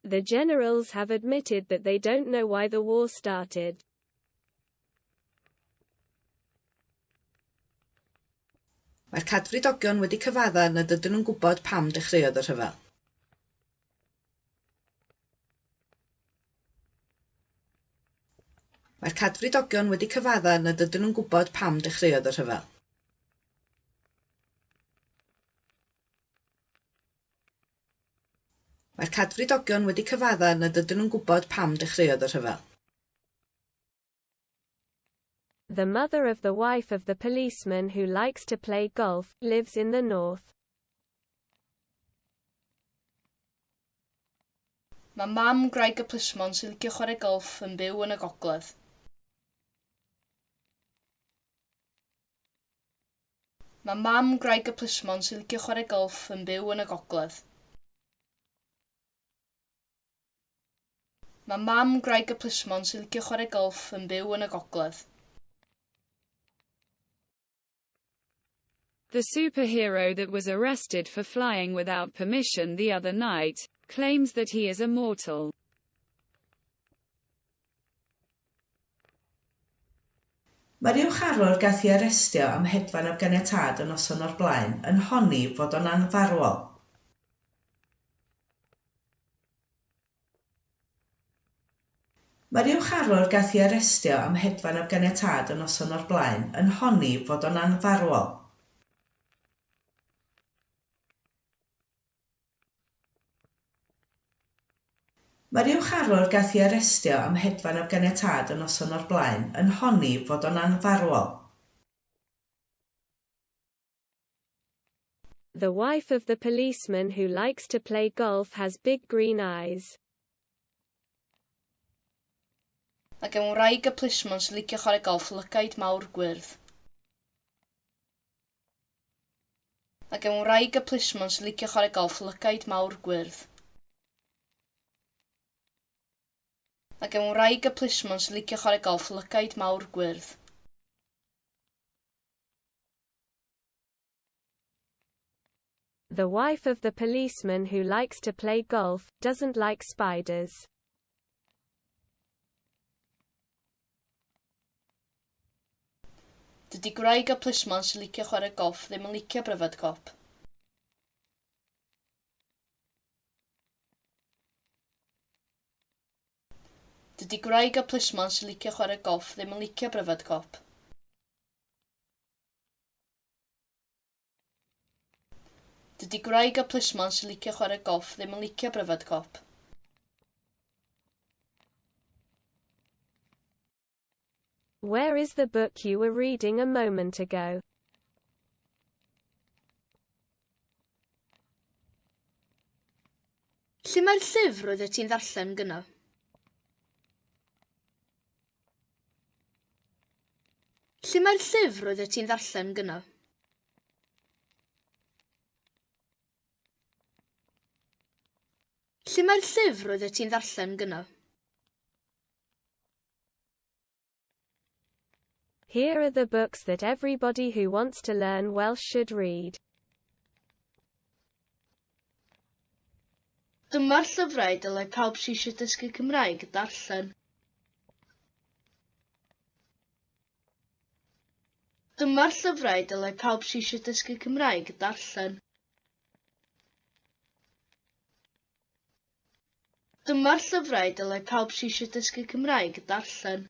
The generals have admitted that they don't know why the war started. Mae'r cadfridogion wedi cyfadda nad ydyn nhw'n gwybod pam dechreuodd y rhyfel. Mae'r cadfridogion wedi cyfadda nad ydyn nhw'n gwybod pam dechreuodd y rhyfel. Mae'r cadfridogion wedi cyfadda nad ydyn nhw'n gwybod pam dechreuodd y rhyfel. The mother of the wife of the policeman who likes to play golf, lives in the north. Mae mam gwraig y plismon sy'n licio chwarae golff yn byw yn y gogledd. Mae mam gwraig y plismon sy'n licio chwarae golff yn byw yn y gogledd. Mae mam gwraig y plismon sy'n licio chwarae golff yn byw yn y gogledd. The superhero that was arrested for flying without permission the other night, claims that he is immortal. Mae'r uwch-arwr gaeth ei arestio am hedfan heb ganiatâd y noson o'r blaen yn honni fod o'n anfarwol. Mae'r uwch-arwr gaeth ei arestio am hedfan heb ganiatâd y noson o'r blaen yn honni fod o'n anfarwol. Mae'r uwch-arwr gaeth ei arestio am hedfan heb ganiatâd y noson o'r blaen yn honni fod o'n anfarwol. The wife of the policeman who likes to play golf has big green eyes. Mae gan wraig y plismon sy'n licio chwarae golff lygaid mawr gwyrdd. Mae gan wraig y plismon sy'n licio chwarae golff lygaid mawr gwyrdd. Mae gan wraig y plismon sy'n licio chwarae golff lygaid mawr gwyrdd. The wife of the policeman who likes to play golf, doesn't like spiders. Dydy gwraig y plismon sy'n licio chwarae golff ddim yn licio pryfed cop. Dydy gwraig y plismon sy'n licio chwarae golff ddim yn licio pryfed cop. Dydy gwraig y plismon sy'n licio chwarae golff ddim yn licio pryfed cop. Where is the book you were reading a moment ago? Lle mae'r llyfr oeddet ti'n ddarllen gynna? Lle mae'r llyfr oeddet ti'n ddarllen gynna? Lle mae'r llyfr oeddet ti'n ddarllen gynna? Here are the books that everybody who wants to learn Welsh should read. Dyma'r llyfrau dylai pawb sy eisiau dysgu Cymraeg darllen. Dyma'r llyfrau dylai pawb sy eisiau dysgu Cymraeg darllen. Dyma'r llyfrau dylai pawb sy eisiau dysgu Cymraeg darllen.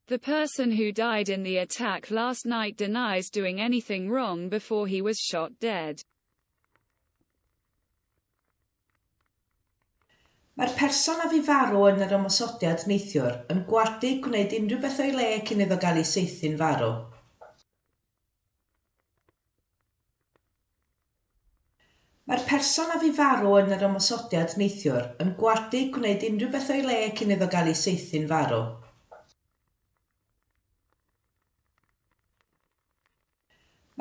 The person who died in the attack last night denies doing anything wrong before he was shot dead. Mae'r person a fu farw yn yr ymosodiad neithiwr yn gwadu gwneud unrhyw beth o'i le cyn iddo gael ei saethu'n farw. Mae'r person a fu farw yn yr ymosodiad neithiwr yn gwadu gwneud unrhyw beth o'i le cyn iddo gael ei saethu'n farw.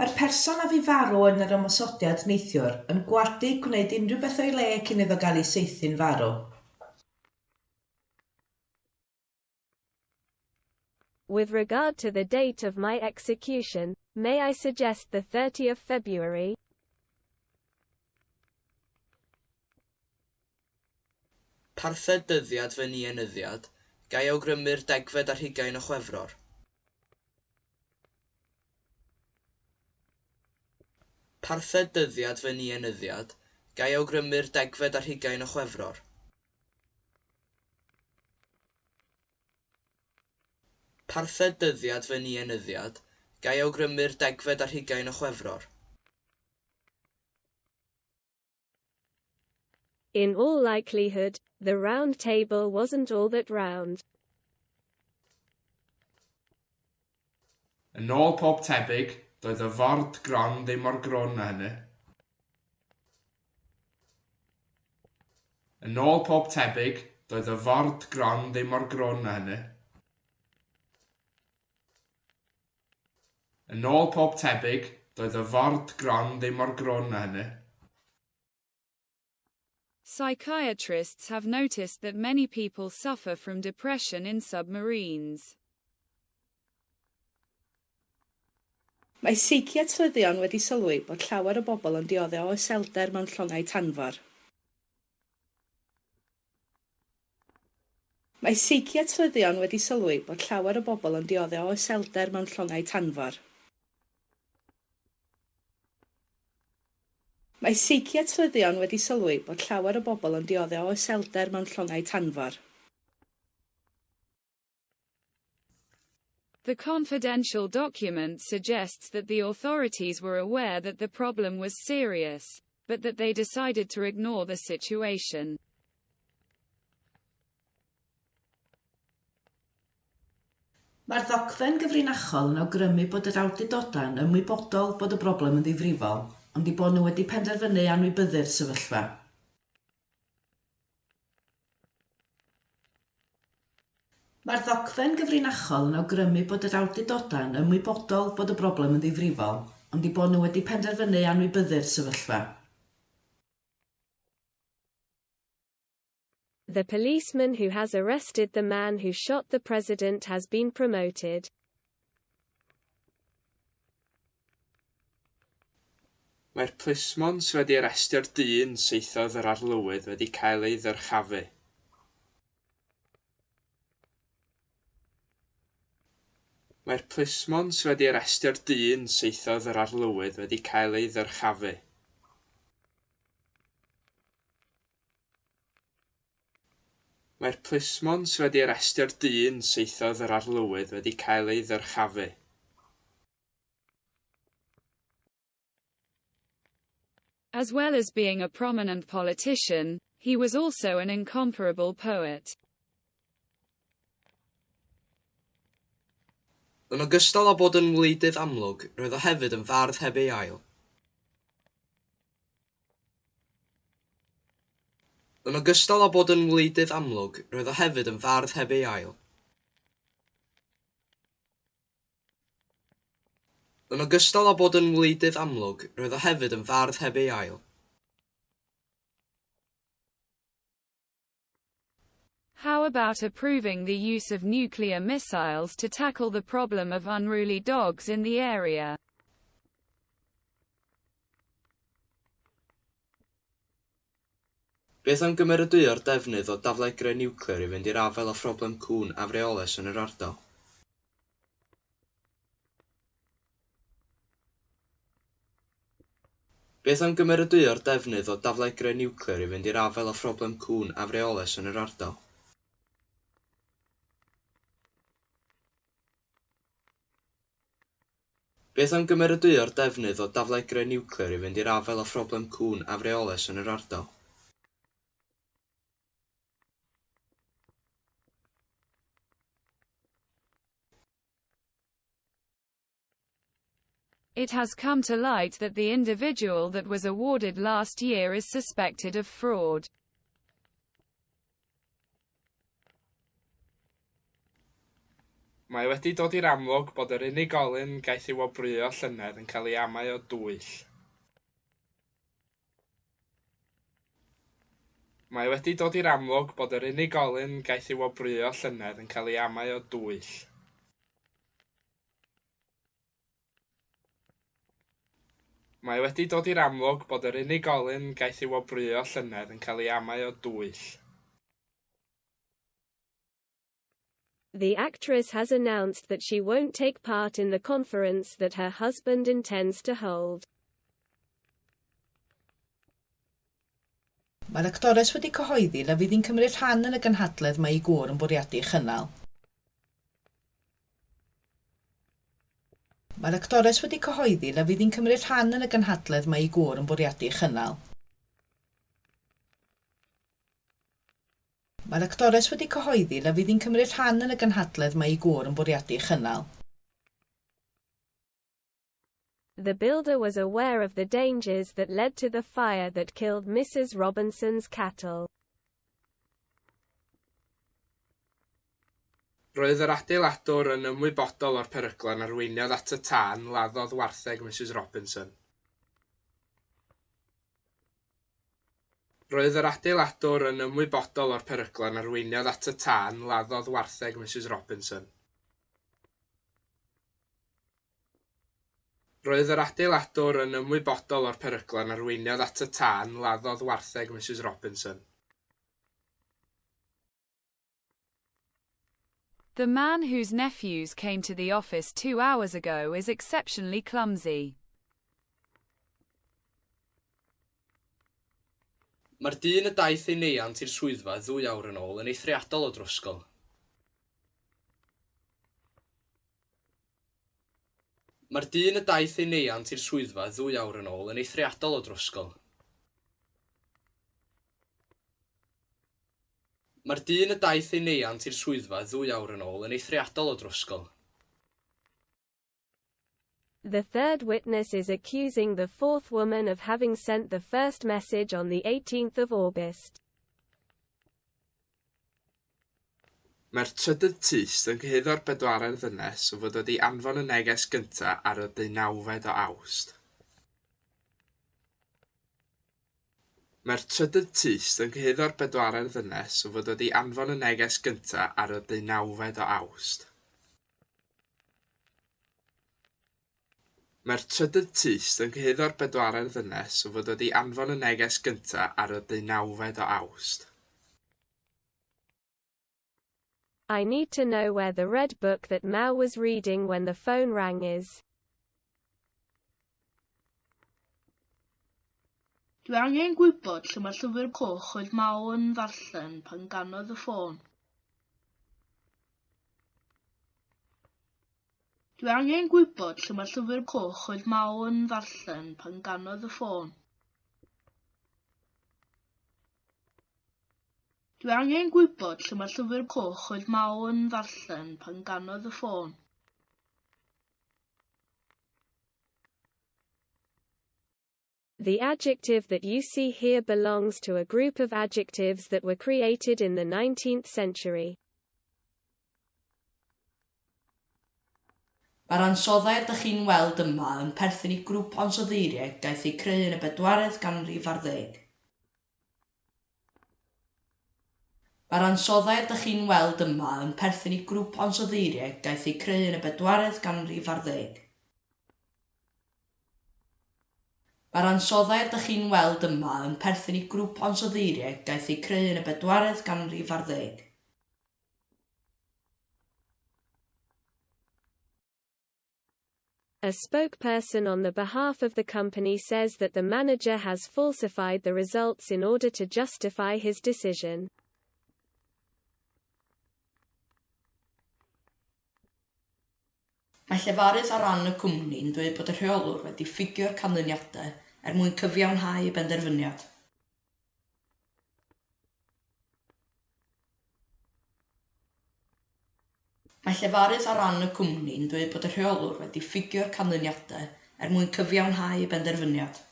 Mae'r person a fu farw yn yr ymosodiad neithiwr yn gwadu gwneud unrhyw beth o'i le cyn iddo gael ei saethu'n farw. With regard to the date of my execution, may I suggest the 30 of February? Parthed dyddiad fy nienyddiad, ga i awgrymu'r degfed ar hugain o Chwefror? Parthed dyddiad fy nienyddiad, ga i awgrymu'r degfed ar hugain o Chwefror? Parthed dyddiad fy nienyddiad, ga i awgrymu'r degfed ar hugain o Chwefror? In all likelihood, the round table wasn't all that round. Yn ôl pob tebyg, doedd y ford gron ddim mor grwn â hynny. Yn ôl pob tebyg, doedd y ford gron ddim mor grwn â hynny. Yn ôl pob tebyg, doedd y ford gron ddim mor grwn â hynny. Psychiatrists have noticed that many people suffer from depression in submarines. Mae seiciatryddion wedi sylwi bod llawer o bobl yn dioddef o iselder mewn llongau tanfor. Mae seiciatryddion wedi sylwi bod llawer o bobl yn dioddef o iselder mewn llongau tanfor. Mae seiciatryddion wedi sylwi bod llawer o bobl yn dioddef o iselder mewn llongau tanfor. The confidential document suggests that the authorities were aware that the problem was serious, but that they decided to ignore the situation. Mae'r ddogfen gyfrinachol yn awgrymu bod yr awdurdodau'n ymwybodol bod y broblem yn ddifrifol, ond eu bod nhw wedi penderfynu anwybyddu'r sefyllfa. Mae'r ddogfen gyfrinachol yn awgrymu bod yr awdurdodau'n ymwybodol bod y broblem yn ddifrifol, ond eu bod nhw wedi penderfynu anwybyddu'r sefyllfa. The policeman who has arrested the man who shot the president has been promoted. Mae'r plismon sydd wedi arestio'r dyn saethodd yr arlywydd wedi cael ei ddyrchafu. Mae'r plismon sydd wedi arestio'r dyn saethodd yr arlywydd wedi cael ei ddyrchafu. Mae'r plismon sydd wedi arestio'r dyn saethodd yr arlywydd wedi cael ei ddyrchafu. As well as being a prominent politician, he was also an incomparable poet. Yn ogystal â bod yn wleidydd amlwg, roedd o hefyd yn fardd heb ei ail. Yn ogystal â bod yn wleidydd amlwg, roedd o hefyd yn fardd heb ei ail. Yn ogystal â bod yn wleidydd amlwg, roedd o hefyd yn fardd heb ei ail. How How about approving the use of nuclear missiles to tackle the problem of unruly dogs in the area? Beth am gymeradwyo'r defnydd o daflegrau niwclear i fynd i'r afael â phroblem cŵn afreolus yn yr ardal? Beth am gymeradwyo'r defnydd o daflegrau niwclear i fynd i'r afael â phroblem cŵn afreolus yn yr ardal? Beth am gymeradwyo'r defnydd o daflegrau niwclear i fynd i'r afael â phroblem cŵn afreolus yn yr ardal? It has come to light that the individual that was awarded last year is suspected of fraud. Mae wedi dod i'r amlwg bod yr unigolyn gaeth ei wobrwyo llynedd yn cael ei amau o dwyll. Mae wedi dod i'r amlwg bod yr unigolyn gaeth ei wobrwyo llynedd yn cael ei amau o dwyll. Mae wedi dod i'r amlwg bod yr unigolyn gaeth ei wobrwyo llynedd yn cael ei amau o dwyll. The actress has announced that she won't take part in the conference that her husband intends to hold. Mae'r actores wedi cyhoeddi na fydd hi'n cymryd rhan yn y gynhadledd mae ei gŵr yn bwriadu ei chynnal. Mae'r actores wedi cyhoeddi na fydd hi'n cymryd rhan yn y gynhadledd mae ei gŵr yn bwriadu ei chynnal. Mae'r actores wedi cyhoeddi na fydd hi'n cymryd rhan yn y gynhadledd mae ei gŵr yn bwriadu ei chynnal. The builder was aware of the dangers that led to the fire that killed Mrs. Robinson's cattle. Roedd yr adeiladwr yn ymwybodol o'r peryglon arweiniodd at y tân laddodd wartheg Mrs Robinson. Roedd yr adeiladwr yn ymwybodol o'r peryglon arweiniodd at y tân laddodd wartheg Mrs Robinson. Roedd yr adeiladwr yn ymwybodol o'r peryglon arweiniodd at y tân laddodd wartheg Mrs Robinson. The man whose nephews came to the office 2 hours ago is exceptionally clumsy. Mae'r dyn y daeth ei neiant i'r swyddfa ddwy awr yn ôl yn eithriadol o drwsgl. Mae'r dyn y daeth ei neiant i'r swyddfa ddwy awr yn ôl yn eithriadol o drwsgl. Mae'r dyn y daeth ei neiant i'r swyddfa ddwy awr yn ôl yn eithriadol o drwsgl. The third witness is accusing the fourth woman of having sent the first message on the 18th of August. Mae'r trydydd tyst yn cyhuddo'r bedwaredd ddynes o fod wedi anfon y neges gyntaf ar y 19 o Awst. Mae'r trydydd tyst yn cyhuddo'r bedwaredd ddynes o fod wedi anfon y neges gyntaf ar y 19 o Awst. Mae'r trydydd tyst yn cyhuddo'r bedwaredd ddynes o fod wedi anfon y neges gyntaf ar y 19 o Awst. I need to know where the red book that Mao was reading when the phone rang is. Dwi angen gwybod lle mae'r llyfr coch oedd Mao yn ddarllen pan ganodd y ffôn. Dwi angen gwybod lle mae'r llyfr coch oedd Mao yn ddarllen pan ganodd y ffôn. Dwi angen gwybod lle mae'r llyfr coch oedd Mao yn ddarllen pan ganodd y ffôn. The adjective that you see here belongs to a group of adjectives that were created in the 19th century. Mae'r ansoddair dych chi'n weld yma yn perthyn i grŵp ansoddeiriau gaeth eu creu yn y bedwaredd ganrif ar ddeg. Mae'r ansoddair dych chi'n weld yma yn perthyn i grŵp ansoddeiriau gaeth eu creu yn y bedwaredd ganrif ar ddeg. Mae'r ansoddair dych chi'n weld yma yn perthyn i grŵp ansoddeiriau gaeth eu creu yn y bedwaredd ganrif ar ddeg. A spokesperson on the behalf of the company says that the manager has falsified the results in order to justify his decision. Mae llefarydd ar ran y cwmni'n dweud bod y rheolwr wedi ffugio'r canlyniadau er mwyn cyfiawnhau ei benderfyniad. Mae llefarydd ar ran y cwmni'n dweud bod y rheolwr wedi ffugio'r canlyniadau er mwyn cyfiawnhau ei benderfyniad.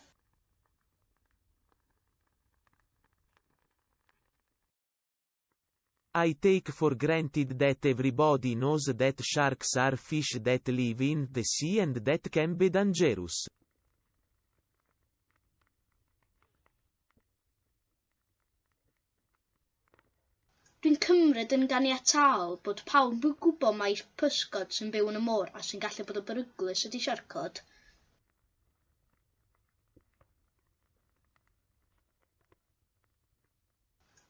I take for granted that everybody knows that sharks are fish that live in the sea and that can be dangerous. Dwi'n cymryd yn ganiataol bod pawb yn gwybod mai pysgod sy'n byw yn y môr a sy'n gallu bod yn beryglus ydy siarcod.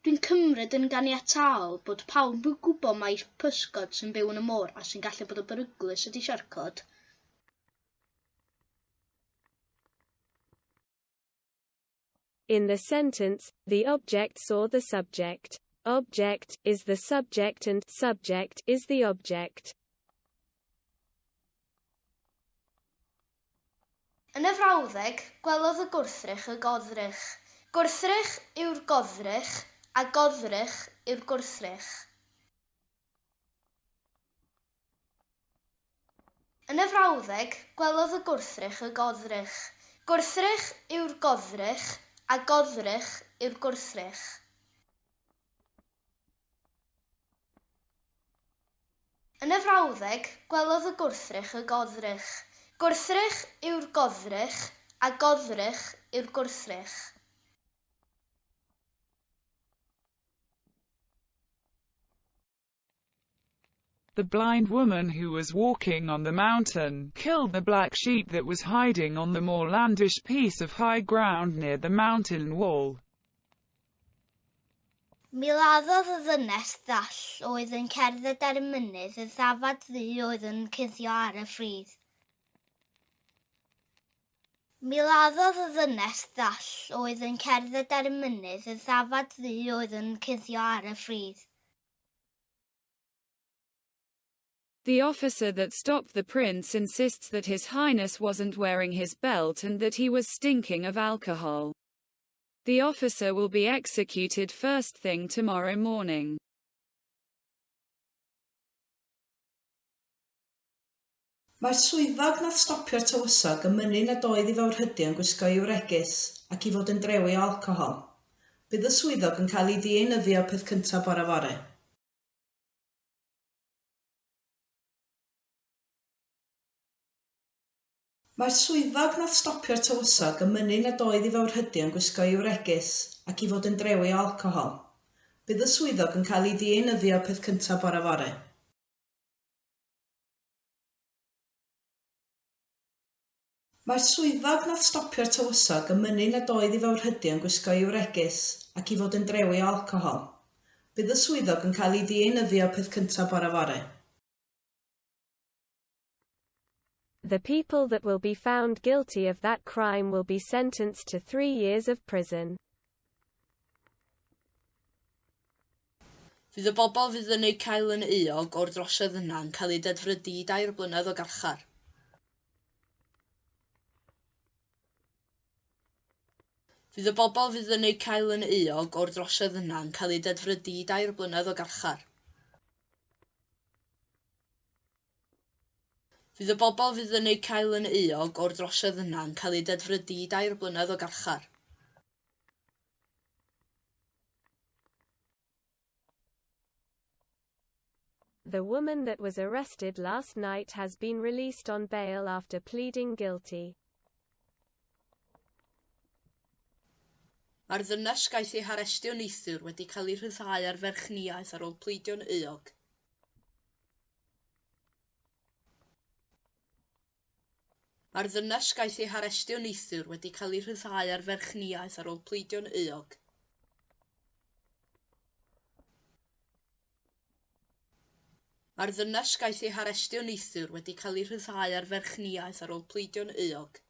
Dwi'n cymryd yn ganiataol bod pawb yn gwybod mai pysgod sy'n byw yn y môr a sy'n gallu bod yn beryglus ydy siarcod. In the sentence, the object saw the subject. Object is the subject and subject is the object. Yn y frawddeg, gwelodd y gwrthrych y goddrych. Gwrthrych yw'r goddrych, a goddrych yw'r gwrthrych. Yn y frawddeg, gwelodd y gwrthrych y goddrych. Gwrthrych yw'r goddrych, a goddrych yw'r gwrthrych. Yn y frawddeg, gwelodd y gwrthrych y goddrych. Gwrthrych yw'r goddrych, a goddrych yw'r gwrthrych. The blind woman who was walking on the mountain killed the black sheep that was hiding on the moorlandish piece of high ground near the mountain wall. Mi laddodd y ddynes ddall oedd yn cerdded ar y mynydd y ddafad ddu oedd yn cuddio ar y ffridd. Mi laddodd y ddynes ddall oedd yn cerdded ar y mynydd y ddafad ddu oedd yn cuddio ar y ffridd. The officer that stopped the prince insists that his highness wasn't wearing his belt and that he was stinking of alcohol. The officer will be executed first thing tomorrow morning. Mae'r swyddog nath stopio'r tywysog yn mynnu nad oedd ei fawrhydi yn gwisgo ei wregys ac i fod yn drewi o alcohol. Bydd y swyddog yn cael ei ddienyddio peth cyntaf bore fory. Mae'r swyddog nath stopio'r tywysog yn mynnu nad oedd ei fawrhydi yn gwisgo ei wregys ac i fod yn drewi o alcohol. Bydd y swyddog yn cael ei ddienyddio peth cyntaf bore fory. Mae'r swyddog nath stopio'r tywysog yn mynnu nad oedd ei fawrhydi yn gwisgo ei wregys ac i fod yn drewi o alcohol. Bydd y swyddog yn cael ei ddienyddio peth cyntaf bore fory. The people that will be found guilty of that crime will be sentenced to 3 years of prison. Fydd y bobl fydd yn eu cael yn euog o'r drosedd yna yn cael eu dedfrydu i 3 blynedd o garchar. Fydd y bobl fydd yn eu cael yn euog o'r drosedd yna yn cael eu dedfrydu i 3 blynedd o garchar. Fydd y bobl fydd yn eu cael yn euog o'r drosedd yna yn cael eu dedfrydu i 3 blynedd o garchar. The woman that was arrested last night has been released on bail after pleading guilty. Mae'r ddynes gaeth ei harestio neithiwr wedi cael ei rhyddhau ar ferchniaeth ar ôl pledio'n euog. Mae'r ddynes gaeth ei harestio neithiwr wedi cael ei rhyddhau ar ferchniaeth ar ôl pledio'n euog. Mae'r ddynes gaeth ei harestio neithiwr wedi cael ei rhyddhau ar ferchniaeth ar ôl pledio'n euog.